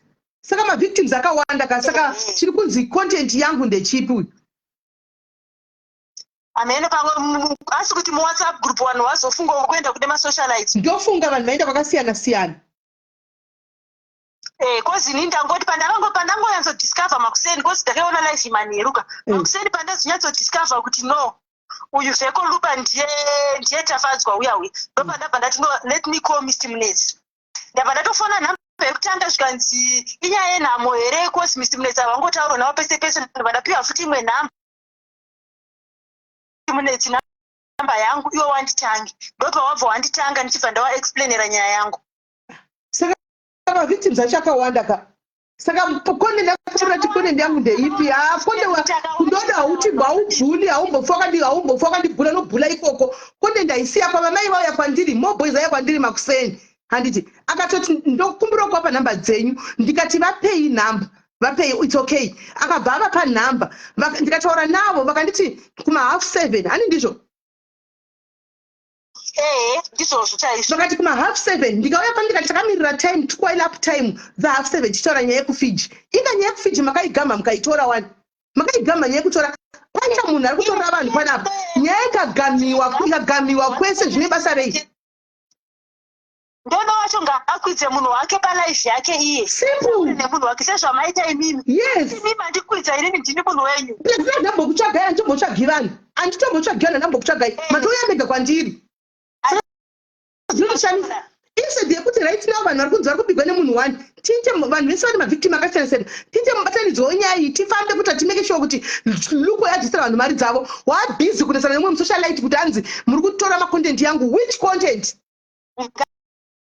Saka mavictims akawanda ka. Saka chiri kunzi content yangu ndechipi uyu? Hamene, pamwe asi kuti muWhatsApp group vanhu vazofungawo kuenda kune masocialites. Ndofunga vanhu vaenda kwakasiyana siyana. Eh, 'cause ini ndangoti pandangonyatso-discover makuseni, 'cause ndakaiona live manheru ka. Makuseni pandazonyatsodiscover kuti no, uyu Vheko Lupa ndiye Tafadzwa uya uya, ndopandabva ndati, "No, let me call Mr Munetsi." Ndabva ndatofona nhamba yekutanga, zvikanzi inyaya yenhamo here, 'cause Mr Munetsi havangotaurwa navo pese pese. Ndobva ndapiwa futi imwe nhamba, Munetsi namba yangu iwe wanditange. Ndobva wabva wanditanga, ndichibva ndawaexplainera nyaya yangu. Saka mavictims acho akawanda ka. Saka content yakutora kuti content yangu ndeipi? Ha, content kundoda hauti haubhuli, haumbofa wakandi haumbofa wakandibhula, nobhula ikoko. Content haisiya kwava mai vauya kwandiri, more boys auya kwandiri makuseni. Handiti akatoti ndokumbira kuwapa nhamba dzenyu, ndikati vapei nhamba, vapei, it's okay. Akabva avapa nhamba, ndikataura navo vakanditi kuma 7:30, hani ndizvo? Ehe, ndizvozvo chaizvo. Vakati kuma 7:30 ndikauya pano, ndikati takamirira time, twile up time dza 7:30 tichitaura nyaya yekuFiji. Inga nyaya yekuFiji makaigama mukaitora wani, makaigama nyaya yekutora. Paita munhu ari kutorera vanhu panapa, nyaya ikagamiwa, ikagamiwa kwese, zvine basa rei? Ndoda wacho ngaakwidze munhu wake palive yake iye. Simple. Nemunhu wake sezvamaita imimi. Yes. Imi mandikwidza, inini ndini munhu wenyu. Ndasina ndambokutsvagai, handitombotsvagi vanhu, handitombotsvagi vanhu, handambokutsvagai, matouya mega kwandiri. Zvinoshamisa instead yekuti right now vanhu vari kunzi vari kubigwa nemunhu one, tiite vanhu vese vane mavictim akasiyana siyana, tiite mubatanidzwa wenyaya iyi, tifambe kuti timake sure kuti luko yadzisira vanhu mari dzavo. Wabhizi kunesana nemumwe musocialite kuti anzi muri kutora macontent yangu. Which content?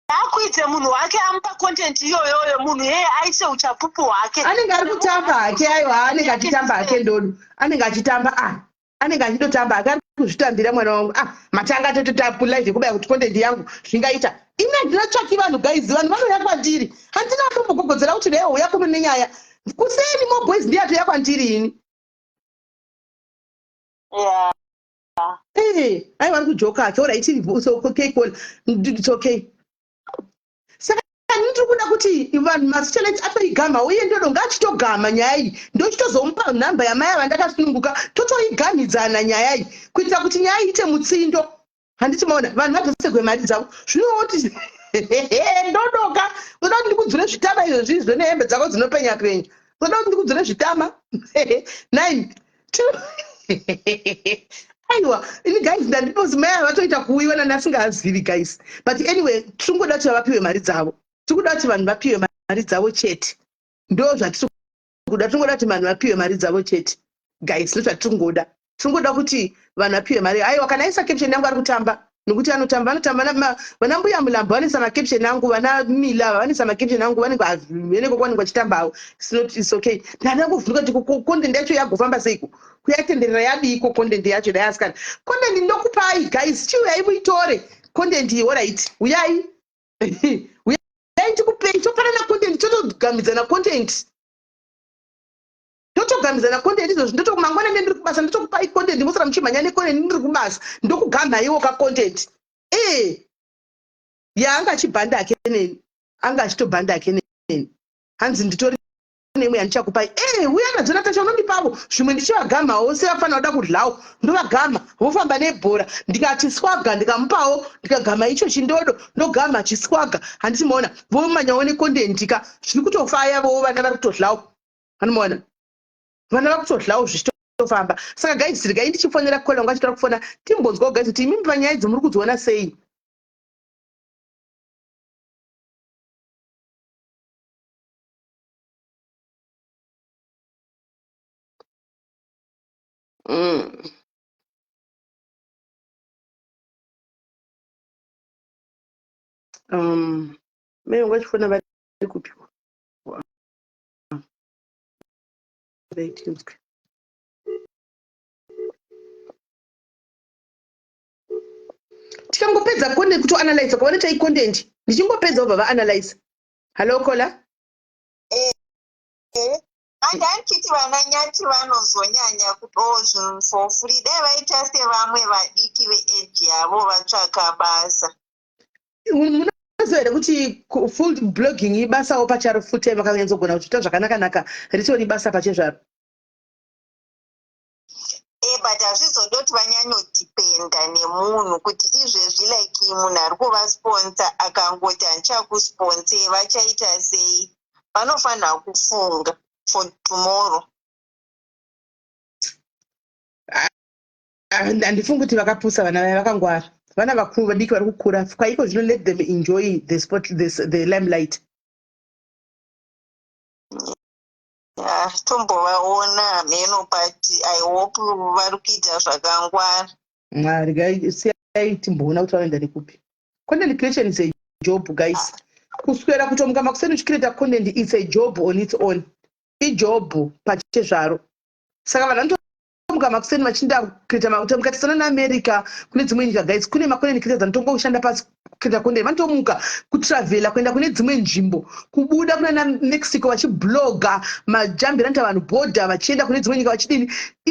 Akwidze munhu wake, amupa content iyoyoyo, munhu yeye aise uchapupu hwake. Anenge ari kutamba hake, aiwa, anenge achitamba hake ndodo, anenge achitamba, ah, anenge achitotamba hake, ari kuzvitambira mwana wangu. Ah, matanga tototapu live yekubaya kuti content yangu zvingaita. Ini handinotsvaki vanhu guys, vanhu vanouya kwandiri. Handina atombogogodzera kuti dai uya kuno nenyaya. Kuseni mo boys ndiye atouya kwandiri ini. Eh, aiwa, ari kujoka hake. Alright, it's okay call, it's okay. Saka ndiri kuda kuti vanhu masocialite atoigama, uye ndodo ngaachitogama nyaya iyi, ndochitozomupa nhamba yamai ava ndakasununguka, totoigamidzana nyaya iyi kuitira kuti nyaya iyi ite mutsindo. Handiti maona vanhu vadzoserwe mari dzavo? Zvinoti ndodoka unoda kuti ndikudzure zvitama izvo zvizvo nehembe dzako dzinopenya penya, unoda kuti ndikudzure zvitama nine two. Aiwa, ini guys ndandipozi mai ava vatoita kuuyiwa nani asingazivi guys. But anyway, tiringoda kuti vapiwe mari dzavo, tiri kuda kuti vanhu vapiwe mari dzavo chete, ndo zvatiri kuda. Tingoda kuti vanhu vapiwe mari dzavo chete guys, ndo zvatiri tingoda, kuti vanhu vapiwe mari. Aiwa, kana aisa caption yangu ari kutamba, nokuti anotamba, vanotamba vana mbuya Mulambo, vanoisa macaption angu, vana Mila vanoisa macaption angu, vanenge veneko kwanenge vachitambawo. It's not, it's okay. Ndada kuvhunduka kuti content yacho yagofamba seiko, kuyatenderera yadiiko content yacho. Dai asikana, content ndokupai guys, chiuyai muitore content iyi. Alright, uyai, uyai ndikupei, topanana content, totogamidzana content, totogamidzana content izvozvi. Ndotokumangwana ndendiri kubasa, ndotokupai content, mosara muchimhanya necontent. Ndiri kubasa, ndokugamhaiwo kacontent. Ee, yaanga achibhanda ake neni, anga achitobhanda ake neni. Hanzi nditori nemwe yandichakupai. E, uya nadzo Natasha, unondipavo zvimwe ndichivagamawo sevafanira kuda kudlawo, ndovagama vofamba nebhora. Ndikati swaga, ndikamupawo, ndikagama icho chindodo, ndogama chiswaga. Handiti maona vomanyawo necontent ka, zviri kutofaya vowo, vana vari kutodlawo. Anomaona vana vakutodlawo, zvichitofamba. Saka guys, regai ndichifonera caller wangu achitora kufona, timbonzwawo guys kuti imimi panyaya idzi muri kudziona sei. Mai vangu vachifona vari kupi? Right, tinzwe. Tikangopedza content kutoanalyza kwavanoita icontent, ndichingopedza vobva vaanalyza. Hallo caller. Handichiti vana Nyati vanozonyanya kudawo zvinhu for free. Dai vaita sevamwe vadiki veage yavo, vatsvaka basa. Munoziva here kuti full blogging ibasawo pacharo, full time, vakanyatsogona kuchiita zvakanaka-naka, ritori basa pachezvaro? E, but hazvizodoti vanyanyodhipenda nemunhu kuti izvezvi, like munhu ari kuvasponsor akangoti handichakusponsor, vachaita sei? Vanofanira kufunga for tomorrow. Ah, handifungi kuti vakapusa vana vaya, vakangwara vana vakuru, vadiki vari kukura kwaiko zvino. Let them enjoy the spot, the limelight. Ah, tombovaona hameno, but I hope vari kuita zvakangwara. Regai, siyai timboona kuti vanoenda nekupi. Content creation is a job guys. Kuswera kutomuka makuseni uchicreata content, it's a job on its own, ijob pachezvaro. Saka vanhu vanotomuka makuseni vachinda kucreata. Mukatisana neAmerica, kune dzimwe nyika, guys, kune macontent creators anotongoshanda pasi kucreata content. Vanotomuka, kutravhela kuenda kune dzimwe nzvimbo, kubuda kuna Mexico, vachibloga majambiro anoita vanhu bhodha, vachienda kune dzimwe nyika, vachidini.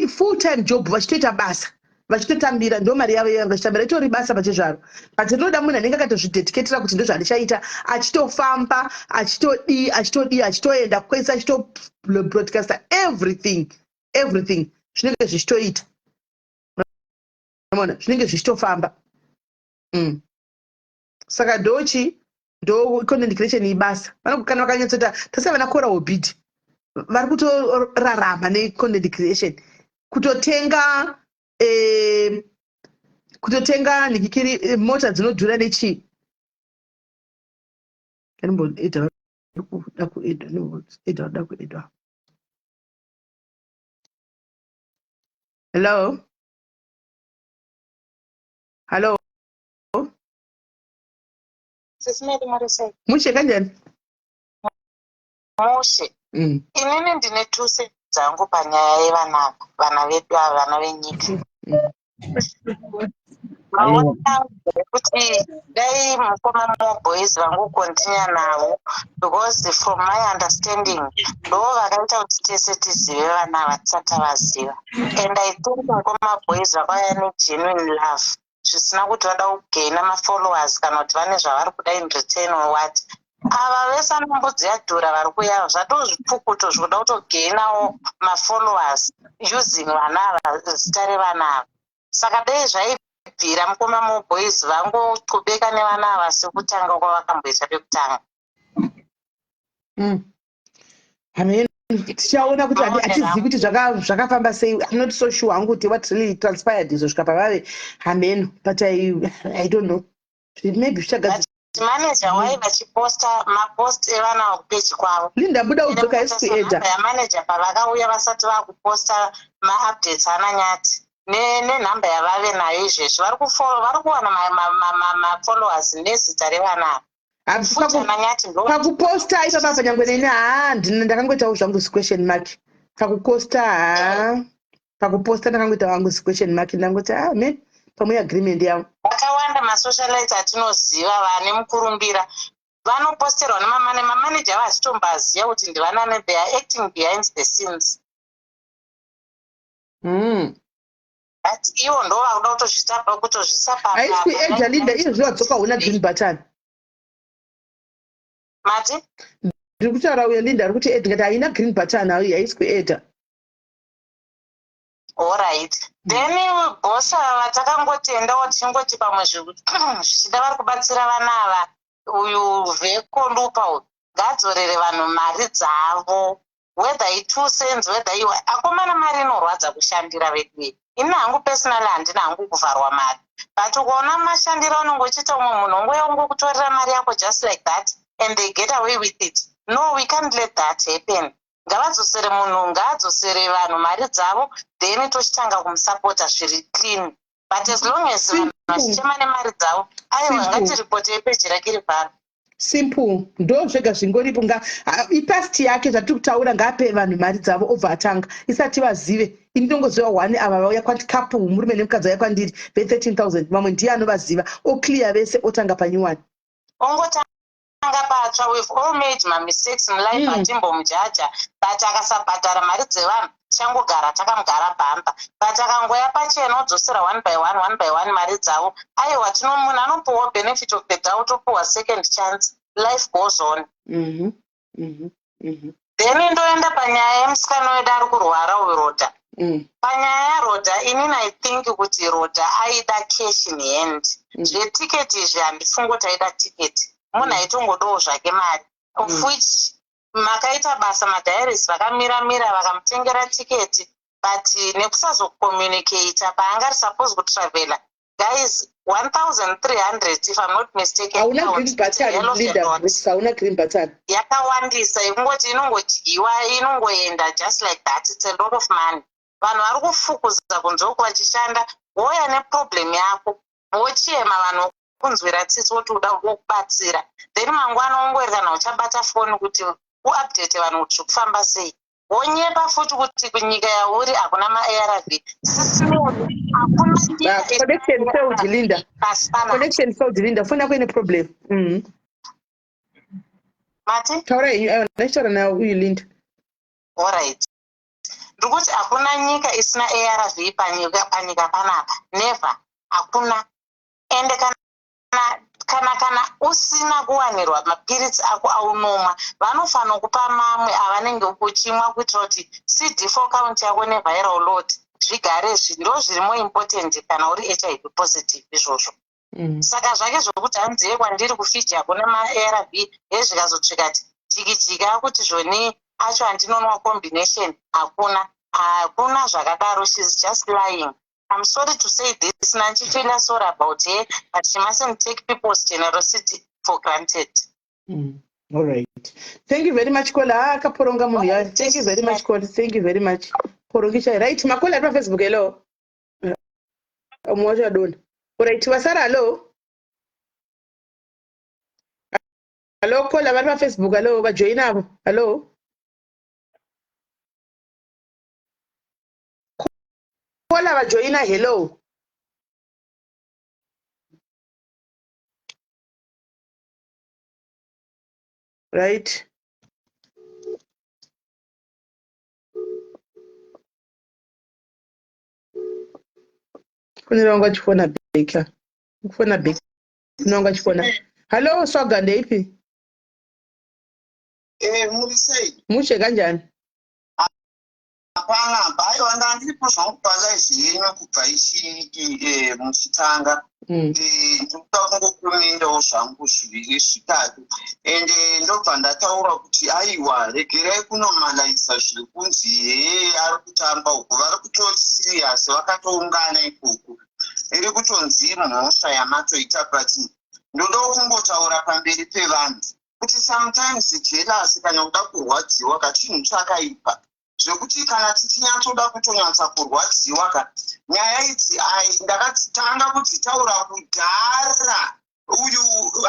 Full time job, vachitoita basa, vachitotambira, ndo mari yavo yanga vachitambira. Itori basa pachezvaro, but rinoda munhu anenge akatozvidedicatira kuti ndozvandichaita, achitofamba, achitodii, achitodii, achitoenda kwese, achitobroadcasta everything, everything. Zvinenge zvichitoita, mona, zvinenge zvichitofamba. Saka ndochi ndo content creation ibasa. Kana vakanyatsoita, tasai vana Kora Obidi vari kutorarama necontent creation, kutotenga nikikiri, mota dzinodhura nechii. Anomboedha kuda kuedha, eda kuda kuedha. Hello, hello. Sisi Mary, muri sei? Mushe, kanjani? Mushe. Inini ndine tuse dzangu panyaya yevana, vana vedu ava, vana venyika. Maona kuti dai mukoma Moboys vangocontinue navo, because from my understanding ndo vakaita kuti tese tizive vana ava tisati tavaziva. And I think mukoma Boys vakauya negenuine love, zvisina kuti vada kugaina mafollowers kana kuti vane zvavari kuda in return or what. Ava vese anombudzi yadhura vari kuya, zvatozvipfukuto zvikuda kutogainawo mafollowers using vana ava, zita revana ava. Saka dai zvaibvira, mukoma Moboys vangoqhubeka nevana ava sekutanga kwavakamboita pekutanga. Amen. Tichaona kuti hatizivi kuti zvakafamba sei. I'm not so sure hangu kuti what really transpired izvo svika pavave hameno, but I don't know, maybe zvichagadzira. Manager wai vachiposta mapost evana kupeji kwavo. Linda, buda udzoka, isi kuedha. Yamanager pavakauya vasati vakuposta maupdates ana Nyati nenhamba yavave nayo izvezvi, vari kuwana mafollowers nezita revana ava. Pakuposta ipapa, panyangwe neni, haa, ndakangoitawo zvangu question mark pakuposta. Haa, pakuposta ndakangoita hangu question mark. Ndangoti, ah, me pamwe agreement yavo. Vakawanda masocialites atinoziva vane mukurumbira vanoposterwa nemamaneja vachitombaziva kuti ndivanani. They are acting behind the scenes. But ivo ndo vakuda kutozvisa. Haisi kuedha, Linda. Iyo zviwadzoka, huna green button. Mati? Ndiri kutaura, uyo Linda ari kuti ed ngati haina green button, haisi kuedha. Alright, then bosa vatakangotendawo, tichingoti pamwe zvichida vari kubatsira vana ava. Uyu Vhekolupa uyu ngadzorere vanhu mari dzavo, whether i2 cents, whether iwe akomana, mari inorwadza kushandira vedu. Ini hangu personally handina hangu kuvharwa mari, but ukaona mashandiro anonge uchiita umwe munhu ongouya ungokutorera mari yako just like that and they get away with it. No, we can't let that happen. Ngavadzosere munhu, ngaadzosere vanhu mari dzavo, then tochitanga kumusapota zviri clean. But as long as vanhu vachichema nemari dzavo, aiwa, ngatiripotei peji rake rivharo. Simple, ndo zvega zvingoripo. Ipast yake zvatiri kutaura. Ngaape vanhu mari dzavo, obva atanga isati vazive. Ini ndongoziva one, ava vauya kwati, couple, murume nemukadzi vauya kwandiri ve13 000. Vamwe ndiye anovaziva, oclear vese, otanga panyuwani. Ongotanga patsva. We've all made mamistakes mulife. Hatimbomujaja, but akasabhadhara mari dzevanhu, tichangogara takamugara bhamba. But akangoya pachena, odzosera one by one, one by one mari dzavo, aiwa, tino munhu anopuhwa benefit of the doubt, opuhwa second chance, life goes on. Then ndoenda panyaya yemusikana wedu ari kurwara uyu, Roda. Panyaya yaRoda, inini I think kuti Roda aida cash in hand. Zvetiketi izvi handifungi kuti aida tiketi. Munhu aitongodawo zvake mari, of which makaita basa madiaries vakamiramira vakamutengera tiketi, but nekusazocommunicata paanga ari suppose kutravela, guys, 1300, if I'm not mistaken. Hauna green button, Linda Brooks, hauna green button. Yakawandisa, yekungoti inongodyiwa, inongoenda just like that. It's a lot of money. Vanhu vari kufukuza kunze uku vachishanda, woya neproblem yako, wochema vanhu. Vakunzwira tsitsi, woti uda kubatsira, then mangwana wongori kana uchabata foni kuti uupdate vanhu kuti zviri kufamba sei, wonyepa futi kuti kunyika yauri hakuna maARV. Sisimoni, hakuna nyika. Connection failed, Linda. Pasi panapa. Connection failed, Linda. Foni yako ine problem. Mati? Taura henyu. Aiwa, ndachitaura nayo uyu Linda. Alright, ndikuti hakuna nyika isina ARV panyika panapa, never, hakuna. Ende kana usina kuwanirwa mapiritsi ako aunomwa, vanofanira kupa mamwe avanenge uchimwa kuitira kuti CD4 count yako neviral load zvigare. Ndo zviri more important kana uri HIV positive izvozvo. Saka zvake zvokuti hanziye kwandiri kuFiji hakuna maARV, hezvikazotsvikati jiki jiki, akuti zvoni acho andinonwa combination, hakuna, hakuna zvakadaro. She's just lying. I'm sorry to say this, nandichifeela sorry about her, but she mustn't take people's generosity for granted. All right. Thank you very much, Kola. Ah, akaporonga munhu ya. Thank you very much, Kola. Thank you very much. Porongisha. Right, makola ari paFacebook, hello. Umwe wacho adona. All right, vasara, hello. Hello, Kola vari paFacebook, hello, vajoin avo. Hello. Kola vajoina, hello. Right. Fonera wangu achifona beka. Kufona beka. Fonera wangu achifona. Hello, Swaga, ndeipi? Muri sei? Mushe, kanjani? Hapana, aiwa, ndandiripo zvangu palive yenyu kubva ichi muchitanga. Ndinoda kungokumendawo zvangu zviviri zvitatu, ende ndobva ndataura kuti aiwa, regerai kunomalaisa zviri kunzi hee ari kutamba uku. Vari kutori serious, vakatoungana ikoko, iri kutonzi mhosva yamatoita. But ndodawo kungotaura pamberi pevanhu kuti sometimes jealous kana kuda kurwadziwa kachinhu chakaipa, zvekuti kana tichinyatsoda kutonyatsa kurwadziwa ka, nyaya idzi ai ndakatanga kudzitaura kudhara. Uyu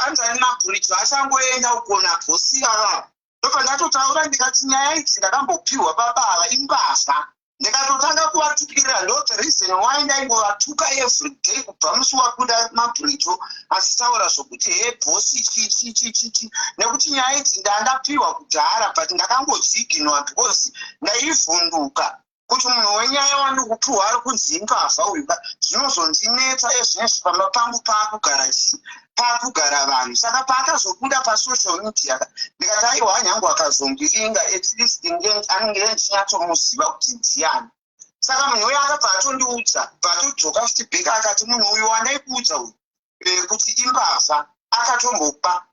anzani mabhuridzo achangoenda ukona bhosi ava, ndobva ndatotaura ndikati nyaya idzi ndakambopiwa baba ava imbavha, ndikatotanga kuvatukirira. Ndo the reason why ndaingovatuka everyday kubva musi wabuda mabhuridzo achitaura zvokuti he bhosi chi chi chi chi chi, nekuti nyaya idzi ndandapiwa kudhara, but ndakangodziignora because ndaivhunduka kuti munhu wenyaya wandiri kupiwa ari kunzi imbavha uyu ka, zvinozondinetsa ezvinezvi pamba pangu paakugara chi paakugara vanhu. Saka paakazobuda pasocial media ka, ndikati aiwa, nyange akazondiringa, at least anenge ndichinyatsomuziva kuti ndiani. Saka munhu uyu akabva atondiudza, bva atodzoka futi back, akati munhu uyu wandaikuudza uyu kuti imbavha akatombopa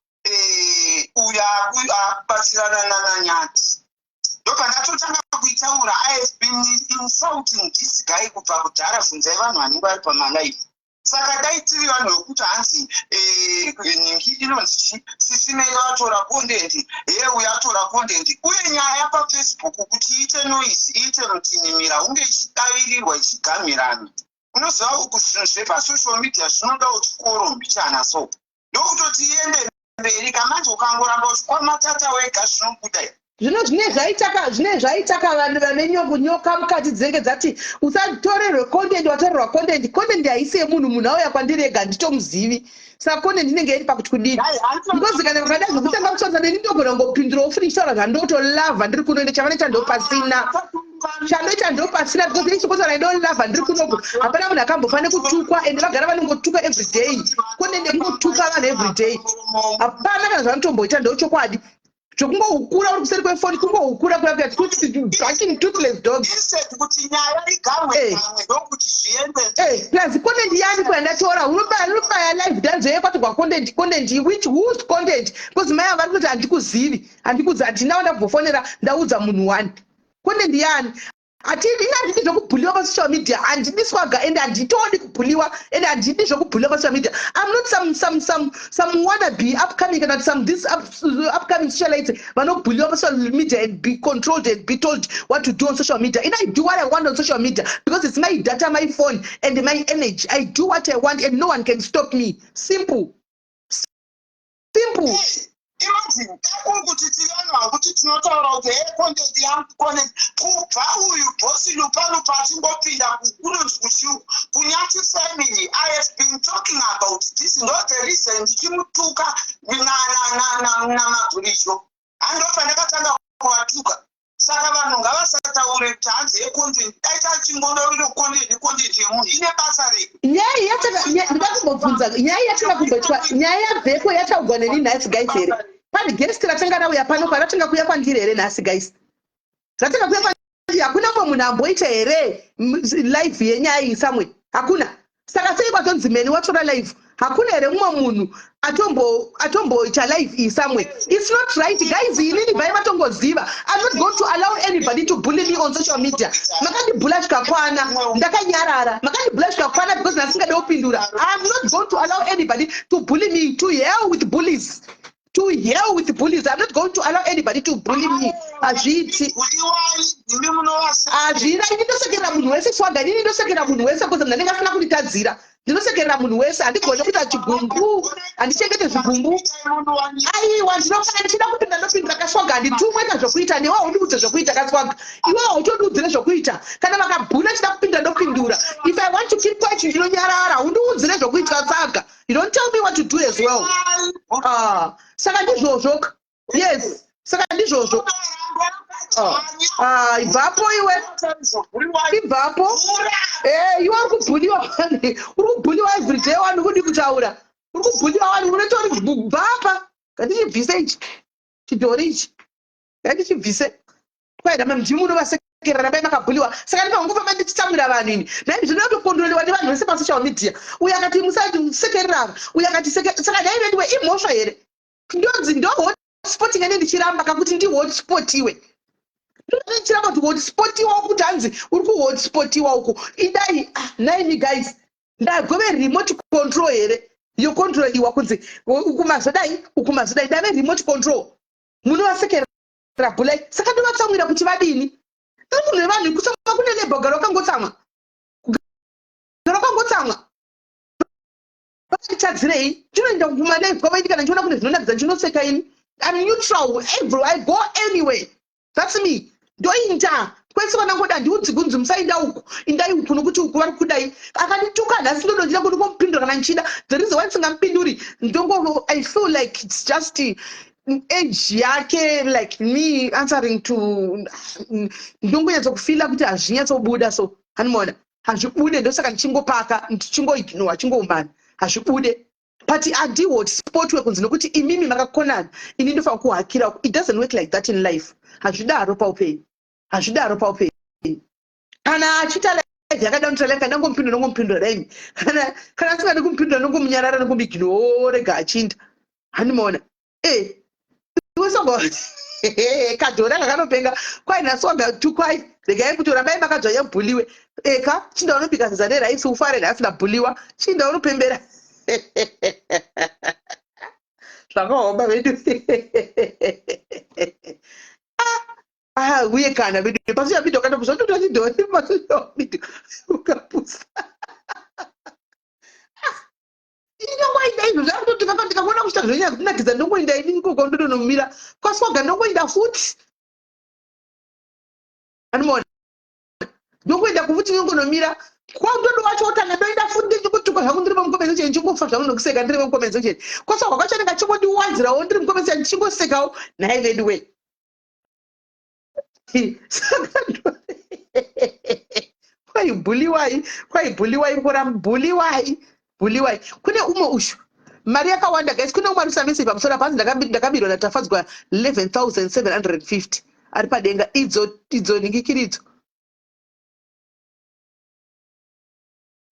uyu akubatsirana nananyati. Ndobva ndatotanga kuitaura. I have been insulting this guy kubva kudhara. Bvunzai vanhu vanenge vari pamalive. Saka dai tiri vanhu vekuti hanzi nhingi inonzi chi sisimei vatora content, he uyu atora content, uye nyaya paFacebook kuti iite noise, iite mutinhimira, hunge ichidavirirwa, ichigamirana. Unoziva uku zvinhu zvepasocial media zvinodawo chikoro mbichana, so ndokutoti iende mberi. Kamanje ukangoramba uchikwamatata wega, zvinobuda. Zvino zvine zvaitaka vanhu vane nyoka mukati dzinenge dzati usatorerwe content. Watorerwa content, content haisi yemunhu. Munhu auya kwandiri ega, handitomuzivi. Saka content inenge iri pakuti kudini? Because kana vakada zvekutanga kutsvanza neni, ndogona kungopindurawo futi ndichitaura zvandotolavha ndiri kuno. Ende chavanoita ndopasina, chandoita ndopasina, because ichikotaura indolavha ndiri kunoku. Hapana munhu akambofa nekutukwa, ende vagara vanongotuka everyday. Content yekungotuka vanhu everyday, hapana kana zvanotomboita. Ndochokwadi zvokungohukura uri kuseri kwefoni, kungohukura kuya kuya, barking toothless dogs. Instead kuti nyaya igamwe gamwe, ndokuti zviende. Plus content yani kuyandatora? Unobaya live danzo yekwatorwa content. Content which, whose content? Because mai ava vari kuti handikuzivi, handikuzi, handina wandabvofonera ndaudza munhu one. Content yani? Hatidi, ini handidi zvekubhuliwa pasocial media. Handidi, Swaga, and handitodi kubhuliwa, and handidi zvekubhuliwa pasocial media. I'm not some wannabe upcoming, kana some this upcoming socialites vanobhuliwa pasocial media and be controlled and be told what to do on social media. And I do what I want on social media because it's my data, my phone and my energy. I do what I want and no one can stop me. Simple, simple. Imagine takuri kuti tiri vanhu vakuti tinotaura kuti, "He, content yangu, content." Kubva uyu bosi Lupa Lupa achingopinda kunonzi kuchiu kuNyati family, I have been talking about this. Ndo the reason ndichimutuka namabhuricho. Handopa ndakatanga kuvatuka. Saka vanhu ngavasataure kuti hanzi yecontent. Dai tachingodoriro content, content yemunhu ine basa rei? Nyaya ndoda kumbobvunza, nyaya yatanga kumboitwa, nyaya yabheko yataugwa neni nhasi, guys, here? Pane guest ratanga rauya pano, kwaratanga kuuya kwandiri here nhasi, guys? Ratanga kuuya kwandiri, hakuna mumwe munhu amboita here live yenyaya iyi somewhere? Hakuna. Saka sei kwatonzi meni watora live? Hakuna here mumwe munhu atomboita live iyi somewhere? It's not right, guys. Inini bhai vatongoziva, I'm not going to allow anybody to bully me on social media. Makandibhula zvikakwana, ndakanyarara. Makandibhula zvikakwana because ndasingade kupindura. I'm not going to allow anybody to bully me. To hell with bullies, to hell with bullies. I'm not going to allow anybody to bully me. Hazviiti. Buliwai imi munovasa. Hazvina. Ini ndosekerera munhu wese, Swaga. Inini ndosekerera munhu wese because munhu anenge asina kunditadzira. Ndinosekerera munhu wese. Handigone kuita chigumbu, handichengete zvigumbu. Aiwa, ndinofana ndichida kupinda, ndopindura kaSwaga. Handitumwe kazvokuita. Newe haundiudze zvokuita kaSwaga. Iwe hautondiudzire zvokuita. Kana vakabhula, chida kupindura, ndopindura. If I want to keep quiet, ndinonyarara. Hundiudzire zvokuita, Swaga. You don't tell me what to do as well. Ah, saka ndizvozvo. Yes, saka ndizvozvo. Ah, ah, ibvapo iwe, ibvapo. Eh, iwe uri kubhuliwa wani, uri kubhuliwa everyday wani. Kudi kutaura, uri kubhuliwa wani. Unotori bvapa. Ngatichibvise ichi chidhori ichi, ngatichibvise. Kwaida ndimi munovasekerera, rambai makabhuliwa. Saka ndipangofamba ndichitsamwira vanhu ini nai zvinoda kutokondrolewa nevanhu vese pasocial media. Uyo akati musasekerera ava, uyo akati saka nhai veduwe, imhosva here? Ndonzi ndo hotspotting ane ndichiramba kakuti ndihotspot-iwe. Ndichiramba kuti hotspotiwa kuti hanzi uri kuhotspotiwa uku. Idai, ah, naimi guys, ndagove remote control here yokontroliwa kunzi uku mazodai, uku mazodai? Ndave remote control? Munovasekerera, bhulai. Saka ndovatsamwira kuti vadini? Tiri munhu wevanhu. Kutsamwa kune lebha. Kugara wakangotsamwa, kugara wakangotsamwa, vakanditadzirei? Ndinoenda kumalive kwavaiti kana ndichiona kune zvinonakidza, ndichinoseka. Ini I'm neutral every, I go anyway. That's me. Ndoinda kwese kwandangoda. Handiudzi kunzi musainda uku, indai uku nokuti uku vari kudai. Akandituka nhasi, ndodondida kuti ngomupindura kana ndichida. The reason why ndisingamupinduri, ndongo I feel like it's just age yake, like me answering to, ndongonyatsa kufeela kuti hazvinyatsobuda. So hanimona hazvibude, ndosaka ndichingopaka, ndichingoignore, chingoumana, hazvibude. But handihotspotwe kunzi nokuti imimi makakonana, ini ndofanira kuhakira. It doesn't work like that in life. Hazvidaro paupenyu, hazvidaro paupenyu. Kana achiita live yakada kuita live, kana ngomupindura, nongomupindura daimi. Kana asingadi kumupindura, nongomunyarara, nongomuignore, rega achinda. Handimaona e iwe Swaga, kadhori aka kanopenga. Kwai naSwaga tukwai, regai kuti rambai makadzvanya bhuliwe. Eka chinda unobika sadza neraisi ufare. Nhasi ndabhuliwa, chinda unopembera. Zvakaoma vedu. Ah, uye kana vedu pasocial media ukatopusa, unototora chidhori pasocial media ukapusa. Inongoenda izvo zvakutoti ndikakuona kuchita zvonyanya kunakidza, ndongoenda ini ikoko, ndotonomira kwaSwaga, ndongoenda futi. Anomaona, ndongoenda kufuti, ndongonomira kwandodo wacho otanga, ndoenda futi. Ndichingotukwa zvangu ndiri mucomment section, ndichingofa zvangu nokuseka ndiri mucomment section. KwaSwaga kwacho anenge achingondiwanzirawo ndiri mucomment section, ndichingosekawo. Nhai vedu we, saka kwaibhuliwai, kwaibhuliwai, kurambhuliwai, bhuliwai. Kune umwe ushu mari yakawanda, guys. Kune umwe arikuisa message pamusoro apa, hanzi ndakabirwa naTafadzwa 11,750. Ari padenga idzo, idzo ningikiridzo.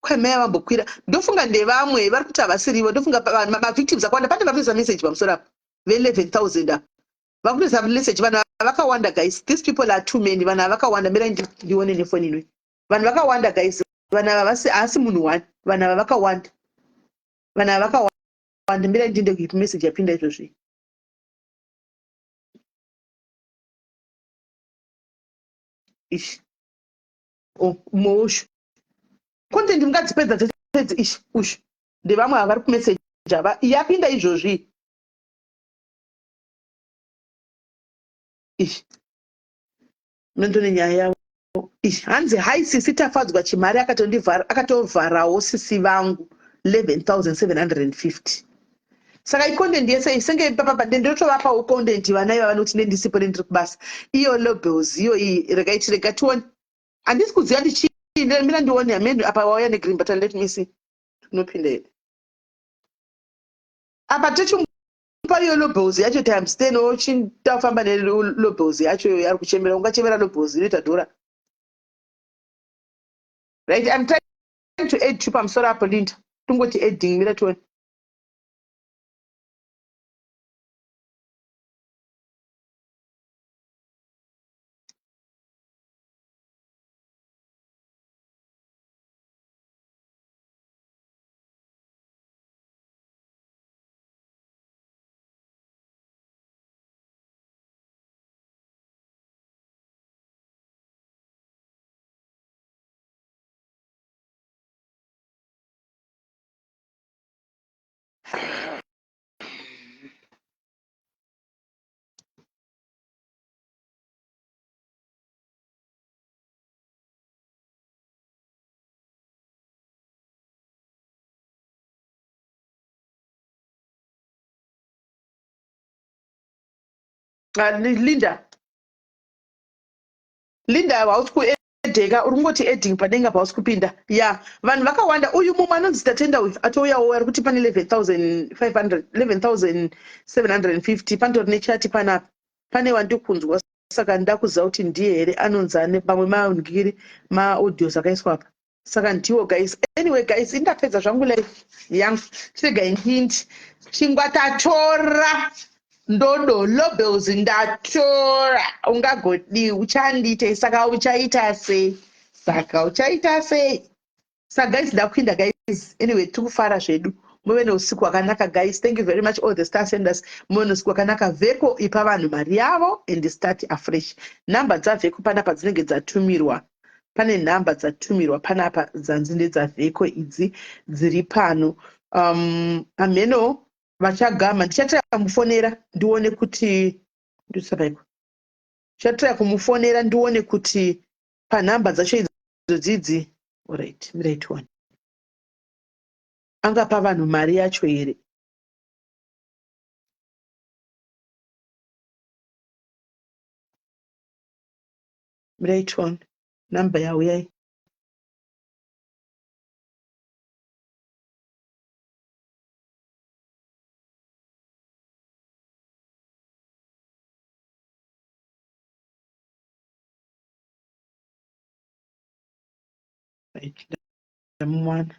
Kwai mai vambokwira, ndofunga ndevamwe vari kuti havasirivo. Ndofunga mavictims akawanda. Pane vari kuisa message pamusoro apa ve11,000 apa, vakutoisa message vanhu. vakawanda guys. These people are too many. Vanhu ava vakawanda. Mirai ndione nefoni inoi. Vanhu vakawanda guys. Vanhu ava vasi haasi munhu one. Vanhu ava vakawanda. Vanhu ava vakawanda. Mirai ndiende kuipi message yapinda izvozvi. Ish. Oh, umwe ushu. Content mungadzipedza dzese idzi ish ushu. Ndevamwe ava vari kumessage ava. Yapinda izvozvi. Ish. Munotone nyaya yavo. Ish, hanzi hi sisi Tafadzwa Chimari akatondivhara akatovharawo sisi vangu 11750. Saka icontent yese iyi senge ipapa ndotovapawo content vana ivava nokuti ndendisipo nendiri kubasa. Iyo labels iyo iyi regai tirega tione. Handisi kuziva ndichii mira ndione hameno apa wauya negreen button let me see. Unopinda here? Apa tichimupa iyo lobels yacho times 10 ochitafamba nelobels yacho iyo yaari kuchemera ungachemera lobels inoita dhora. Right, I'm trying to add to pamusoro apo Linda. Tongoti adding mira tione. Linda Linda hausi kuedheka uri kungoti adding padenga pausi kupinda ya vanhu vakawanda uyu mumwe anonzi Tatenda uyu atouyawo ari kuti pane 11500 11750 panotori nechati panapa pane wandikunzwa saka ndakuziva kuti ndiye here anonzi ane pamwe mangiri maaudios akaiswa apa saka ndiwo guys anyway guys indapedza zvangu life yangu chiregai ndindi chingwa tatora ndodo lobels ndatora ungagodii uchandiitei saka uchaita sei saka uchaita sei sa guys ndakuinda guys anyway tiri kufara zvedu muve neusiku hwakanaka guys thank you very much all the star senders muve neusiku hwakanaka vheko ipa vanhu mari yavo and start afresh number dzavheko panapa dzinenge dzatumirwa Pane nhamba dzatumirwa panapa dzanzi ndedzaVheko idzi dziri pano. Um, hameno vachagama ndichatraya kumufonera ndione kuti ndisavaiko ndichatraya kumufonera ndione kuti panhamba dzacho idzo dzidzi orit mirai tione angapa vanhu mari yacho here Mirai tione number yauyai. Right, ndamuwana.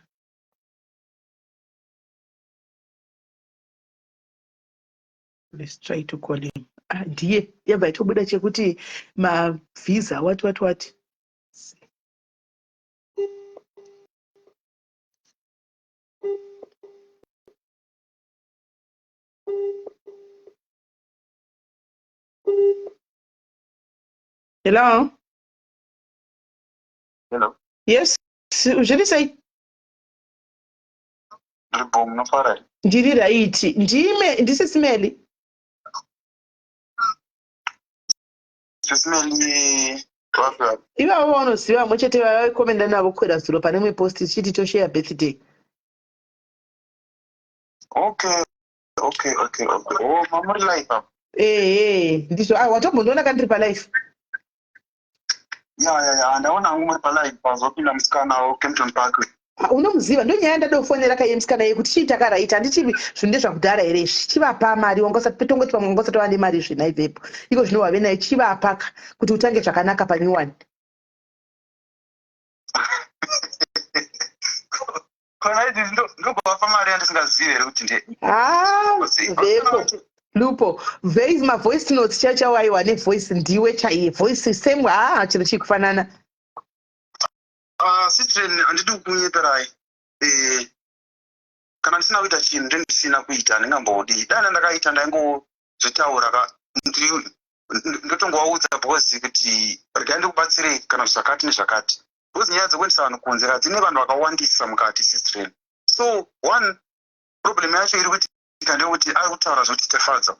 Let's try to call him. Ah, ndiye yabva itobuda chekuti mavisa what what what. Hello? Hello. Yes, zviri sei? Ndiri munofara here? Ndiri raiti. Ndime, ndisisi Meli. Sisi Meli vapi vapi? Ivavo vaunoziva vamwe chete vavaikomenda navo kwera zuro pane imwe post ichiti tosheya birthday. Okay, okay, okay, okay. Oh, mamuri live apa. Ehe, ndizvo. Ah, watombondiona ka ndiri palive. Ya, ya, ya, ndaona hangu muri palive pazopinda musikana weKempton Park. Ah, unomuziva ndo nyaya yandadofonera kaiye musikana iye kuti chii takaraita handiti zvinhu ndezvakudhara here izvi chivapa mari wanga tongoti pamwe wanga usati wava nemari izvi naibvepo iko zvino wave nayo chivapa ka kuti utange zvakanaka panew one Kona idzi ndobva mari yandisingazivi here kuti nde haa veko Lupo, voice, mavoice notes chaiwo aiwa, nevoice ndiwe chaiye, voice same. Haa, chiro chii kufanana. Ah, Citrin, handidi kukunyeperai. Kana ndisina kuita chinhu, ndendisina kuita, handingambodi. Dai ndakaita, ndaingozvitaura ka, ndotongovaudza because kuti regai ndikubatsirei kana zvakati nezvakati, because nyaya dzekuendesa vanhu kunze ka dzine vanhu vakawandisa mukati, Sistren. So one problem yacho iri kuitika ndeyekuti ari kutaura zvekuti Tafadza,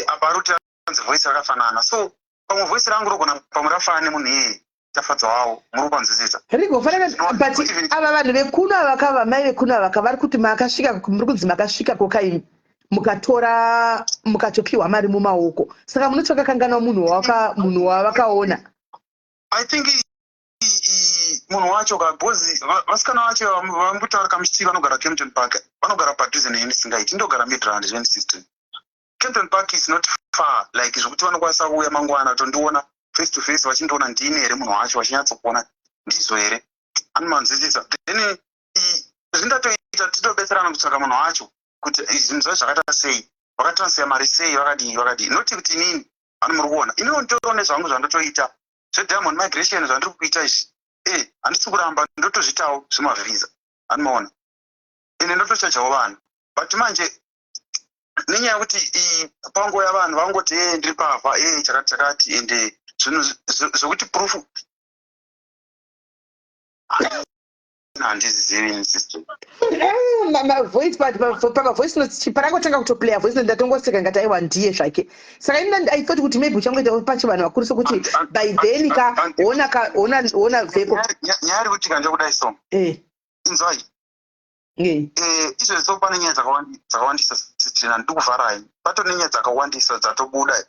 apa ari kuti anzi voice rakafanana. So pamwe voice rangu rogona pamwe rafanana nemunhu iyeye Tafadza wavo. Muri kupanzwisisa? Rigofanana, but ava vanhu vekuno ava kava mai vekuno ava kavari kuti makasvika, muri kunzi makasvika kokaini, mukatora, mukatopiwa mari mumaoko, saka munoti vakakanganwa munhu wavakaona? I think munhu wacho ka, because vasikana vacho vambotaura kamuchiti vanogara Kempton Park, vanogara padhuze neni singaiti. Ndogara Midrand 2016. Kempton Park is not far, like zvokuti vanokwanisa kuuya mangwana tondiona face to face, vachindiona ndini here munhu wacho, vachinyatsokuona ndizvo here, anomanzwisisa. Then zvindatoita titobetserana kutsvaka munhu wacho kuti zvinhu zvacho zvakaita sei, vakatransfer mari sei, vakadii vakadii. Noti kuti inini ano muri kuona iniwo nditoriwo nezvangu zvandotoita zvediamond migration zvandiri kuita izvi. Handisi kuramba, ndotozvitawo zvemavhisa, anomaona, ende ndotochajawo vanhu. But manje nenyaya yekuti panguva yavanhu vangoti, "E, ndiri pavha, e, chakati chakati," ende zvinhu zvokuti proof handizivi, sister. Mavoice, but pamavoice notes parangotanga kutoplaya voice note, ndatongoseka ngati aiwa, ndiye zvake. Saka ini I thought kuti maybe uchangoita pachivanhu vakuru, sokuti by then ka ona ka ona ona vheko. Nyaya iri kuitika ndekudai so. Inzwai. Izvezvo pane nyaya dzakawandisa, sister, handidi kuvharai. Patori nenyaya dzakawandisa dzatobuda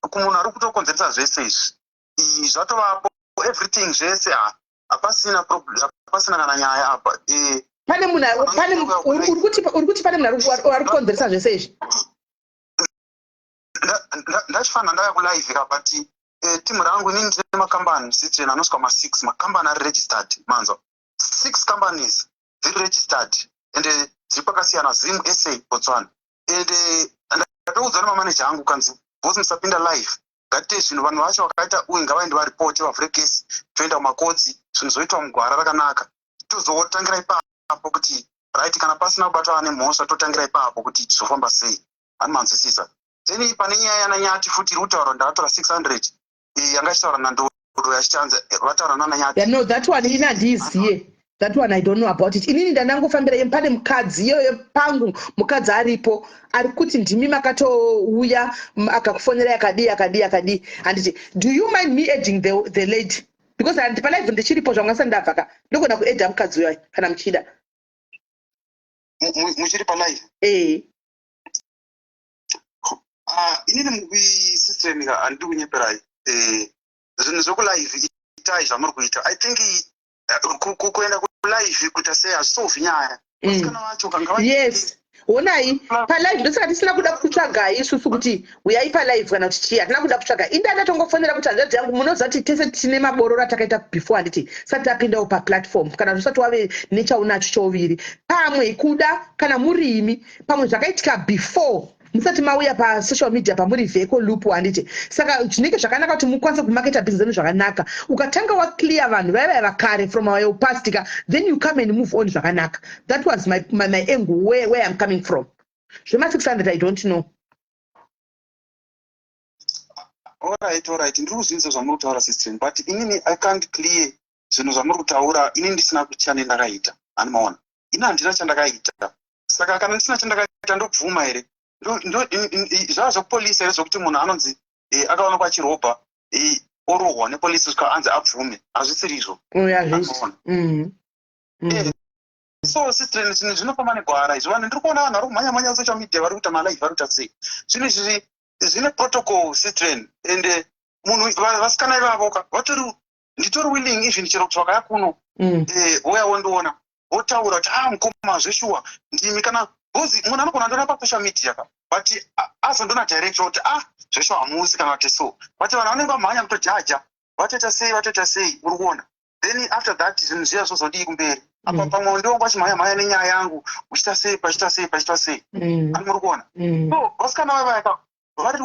kumunhu ari kutokonzeresa zvese izvi. Zvatovapo everything zvese, hapasina problem, hapasina kana nyaya apa. Pane munhu pane uri kuti pane munhu ari kukonzeresa zvese izvi? Ndachifanira ndaya kulive ka, but timu rangu, inini ndine makambani, sister, anosvika ma6 makambani ari registered, manzwa? Six companies dziri registered, ende dziri kwakasiyana, Zim, SA, Botswana. Ende ndatoudzwa nemamaneja angu kanzi, "Boss, musapinda live, ngatite zvinhu." Vanhu vacho vakaita uyu ngavaende varipoti, vavhure kesi, toenda kumakotsi, zvinhu zvoitwa mugwara rakanaka, tozotangira ipapo kuti right, kana pasina kubatwa nemhosva, totangira ipapo kuti zvofamba sei, anomanzwisisa. Then pane nyaya yananyati futi iri kutaura, ndakatora 600, yanga ichitaura nandodo yachiti vataura nananyati. Yeah, no, that one ini handiiziye. That one I don't know about it. Inini ndandangofambira, pane mukadzi iyoyo pangu, mukadzi aripo ari kuti ndimi makatouya, akakufonera, yakadii yakadii yakadii. Handiti, do you mind me adding the lady? Because handi palive ndichiripo, zvangu asati ndabva ka, ndogona kuadda mukadzi uyoyo kana muchida. Muchiri palive? Ee. Ah, inini sister, handidi kunyeperai. Zvinhu zvekulive, itai zvamuri kuita. I think kuenda kulive kuita sei hazvisolvi nyaya. Vasikana vacho kanga Yes, honai, palive ndosaka tisina kuda kutsvagai isusu kuti uyai palive kana kuti chii. Hatina kuda kutsvaga. Indi andatongofonera kuti hanzvadzi yangu, munoziva kuti tese tine mabororo atakaita before, handiti? Sati tapindawo paplatform, kana usati wave nechaunacho chouviri, pamwe kuda kana murimi, pamwe zvakaitika before musati mauya pasocial media pamuri vheko loop, handiti? Saka zvinenge zvakanaka kuti mukwanise kumaketa business enu zvakanaka. Ukatanga waclear vanhu vaya vaya vakare from your past ka, then you come and move on zvakanaka. That was my angle, where I'm coming from. Zvema600, I don't know. Alright, ndiri kuzvinzwa zvamuri kutaura, sister, but inini I can't clear zvinhu zvamuri kutaura inini ndisina chane ndakaita, ani maona? Ini handina chandakaita. Saka kana ndisina chandakaita, ndobvuma here? Zvava zvekupolisi here zvokuti munhu anonzi akaonekwa achirobha, orohwa nepolisi kusvika anzi abvume? Hazvisiri izvo. Hazvisi. So sister, zvinhu zvinofamba negwara izvo. Vanhu, ndiri kuona vanhu vari kumhanya mhanya social media, vari kuita malive, vari kuita sei. Zvinhu izvi zvine protocol, sister. Ende munhu, vasikana ivavo ka, vatori, nditori willing even chero kuti vakaya kuno, vouya wondiona, votaura kuti, "Ah, mukoma, zveshuwa ndimi." Kana because munhu anogona ndona pasocial media ka, but azondona direct kuti, "Ah, zveshuwa hamusi," kana kuti so. But vanhu vanenge vamhanya kutojaja, vatoita sei, vatoita sei, uri kuona? Then after that zvinhu zviya zvozodii kumberi? Apa pamwe ndiwongo vachimhanya mhanya nenyaya yangu, uchiita sei, pachiita sei, pachiita sei. Ani muri kuona? So vasikana vaya vari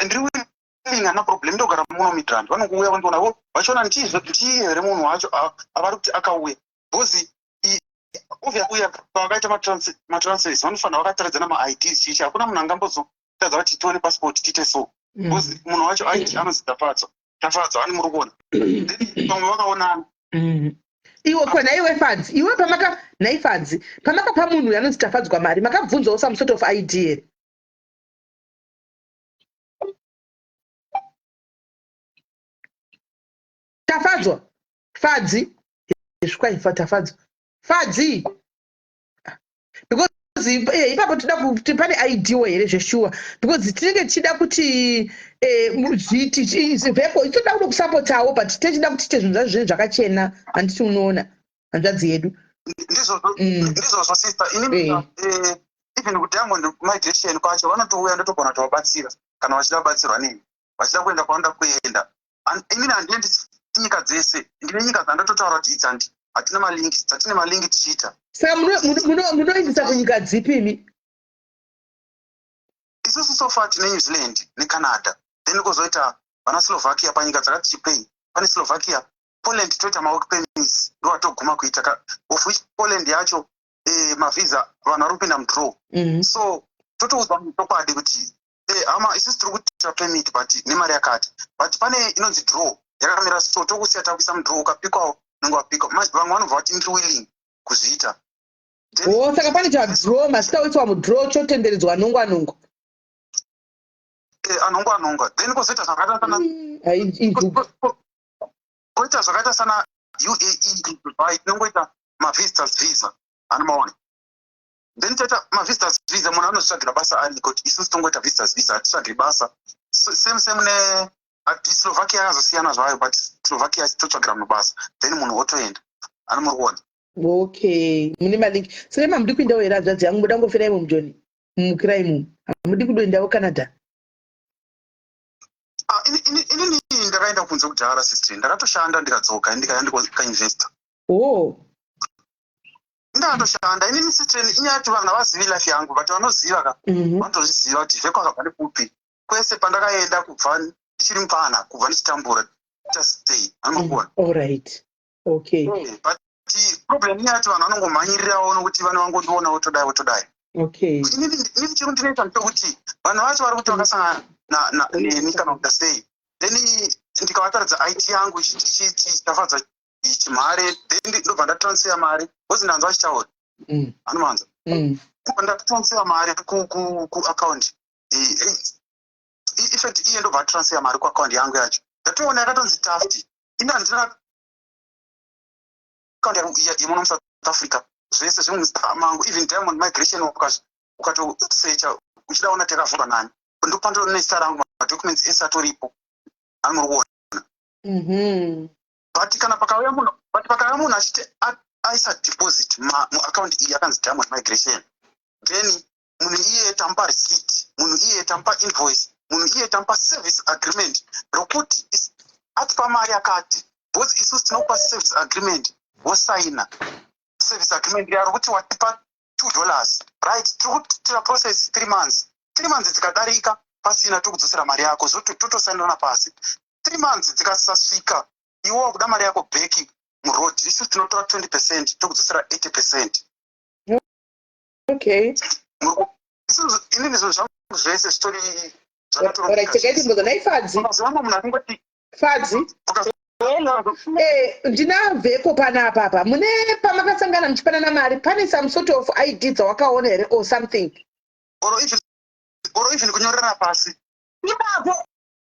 ndiri willing, hana problem. Ndogara muno Midrand, vanongouya vandiona vo vachiona ndiye here munhu wacho avari kuti akauya, because obvious uya pavakaita matransfers vanofanira vakataradzana maIDs chichi. Hakuna munhu angambozotadza kuti tione passport tiite so, because munhu wacho aiti anonzi Tafadzwa. Tafadzwa, ani muri kuona? Then pamwe vakaonana. Iwe kona, iwe Fadzi, iwe pamaka, nhai Fadzi, pamakapa munhu anonzi Tafadzwa mari, makabvunzawo some sort of ID here? Tafadzwa, Fadzi, zvikwaifa Tafadzwa, Fadzi, because ipapo toda kuti pane IDwo here zveshuwa, because tinenge tichida kuti zviti vheko itoda kuda kusapotawo, but tichida kuti tiite zvinhu zvacho zvinhu zvakachena, handiti? Unoona hanzvadzi yedu. Ndizvozvo. Ndizvozvo, sister. Ini even kuDiamond Migration kwacho vanotouya, ndotogona kutovabatsira kana vachida kubatsirwa neni, vachida kuenda kwavanoda kuenda. Inini handiendi nyika dzese, ndine nyika dzandototaura kuti idzi hatina malinki, dzatine malinki tichiita. Saka munoendesa kunyika dzipi imi? Isusu so far tine New Zealand neCanada, then kwozoita vana Slovakia. Panyika dzakati chipei pane Slovakia, Poland, toita mawork permits, ndovatoguma kuita, of which Poland yacho mavhisa vanhu vari kupinda mudraw. So totoudza munhu chokwadi kuti hama, isusu tiri kuitira permit but nemari yakati, but pane inonzi draw yakamira, so tokusiya takuisa mudraw, ukapikwawo unenge wapikwa. Vamwe vanobva vati ndiri willing kuzviita. O, saka pane chadraw, masita oiswa mudraw, chotenderedzwa nongwa nongwa. Anongwa anongwa, then kwozoita zvakaita sana koita zvakaita sana UAE, Dubai, tinongoita mavisitors visa, anomaona? Then toita mavisitors visa, munhu anozvitsvagira basa ariko. Isusu tongoita visitors visa, hatitsvagiri basa. Same same ne Slovakia, yakazosiyana zvayo, but Slovakia totsvagira munhu basa, then munhu otoenda, ani muri kuona? Okay, mune malinki. Saka mamudi kuendawo here, hanzvadzi yangu? Muda ngofira imo mujoni, mumukirai mumu, hamudi kudoendawo Canada? Ah, inini ndakaenda kunze kudhara, sister. Ndakatoshanda, ndikadzoka, ndikaya ndikainvesta. Oh. Ndakatoshanda inini, sister. Inyaya yekuti vanhu havazivi life yangu, but vanoziva ka vanotozviziva kuti Vheko akabva nekupi kwese pandakaenda, kubva ndichiri mupana, kubva ndichitambura stay, anokuona? Allright, okay. But problem inyaya yekuti vanhu vanongomhanyirirawo nokuti vane vangondiona votodai votodai. Inini chiro ndinoita ndechekuti vanhu vacho vari kuti vakasangana neni kana kuita sei, then ndikavataridza ID yangu ichitafadza chimhare, then ndobva ndatransfer mari, because ndanzwa achitaura, anomanza. Ndobva ndatransfer mari kuaccount. In fact, iye ndobva atransfer mari kuaccount yangu yacho, ndatoona yakatonzi Tafti. Ini handina account yemuno muSouth Africa, zvese zvemuzita mangu. Even Diamond Migration ukatosecha uchida ona takavhurwa nani, ndopandori nezita rangu, madocuments ese atoripo, ani muri kuona? But kana pakauya munhu, but pakauya munhu achiti aisa deposit muaccount iyi yakanzi Diamond Migration, then munhu iyeye tamupa receipt, munhu iyeye tamupa invoice, munhu iyeye tamupa service agreement rokuti atipa mari yakati, because isusu tinokupa service agreement, wosaina service agreement yaro kuti watipa $2, right? Tiri kuitira process 3 months. 3 months dzikadarika pasina, tokudzosera mari yako, totosainirana pasi. 3 months dzikasasvika, iwe wakuda mari yako back muroad, isusu tinotora 20%, tokudzosera 80%. Isusu, inini zvinhu zvangu zvese zvitori. Alright, chegai timboza nai Fadzi. Zvakatorongeka. Munhu akangoti Fadzi. Ndina Vheko panapa. Apa mune pamakasangana muchipanana mari, pane some sort of ID dzawakaona here or something? Or even kunyorera pasi. Ipapo,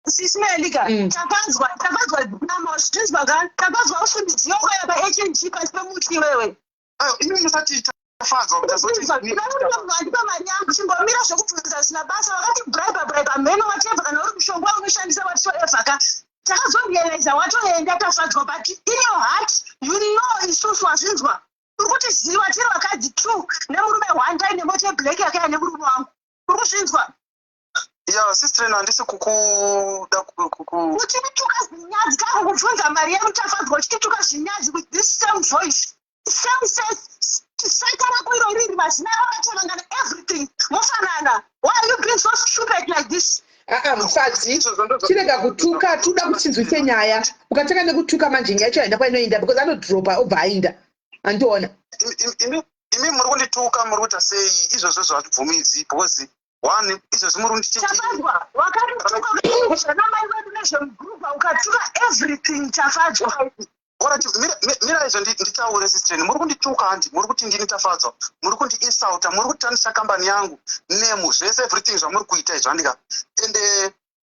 sisimelika. Takanzwa, takanzwa nama zvinzwa ka, takanzwa usumbidziyo ukaya paHNG pasi pemuti iwewe. Ayo, inini musati tafadzwa kutazoti. Andipa mari yangu, chimbomira zvekubvunza zvisina basa. Vakati bribe, bribe, mheno, whatever, kana uri mushonga unoshandisa, whatsoever ka, takazorealiza watoenda, Tafadzwa. But in your heart you know isusu, wazvinzwa, uri kutiziva tiri vakadzi two nemurume one, taine mota yeblack yakaya nemurume wangu, uri kuzvinzwa? Ya, sister, handisi kukuda Uchitituka zvinyadzi, takukubvunza mari yedu, Tafadzwa, uchitituka zvinyadzi with this same voice. Same face, saka rako iro riri, mazina ako akatonangana, everything mofanana. Why are you being so stupid like this? Aa, mufadzi, chirega kutuka. Toda kuti tinzwise nyaya. Ukatanga nekutuka manje, nyaya yacho haina kwainoenda because anodropa obva aenda, andiona. Imi muri kundituka, muri kuita sei? Izvozvo zvabvumidzi because one, izvozvi muri kunditi Tafadzwa, wakatuka zvanamai vedu nezvemugrupa, ukatuka everything, Tafadzwa. Alright, mira izvo nditaure, sister. Muri kundituka handi? Muri kuti ndini Tafadzwa, muri kundiinsulta, muri kutanisha kambani yangu nemu zvese, everything zvamuri kuita izvo, handika? And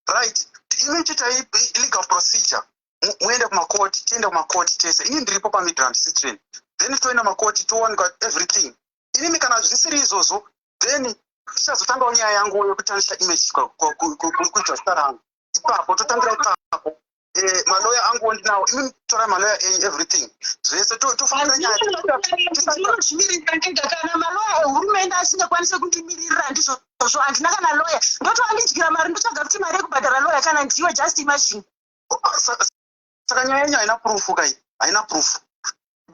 right, imi chitai legal procedure, muende kumakoti, tiende kumakoti tese. Ini ndiripo paMidrand, sister. Then toenda makoti, towanikwa everything. Inimi kana zvisiri izvozvo, then tichazotangawo nyaya yangu yekutanisha image kuita zita rangu ipapo. Totangira ipapo. Maloya anguwo ndinawo. Imi torai maloya enyu, everything zvese, tofanira nyaya. Ndinozvimirira ndega. Kana maloya ehurumende asingakwanisi kundimiririra, ndizvozvo, handina kana loya. Ndotoandidyira mari, ndotsvaga kuti mari yekubhadhara loya kana ndiwe. Just imagine. Saka nyaya yenyu haina proof kai? Haina proof.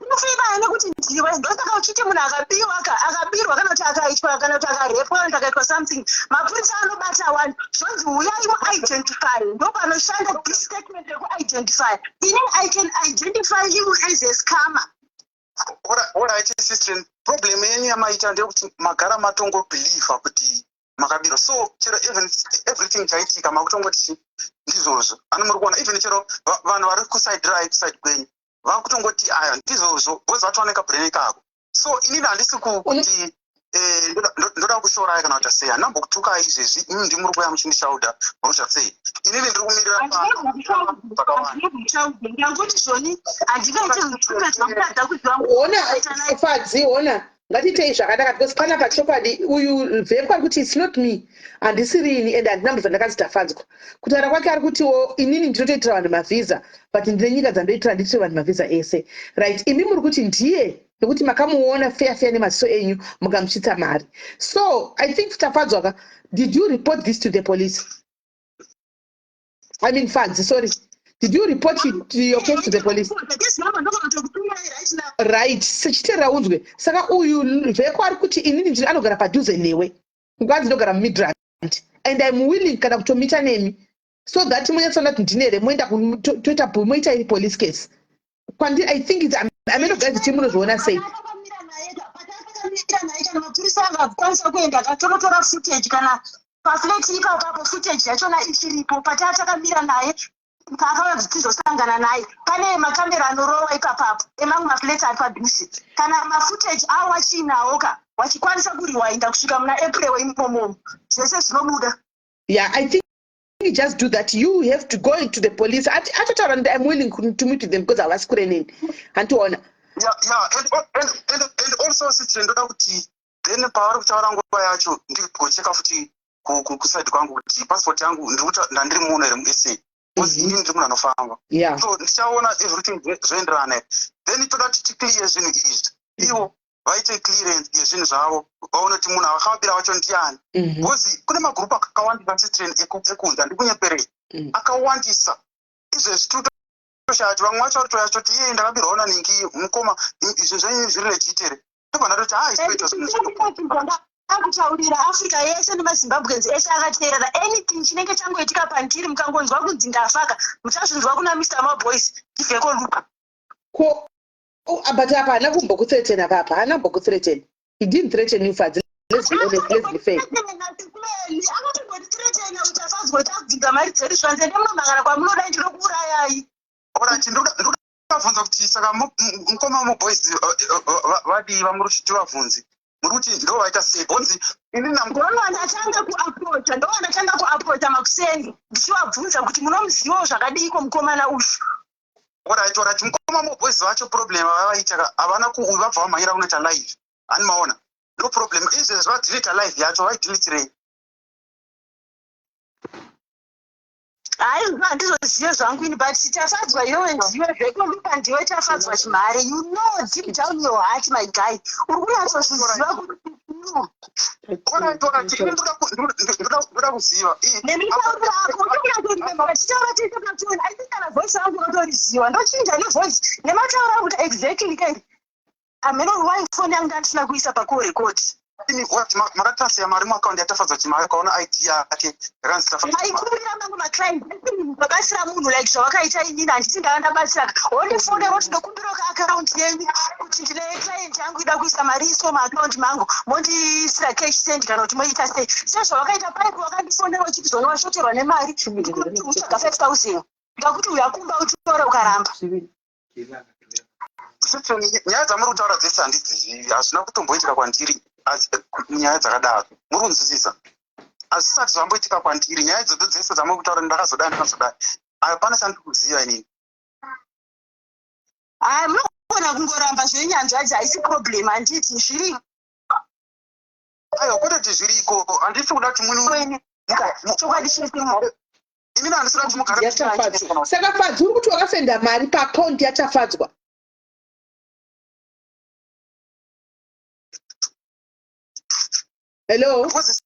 Inofika nekuti ndiwe. Ndosaka uchiti munhu akabiwa akabirwa kana kuti akaitwa kana kuti akarepwa kana kuti akaitwa something, mapurisa anobata one, zvonzi uyai muidentify. Ndo panoshanda this statement yekuidentify. Ini I can identify you as a scammer. Alright, sister, problem yenyu yamaita ndeyekuti magara matongobhilivha kuti makabirwa. So chero even everything chaitika, makutongoti ndizvozvo. Ani muri kuona, even chero vanhu vari kuside right side kwenyu vakutongoti aya ndizvozvo because vatooneka brain kako. So inini handisi kuti ndoda kushorai kana kuti sei. Handambokutukai izvezvi. Imi ndimuri kuuya muchindishauda, muri kuita sei? Inini ndiri kumirira. Ndangoti zvoni handingaite utume zvakutadza kuziva. Ona Fadzi, ona, ngatiitei zvakanaka because panapa chokwadi uyu Vheko ari kuti, "It's not me, handisirini and handina mbobva ndakanzi Tafadzwa." Kutaura kwake ari kutiwo, "Inini ndinotoitira vanhu mavhisa, but ndine nyika dzandoitira, handiitiri vanhu mavhisa ese." Right, imi muri kuti ndiye nekuti makamuona feya feya nemaziso enyu, mukamuchitsa mari. So I think Tafadzwa ka, did you report this to the police? I mean Fadzi, sorry, did you report your case to the police? Right, sechiteera unzwe. Saka uyu Vheko ari kuti, "Inini ndiri anogara padhuze newe, kwanzi ndogara muMidrand and I'm willing kana kutomita nemi so that munyatsoona kuti ndine here." Moenda toita moita iri police case kwandiri. I think it's ameno guys, chii, munozviona sei? Patakamira naye, kana mapurisa angakwanisa kuenda akatonotora footage kana paflat ipapapo, footage yachona ichiripo. Pataa takamira naye, paakauya kuti tizosangana naye, pane makamera anorova ipapapo emamwe maflats ari padhuze. Kana mafootage avo achiinawo ka, wachikwanisa kuriwinda kusvika muna April imomomo, zvese zvinobuda. Yeah, I think you just do that. You have to go into the police. Atotaura kuti, "I'm willing to meet with them," because havasi kure neni, handiona. Yeah, and also, sister, ndoda kuti then pavari kutaura nguva yacho ndigocheka futi kuside kwangu kuti passport yangu ndandiri muno here muSA, because inini ndiri munhu anofamba. So ndichaona everything zvoenderana here. Then toda kuti ticlear zvinhu izvi, ivo vaite clearance yezvinhu zvavo, vaone kuti munhu akavabira wacho ndiani, because kune magurupu akawandisa, sister, ekunze. Handikunyeperei, akawandisa. Izvezvi tiri kutoshaya kuti vamwe vacho vari kutoya toti, "Iye ndakabirwawo naningi mukoma, izvi zvenyu zviri legit here?" Ndobva ndatoti, "Ha, isitoita zvinhu zvedu." Akutaurira Africa yese nemaZimbabweans ese akateerera. Anything chinenge changoitika pandiri, mukangonzwa kunzi ndafaka, muchazvinzwa kuna Mr Maboys Tivheko Lupa. Ko, oh, but apa haana kumbokuthreatena papa, haana kumbokuthreaten. He didn't threaten you, Fadzi. Let's be honest, let's be fair. Akatombotithreatena kuti afadzwa kuti akubvunza mari dzedu, zvanze nemunomhangana kwamunoda, ndinokuurayai. Alright, ndikabvunza kuti saka mukoma muboys vadii vamuri kuti tivabvunze? Muri kuti ndo vaita sei? Bonzi ini Ndovandatanga kuapproacha, ndovandatanga kuapproacha makuseni ndichivabvunza kuti munomuzivawo zvakadiiko mukomana uyu. Alright, mukoma muboys vacho, problem vavaita ka, havana ku vabva vamhanyira kunoita live. Hani maona, ndo problem. Izvezvi vadelete live yacho, vaideletirei? Hayi, handizozive zvangu ini, but Tafadzwa, iwewe ndiwe Vhekolupa, ndiwe Tafadzwa Chimhare. You know deep down your heart, my guy, uri kunyatsozviziva kuti no. Alright, ini ndoda kuziva Nemitauro ako utokunyatorememba tichitaura tese pachoni. I think kana voice yangu unotoriziva, ndochinja nevoice nematauro angu kuti exactly kai. Hameno why foni yangu ndandisina kuisa pacall record. Makatransfer mari muakaunti yaTafadzwa Chimari, ukaona ID yake yakanzi Tafadzwa Chimari. Maikumbira mangu maclient vabatsira munhu like zvawakaita inini, handiti ndava ndabatsira. Wondifonera kuti ndokumbirawo kaakaunti yenyu kuti ndine client yangu ida kuisa mari iso muakaunti mangu, mondiisira cash send kana kuti moita sei, sezvawakaita paipo. Wakandifonera uchiti zvona washoterwa nemari, ndikuti utsvaga 5000, ndakuti uyakumba utore, ukaramba. Sister, nyaya dzamuri kutaura dzese handidzizivi, hazvina kutomboitika kwandiri. Asi nyaya dzakadaro, muri kunzwisisa, hazvisati zvamboitika kwandiri. Nyaya idzodzo dzese dzamuri kutaura, ndakazodai, ndakazodai, hapana chandiri kuziva inini. Haya, munogona kungoramba zvenyanzvadzi, haisi problem, handiti zviri Aiwa, kwete kuti zviriko, handisi kuda kuti muni Chokwadi chiri Inini handisi kuda kuti mugare YaTafadzwa. Saka Fadzi, uri kuti wakasenda mari paakaunti yaTafadzwa? Hello? Because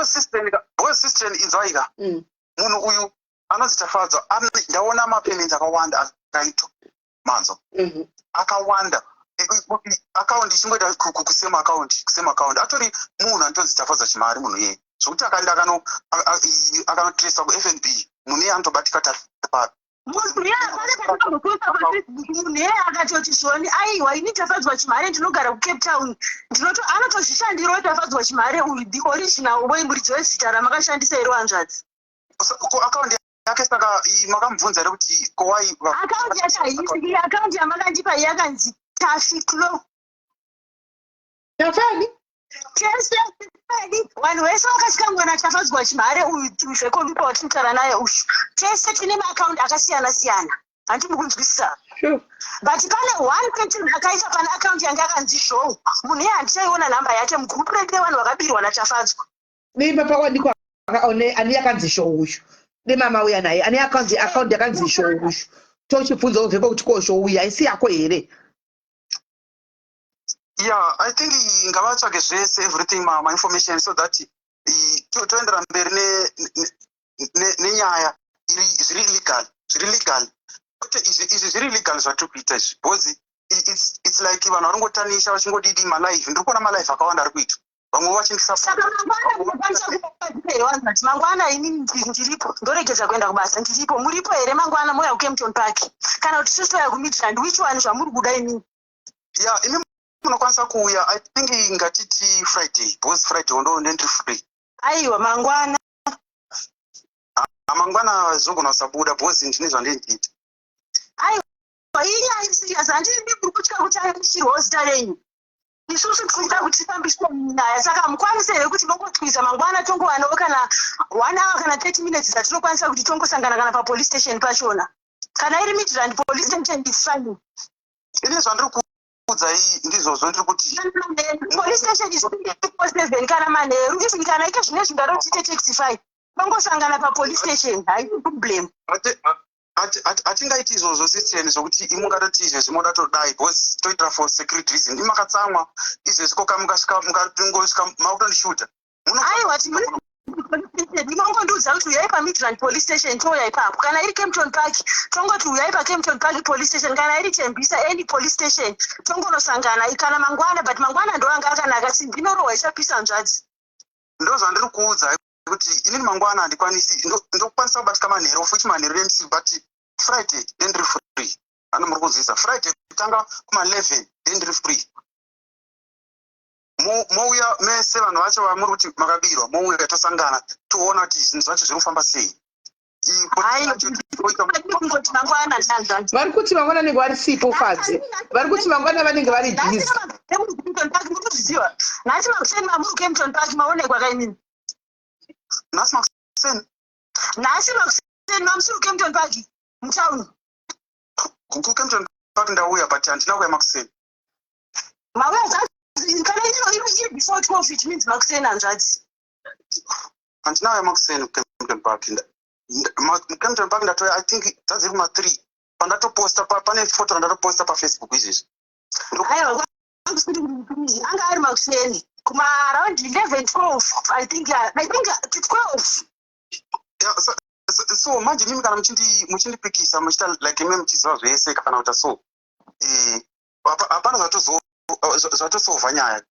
sister, inzwaika. Munhu uyu anonzi Tafadzwa, ndaona mapayments akawanda akaitwa manzo akawanda, akaunti ichingoita kusame account, kusame account. Atori munhu anotonzi Tafadzwa Chimari, munhu iyeye, zvokuti akaenda akanotresa kuFNB, munhu iye anotobatika tapapi. Munhu iye pane patingamboposta paFacebook, munhu iye akatoti zvoni, "Aiwa, ini Tafadzwa Chimhare, ndinogara kuCape Town." Ndinoto anotozvishandirawo Tafadzwa Chimhare uyu, the original boy, muridzi wezita ramakashandisa iro, hanzvadzi. Ko akaunti yake saka makamubvunza here kuti kowai? Akaunti yacho haisi iyi akaunti yamakandipa iyi, yakanzi Tafi Clo. Tafani? Tese vanhu vese vakasvikangwana Tafadzwa Chimhare uyu zvekolupa watinotaura naye uyu, tese tine maakaunti akasiyana siyana, handiti mukunzwisisa? Sure. But pane one person akaisa pane akaunti yange akanzi Show. Munhu iye handichaiona nhamba yake mugurupu redu revanhu vakabirwa naTafadzwa. Neimba pawanikwa ane yakanzi Show uyu, nemama uya naye ane yakanzi akaunti yakanzi Show uyu, tochibvunzawo vheko kuti ko Show uyu haisi yako here? Yeah, I think ngavatsvage zvese, everything, ma information, so that toendera mberi nenyaya iri zviri legal, zviri legal, kwete izvi zviri legal zvatiri kuita izvi, because it's like vanhu varingotanisha vachingodidi malive. Ndiri kuona malive akawanda ari kuitwa, vamwe vachindisa. Saka mangwana munokwanisa kubatsira here, wanzati mangwana ini ndiripo, ndoregedza kuenda kubasa, ndiripo. Muripo here mangwana, mouya kuCampton Park kana kuti totoya kuMidrand? Which one zvamuri kuda inini? Yeah, imi munokwanisa kuuya. I think ngatiti Friday, because Friday ndo ndiri free. Aiwa, mangwana. Ah, mangwana zvogona kusabuda because ndine zvandindiita. Aiwa, inyaya iserious, handii ndiri kutya kuti aisirwawo zita renyu. Isusu tiri kuda kuti tifambiswe nyaya, saka mukwanise here kuti mongotwiza mangwana, tongowanawo kana one hour kana 30 minutes dzatinokwanisa kuti tongosangana kana papolice station pachona? Kana iri Midrand police station is fine. Ine zvandiri kuudzai ndizvozvo, ndiri kuti Police station is 24/7, kana manheru, even kana ike zvine zvingadoti tiite taxify, tongosangana papolice station, haisi problem. Hatingaiti izvozvo, sister, zvokuti imungatoti izvezvi moda todai, because toitira for security reason. Imakatsamwa izvezvi, koka mukasvika, mukangosvika makutondishuta. Aiwa, inongondiudza kuti uyai paMidrand police station, touya ipapo. Kana iri Kempton Park, tongoti uyai paKempton Park police station. Kana iri Tembisa, any police station, tongonosangana kana mangwana. But mangwana ndo anga akanaka, simbi inorohwa ichapisa, nzvadzi. Ndo zvandiri kuudza kuti inini mangwana handikwanisi, ndokwanisa kubatika manheru, futi manheru emusiku, but Friday then ndiri free. Ano muri kunzwisa? Friday kutanga kuma11 then ndiri free. Mouya mese vanhu vacho vamuri kuti makabirwa, mouya tosangana, toona kuti zvinhu zvacho zviri kufamba sei. Kungoti mangwana, nzvadzi. Vari kuti mangwana vanenge vari sipo, Fadzi. Vari kuti mangwana vanenge vari busy. Murikuzviziva, nhasi makuseni mamuri kuKempton Park maonekwa kainini. Nhasi makuseni? Nhasi makuseni mamusiri kuKempton Park mutauni. KuKempton Park ndauya, but handina kuya makuseni. Mauya kana iri before 12, it means makuseni, hanzvadzi. Handina kuya makuseni kuKempton Park. MuKempton Park ndatoya, I think dzadziri kuma3 pandatoposta, pane foto randatoposta paFacebook izvezvi. Aiwa, anga ari makuseni kumaaround 11, 12, I think. Yeah, I think 12. Yeah, so manje mimi kana muchindipikisa muchiita like ime muchiziva zvese kana kuita so. Hapana zvatosovha nyaya.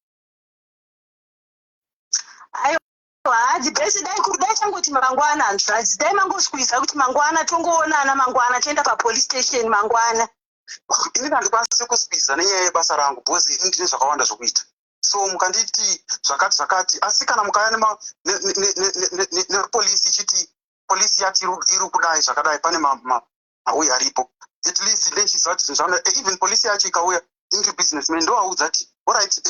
Aiwa, hadzi best dai kuri dai tangoti mangwana, hanzvadzi, dai mangosqueeza kuti mangwana tongoonana mangwana, toenda papolice station mangwana. Ini handikwanisi kusqueeza nenyaya yebasa rangu, because ini ndine zvakawanda zvokuita. So mukanditi zvakati zvakati, asi kana mukaya nepolisi ichiti polisi yati iri kudai zvakadai, pane mauya aripo, at least ndechiziva kuti zvinhu zvaona. Even polisi yacho ikauya, indiri businessman, ndovaudza kuti alright,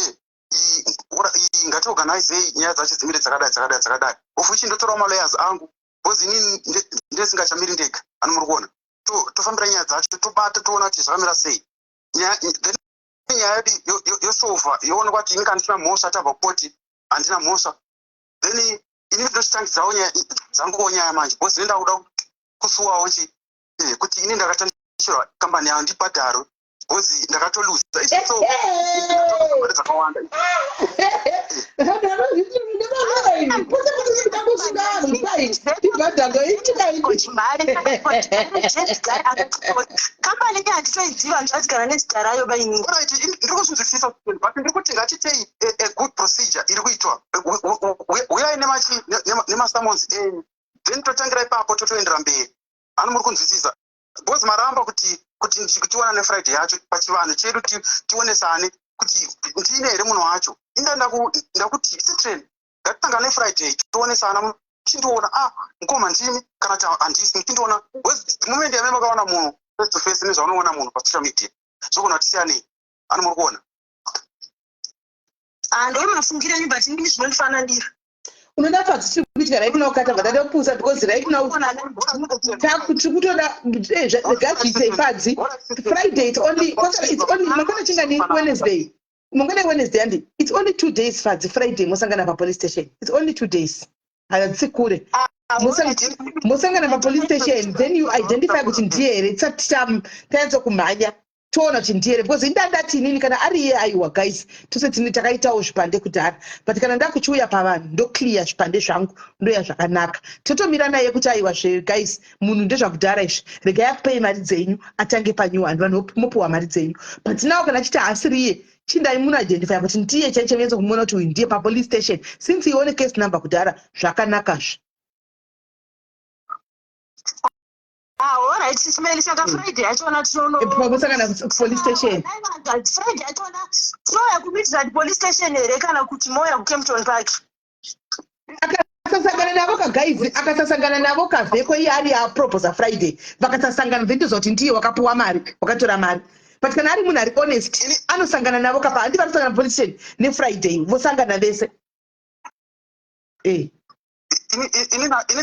ngatiorganizei nyaya dzacho dzimire dzakadai, dzakadai, dzakadai, of which ndotorawo malawyers angu, because inini ndesingachamiri ndega. Ani muri kuona, tofambira nyaya dzacho, tobata, toona kuti zvakamira sei. Then nyaya yedu yosolva, yoonekwa kuti ini kandisina mhosva, tabva kukoti handina mhosva, then ini ndochitangidzawo nyaya dzanguwo nyaya manje, because ine ndakuda kusuwawo chi kuti ini ndakatandishirwa kambani yangu, ndibhadharwe, because ndakatoluza. So mari dzakawanda. Kambani ini handitoiziva, hanzvadzi, kana nezita rayo bainini. Alright, ndiri kuzvinzwisisa, but ndiri kuti ngatitei a good procedure iri kuitwa. Uyai nemasummons enyu, then totangira ipapo, totoendera mberi. Ani muri kunzwisisa? Because maramba kuti tiona neFriday yacho pachivanhu chedu, tionesane kuti ndine here munhu wacho. Inda ndakuti sitren ngatitanga neFriday, tionesana, muchindiona, ah, mukoma, ndimi kana kuti handisi, muchindiona, because the moment yame makaona munhu face to face nezvaunoona munhu pasocial media zvogona kuti siyanei. Ani muri kuona? Ndo mafungiro enyu, but inini zvinondifananira. Unoda Fadzi, tiri kuitika right now, katabva tada kupusa, because right now tiri kutoda ngazviite, Fadzi. Friday, it's only mangwana chingani? Wednesday, mangwana Wednesday, andi it's only 2 days, Fadzi. Friday mosangana papolice station, it's only 2 days, hadzisi kure. Mosangana papolice station, then you identify kuti ndiye here, tisati tanyatsa kumhanya, toona kuti ndiye here, because indandati inini kana ari iye, aiwa guys, tose tine takaitawo zvipande kudhara, but kana ndakuchiuya pavanhu, ndoclear zvipande zvangu, ndoya zvakanaka, totomira naye kuti aiwa zve guys, munhu ndezvakudhara izvi, regai akupei mari dzenyu, atange panew one, vanhu mopiwa mari dzenyu. But now kana achiti haasiri iye, chindai munoidentify kuti ndiye chaicho, munyatso kumuona kuti uyu ndiye papolice station, since ione case number kudhara, zvakanakazve. Alright, Simeli, saka Friday yachona tinonosangana kupolice station. Friday yachona tinouya kuMidrand police station here, kana kuti mouya kuKempton Park? Akasasangana navo kaguys, akasasangana navo kavheko, iye ari aproposa Friday, vakasasangana, then toziva kuti ndiye wakapuwa mari, wakatora mari. But kana ari munhu ari honest, anosangana navo kapa, handi vanosangana police station neFriday, vosangana vese. Inini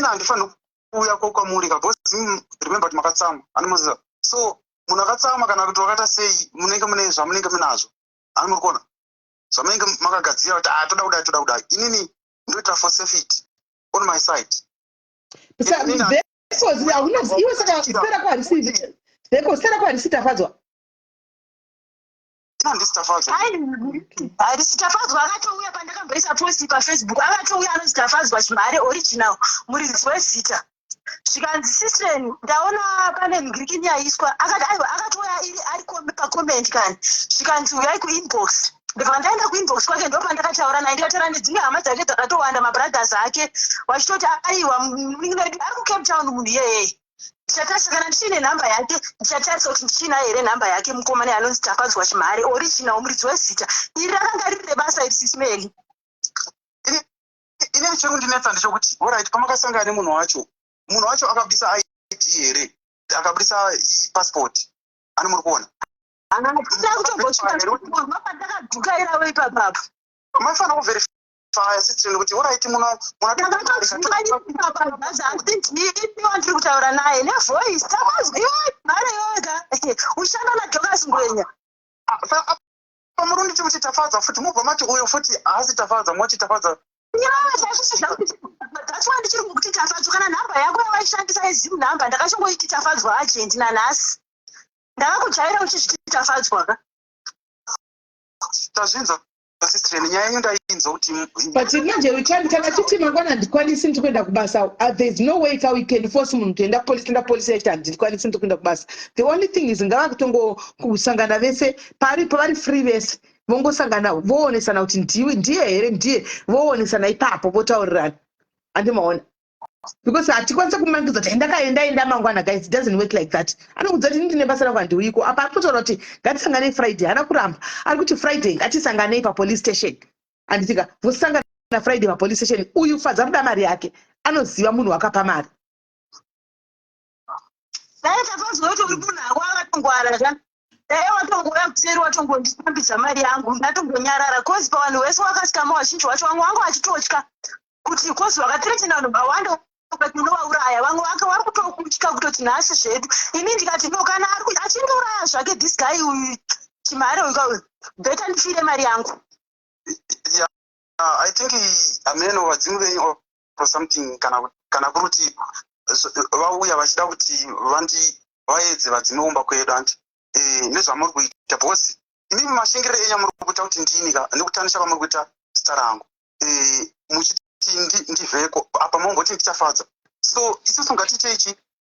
handifaniri kuuya kwamuri ka, because remember kuti makatsamwa, anomuziva. So munhu akatsamwa kana kuti wakaita sei, munenge mune zvamunenge munazvo. Ani muri kuona zvamunenge makagadzira kuti ah, toda kudai, toda kudai. Inini ndoita for safety on my side. Hauna iwe, saka zita rako harisi Veko, zita rako harisi Tafadzwa? Handisi Tafadzwa. Harisi Tafadzwa. Akatouya pandakamboisa post paFacebook, akatouya anonzi Tafadzwa Chimhare original, muridzi wezita. Zvikanzi, "Sistren, ndaona pane ngirikini yaiswa." Akati aiwa, akatouya iri ari pacomment kani. Zvikanzi, "Uyai kuinbox." Ndobva ndaenda kuinbox kwake, ndo pandakataura naye, ndikataura nedzimwe hama dzake dzakatowanda, mabrothers ake, vachitoti aiwa, munin'ina wedu ari kuCape Town munhu iyeyeye. Ndichatarisa kana ndichiine nhamba yake, ndichatarisa kuti ndichiinayo here nhamba yake, mukomana anonzi Tafadzwa Chimhare original, muridzi wezita iri. Rakanga riri rebasa iri, Sisimeli. Inini chiri kundinetsa ndechekuti, alright, pamakasangana nemunhu wacho, munhu wacho akabudisa ID here, akabudisa passport? Ani muri kuona? Hatina kutombosvika ipapapo. Maifanira kuverifya, sitrini, kuti alright, muno Ndakatoiwa, ndiri kutaura naye nevoice, Tafadzwa iwe mhare yoga, ushanda naDokas Ngwenya. Pamuri nditi kuti Tafadza futi, mubva mati uyo futi haasi Tafadza, moti Tafadza. That's why ndichiri kukuti Tafadzwa. Kana nhamba yako yawaishandisa yeZim nhamba, ndakachongoiti Tafadzwa agent nanhasi, ndakakujaira uchizviti Tafadzwa ka. Tazvinzwa. Sister, nyaya yenyu ndainzwa kuti But manje we can't, kana titi mangwana handikwanisi, ndiri kuenda kubasa, there is no way ka we can force munhu kuenda kupolisi, kuenda kupolisi achiti handikwanisi, ndiri kuenda kubasa. The only thing is ngavakutongo kusangana vese pari pavari free vese, vongosangana voonesana kuti ndiwe ndiye here, ndiye, voonesana ipapo, votaurirana, handimaona? Because hatikwanisi kumanikidza kuti ndakaenda, enda mangwana. Guys, it doesn't work like that. Anokudza kuti ndine basa rangu, handiuyiko. Apa ari kutotaura kuti ngatisanganei Friday, haana kuramba. Ari kuti Friday ngatisanganei papolice station, handitika? Vosangana Friday papolice station. Uyu Fadza kuda mari yake, anoziva munhu wakapa mari. Dai Tafadzwa kuti uri munhu ako akatongwara zva, dai watongouya kuseri, watongonditambidza mari yangu, ndatongonyarara, 'cause pavanhu vese wakasikama vazhinji vacho vamwe vangu vachitotya kuti, 'cause vakathreatena vanhu vawanda ukati unovauraya, vamwe vake vari kutokutya kutoti nhasi zvedu. Ini ndikati no, kana achindouraya zvake this guy uyu Chimhare uyu kauyu, better ndifire mari yangu. Yeah, I think ameno vadzimu venyu or something, kana kuri kuti vauya vachida kuti vandi vaedze vadzimu vomba kwedu, andi nezvamuri kuita, because imimi mashingiro enyu amuri kuita kuti ndini ka nekutanisha kwamuri kuita zita rangu, muchiti ndivheko apa momboti ndichafadza. So isusu ngatiite ichi,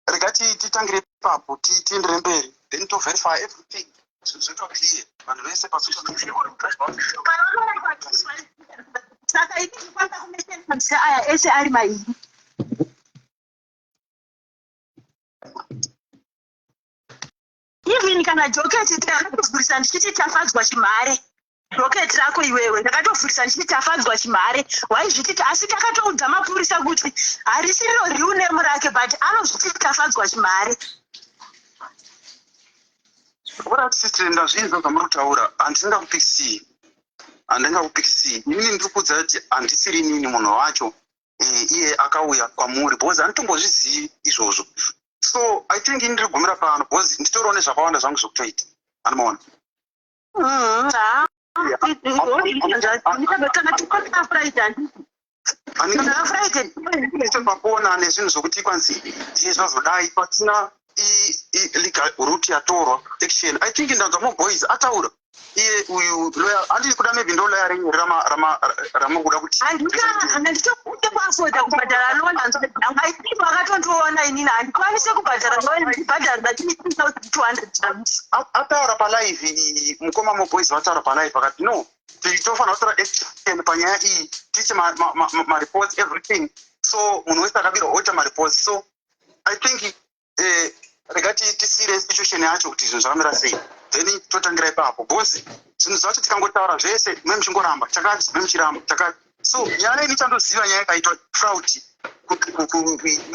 rega titangire ipapo, tiendere mberi, then toverify everything, zvinhu zvoitwa clear, vanhu vese pasocial media. Saka ini ndikwanisa kumesha aya ese ari mairi. Even kana docket ndakatovhurisa ndichiti Tafadzwa Chimhare. Docket rako iwewe ndakatovhurisa ndichiti Tafadzwa Chimhare, waizvititi, asi takatoudza mapurisa kuti harisiriro real name rake, but anozviti Tafadzwa Chimhare. Alright, sister, ndazvinzwa zvamuri kutaura. Handingakupikisii, handingakupikisii. Inini ndiri kuudza kuti handisiri inini munhu wacho. Iye akauya kwamuri because handitombozvizivi izvozvo. So I think ini ndiri kugumira pano because nditoriwo nezvakawanda zvangu zvekutoita, anomaona? Ha. Friday, Friday. Pakona nezvinhu zvokuti kwanzi iye zvazodai, pasina legal route yatorwa action. I think ndanzwa moboys ataura iye uyu lawyer, handii kuda, maybe ndo lawyer renyu ramuri kuda kuti Handitokunde kuafforda kubhadhara loan. I think vakatondiona inini handikwanisi kubhadhara loan, ndibhadhara 200 rand. Ataura palive iyi, mukoma moboys vataura palive, akati no, tofanira kutora action panyaya iyi, tiite mareports, everything. So munhu wese akabirwa oita mareports. So I think rega tisire situation yacho kuti zvinhu zvakamira sei, then totangira ipapo, because zvinhu zvacho tikangotaura zvese, me muchingoramba chakati, me muchiramba chakati. So nyaya ini chandoziva, nyaya yakaitwa fraud,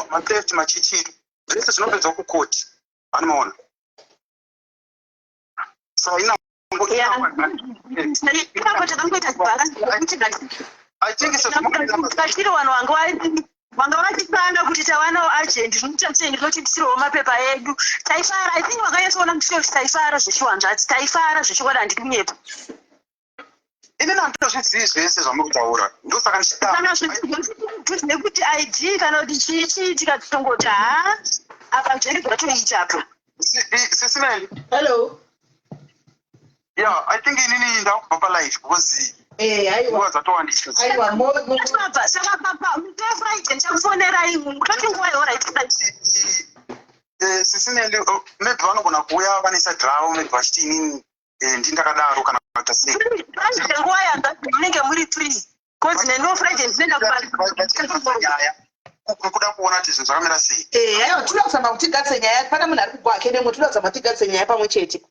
matheft, machichi, zvese zvinopedzwa kukoti, anomaona? So ina Ipapo takangoita I think tiri vanhu vanga vachipanga kuti tawanawo agent, zvinoita sei, ndinoti tisirewo mapepa edu. Taifara. I think vakanyatsoona kuti kuti taifara zvechiwanzvadzi, taifara zvechokwadi, handidi kunyepa. Inini handitozvizivi zvese zvamuri kutaura, ndosaka ndichida Kana nekuti ID kana kuti chii chii, tikatongoti ha, apa zveri zvatoita apa. Sisimeli. Hello. Yeah, I think inini ndakubva palive because Aiwa. nguva dzatowandisa. Aiwa. Baba, saka papa muTriday ndichakufonerai, mutoti nguva yealright Friday. Sisimeli, maybe vanogona kuuya vane side ravo, maybe vachiti inini ndindakadaro kana kuita sei. Friday nguva yanga munenge muri free, 'cause neniwo Friday ndinoenda. Nyaya kuda kuona kuti zvinhu zvakamira sei. Aiwa, toda kuzama kuti tigadzise nyaya. Pana munhu ari kugwake nemwe, toda kuzama kuti tigadzise nyaya pamwe chete.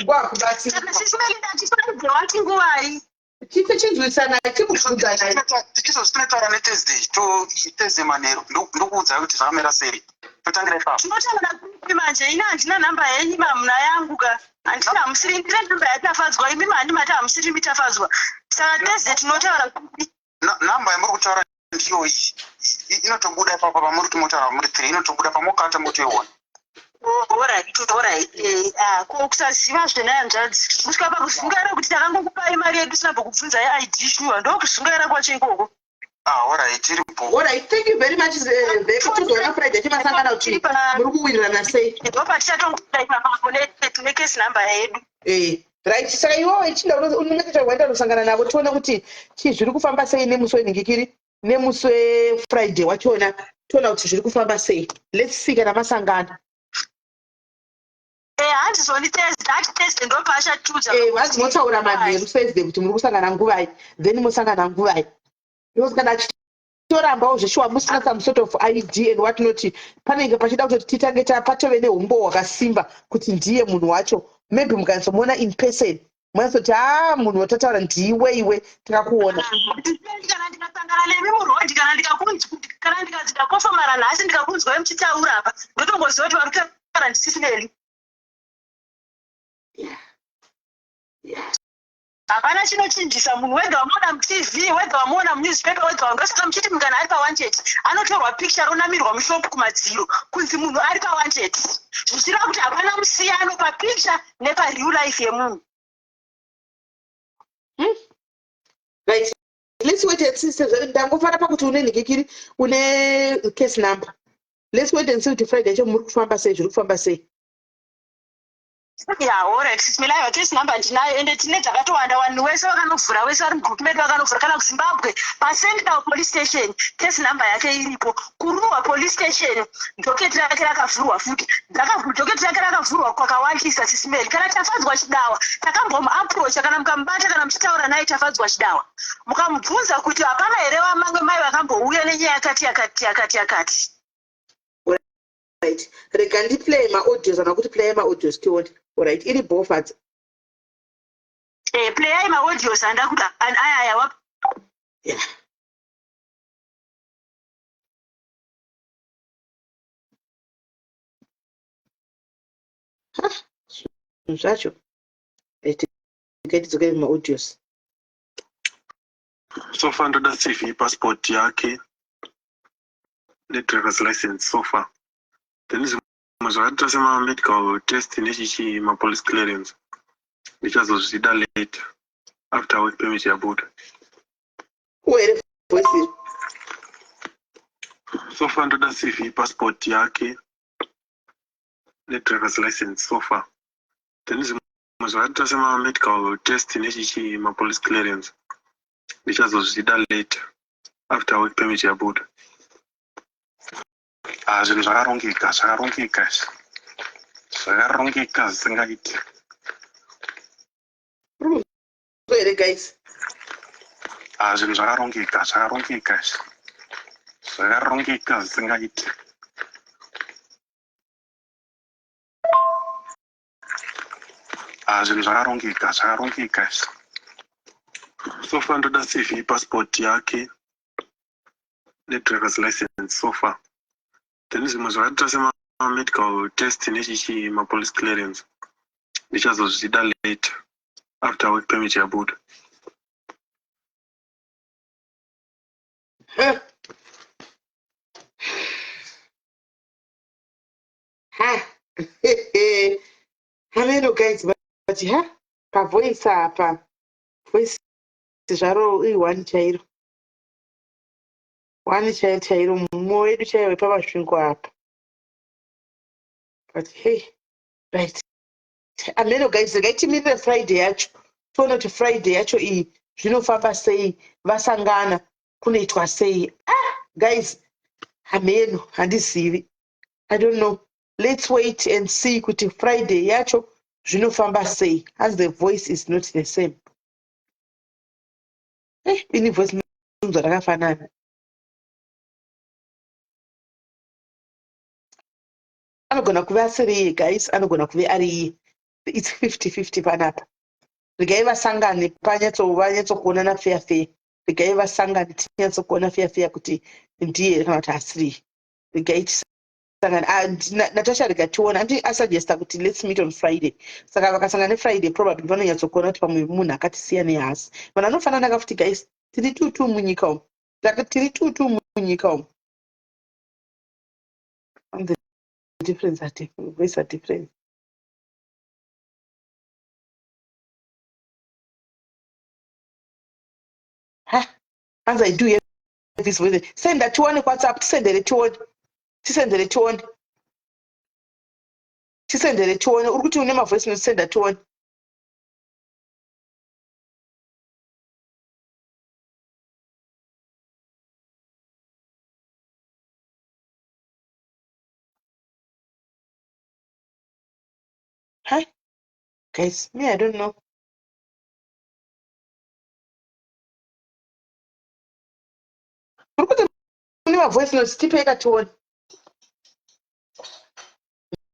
Kwakubatsira. Sisimeli, ndati Friday wati nguvai? Chise chinzwisanai, chikubvunzanai. Izvo zvinotaura neThursday, to Thursday manheru ndokuudzai kuti zvakamira sei, totangira ipapo. Tinotaura kupi manje? Ini handina nhamba yenyu, mamuna yangu ka handina, hamusiri. Ndine nhamba yaTafadzwa, imi mandi mati hamusiri mitafadzwa. Saka Thursday tinotaura kupi? Nhamba yamuri kutaura ndiyo iyi. Inotobuda ipapo pamuri kuti motaura muri three, inotobuda pamokata motoiona. Alright. Ko kusaziva zvenayanzvadzi kusvika pakuzungaira kuti takangokupai mari yedu tisina kubvunzai ID, shuwa ndokuzungaira kwacho ikoko. Ah, alright, iripo. Alright, thank you very much, Beko. Tozoona Friday timasangana kuti muri kuwirirana sei. Ndopatichatongoda ipapapo necase number yedu. Eh. Right, saka iwewe ichinda unenge waenda nosangana navo, tione kuti chii zviri kufamba sei nemusi wenhingikiri, nemusi weFriday wachona, toona kuti zviri kufamba sei. Let's see kana masangana. Hanzi zoni Thursday, ati Thursday ndopaachatiudza. Hanzi motaura manheru Thursday kuti muri kusangana nguvai, then mosangana nguvai, because kana achitorambawo zveshuwa musina some sort of ID and what not, panenge pachida kutoti titange patove neumbo hwakasimba kuti ndiye munhu wacho. Maybe mukanyatsomuona in person, munyatsoti, "Ha, munhu watataura ndiwe iwe, takakuona." Kana ndikasangana nemi muroad, kana ndikakunzi, kana ndikanzi ndakofomara nhasi, ndikakunzwai muchitaura apa, ndotongoziva kuti vari kutaura ndisisineli. Hapana chinochinjisa munhu, wega wamuona muTV, wega wamuona munewspaper, wega. Ndosaka muchiti munhu kana ari pawanted anotorwa picture, ronamirwa mushopu kumadziro kunzi munhu ari pawanted, zvichireva kuti hapana musiyano papicture nepareal life yemunhu. Right, let's wait and see. Sezvo ndangofara pakuti une nhikikiri, une case number, let's wait and see kuti Friday yacho muri kufamba sei, zviri kufamba sei. Ya, alright, Sis Melaiwa, case number ndinayo, ende tine dzakatowanda. Vanhu wese vakanovhura, wese vari mugroup medu vakanovhura. Kana kuZimbabwe paCentral Police Station, case number yake iripo. KuRuwa Police Station docket rake rakavhurwa futi. Docket rake rakavhurwa kwakawandisa, Sis Meli. Kana Tafadzwa Chidawa, takambomuapproacha. Kana mukamubata, kana muchitaura naye Tafadzwa Chidawa, mukamubvunza kuti hapana here vamamwe mai vakambouya nenyaya yakati yakati yakati yakati. Right, rega ndiplay maaudios, kana kuti play maaudios tione. Alright, iri bofats. Playai maaudios andakuda ayaya wa. Yeah. Ha, zvinhu zvacho. Right, ngatidzokere maaudios. So far ndoda CV, passport yake nedriver's license so far. Then zvimwe zvakaita semamedical test nechichi, mapolice clearance, ndichazozvida later after work permit yabuda. Here voice iri? So far ndoda CV, passport yake nedriver's license so far. Then zvimwe zvakaita semamedical test nechichi, mapolice clearance, ndichazozvida later after work permit yabuda. Ah, zvinhu zvakarongeka, zvakarongeka izvi, zvakarongeka zvisingaiti. Here guys? Ah, zvinhu zvakarongeka, zvakarongeka izvi, zvakarongeka zvisingaiti. Ah, zvinhu zvakarongeka, zvakarongeka izvi. So far ndoda CV, passport yake nedriver's license so far. Then zvimwe zvakaita semamedical test nechichi, mapolice clearance, ndichazozvida later after work permit yabuda. Ha. Ha, hameno guys, but ha, pavoice apa, voice zvaro i1 chairo, one chairo chairo, mumwe wedu chaiwo wepaMasvingo apa. But hey, right, ameno guys, regai timirire Friday yacho, tione kuti Friday yacho iyi zvinofamba sei, vasangana kunoitwa sei. Ah guys, hameno, handizivi, I don't know. Let's wait and see kuti Friday yacho zvinofamba sei. As the voice is not the same. Ini voice nzwa rakafanana. Anogona kuve asiri iye guys, anogona kuve ari iye. It's 50 50 panapa. Regai vasangane, vanyatsokuonana fair fair. Regai vasangane, tinyatsokuona fair fair kuti ndiye here kana kuti asiri. Regai tisangane. Ah, Natasha, rega tione. Andi asuggesta kuti let's meet on Friday, saka vakasangana neFriday, probably vanonyatsokuona kuti pamwe munhu akati siyane hasi. Vanhu vanofanana kafuti guys, tiri 2-2 munyika umu. Tiri 2-2 munyika umu. And the difference are different, voice are different. Ha, hanzi, "I do hear this voice." Senda tione kuWhatsApp, tisendere tione, tisendere tione, tisendere tione. Uri kuti une mavoice note, senda tione. Guys, me, I don't know. Muri kuti mune mavoice notes, tipei katione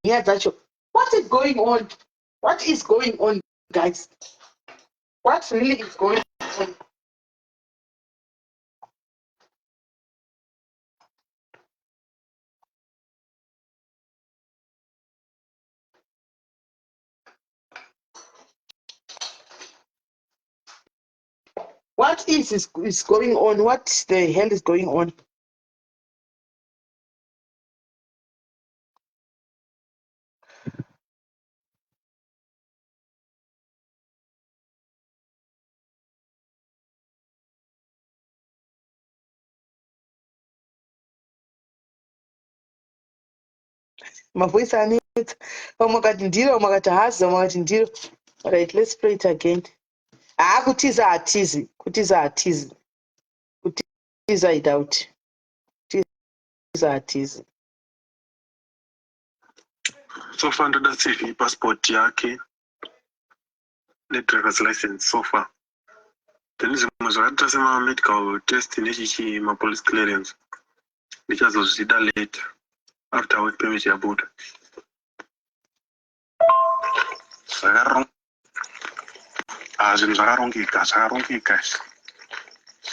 nyaya dzacho. What is going on? What is going on, guys? What really is going on? What is going on? What the hell is going on? Mavoice anetsa. Vamwe vakati ndiro, vamwe vakati hazi, vamwe vakati ndiro. Right, let's play it again. Haa, kutiza hatizi, kutiza hatizi, kutiza, I doubt. Kutiza hatizi. So far ndoda CV, passport yake nedriver's license so far. Then zvimwe zvakaita semamedical test nechichi, mapolice clearance, ndichazozvida later after work permit yabuda. Ah, zvinhu zvakarongeka, zvakarongeka izvi,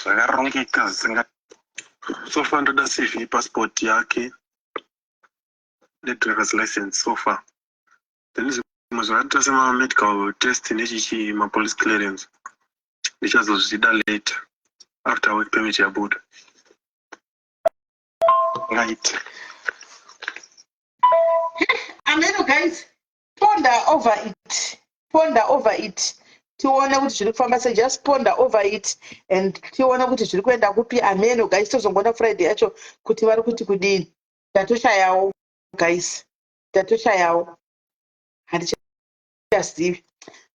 zvakarongeka zvisinga. So far ndoda CV, passport yake nedriver's license so far. Then zvimwe zvakaita semamedical test nechichi, mapolice clearance, ndichazozvida later after work permit yabuda. Right. Ameno guys, ponder over it, ponder over it, tione kuti zviri kufamba sei. Just ponder over it and tione kuti zviri kuenda kupi. Ameno guys, tozongoona Friday yacho kuti vari kuti kudini. Tatoshayawo guys, tatoshayawo, handichazivi.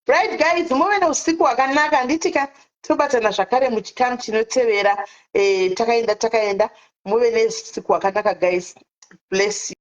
Right guys, muve neusiku hwakanaka. Handiti ka tobatana zvakare muchikamu chinotevera. Takaenda, takaenda. Muve neusiku hwakanaka guys, bless you.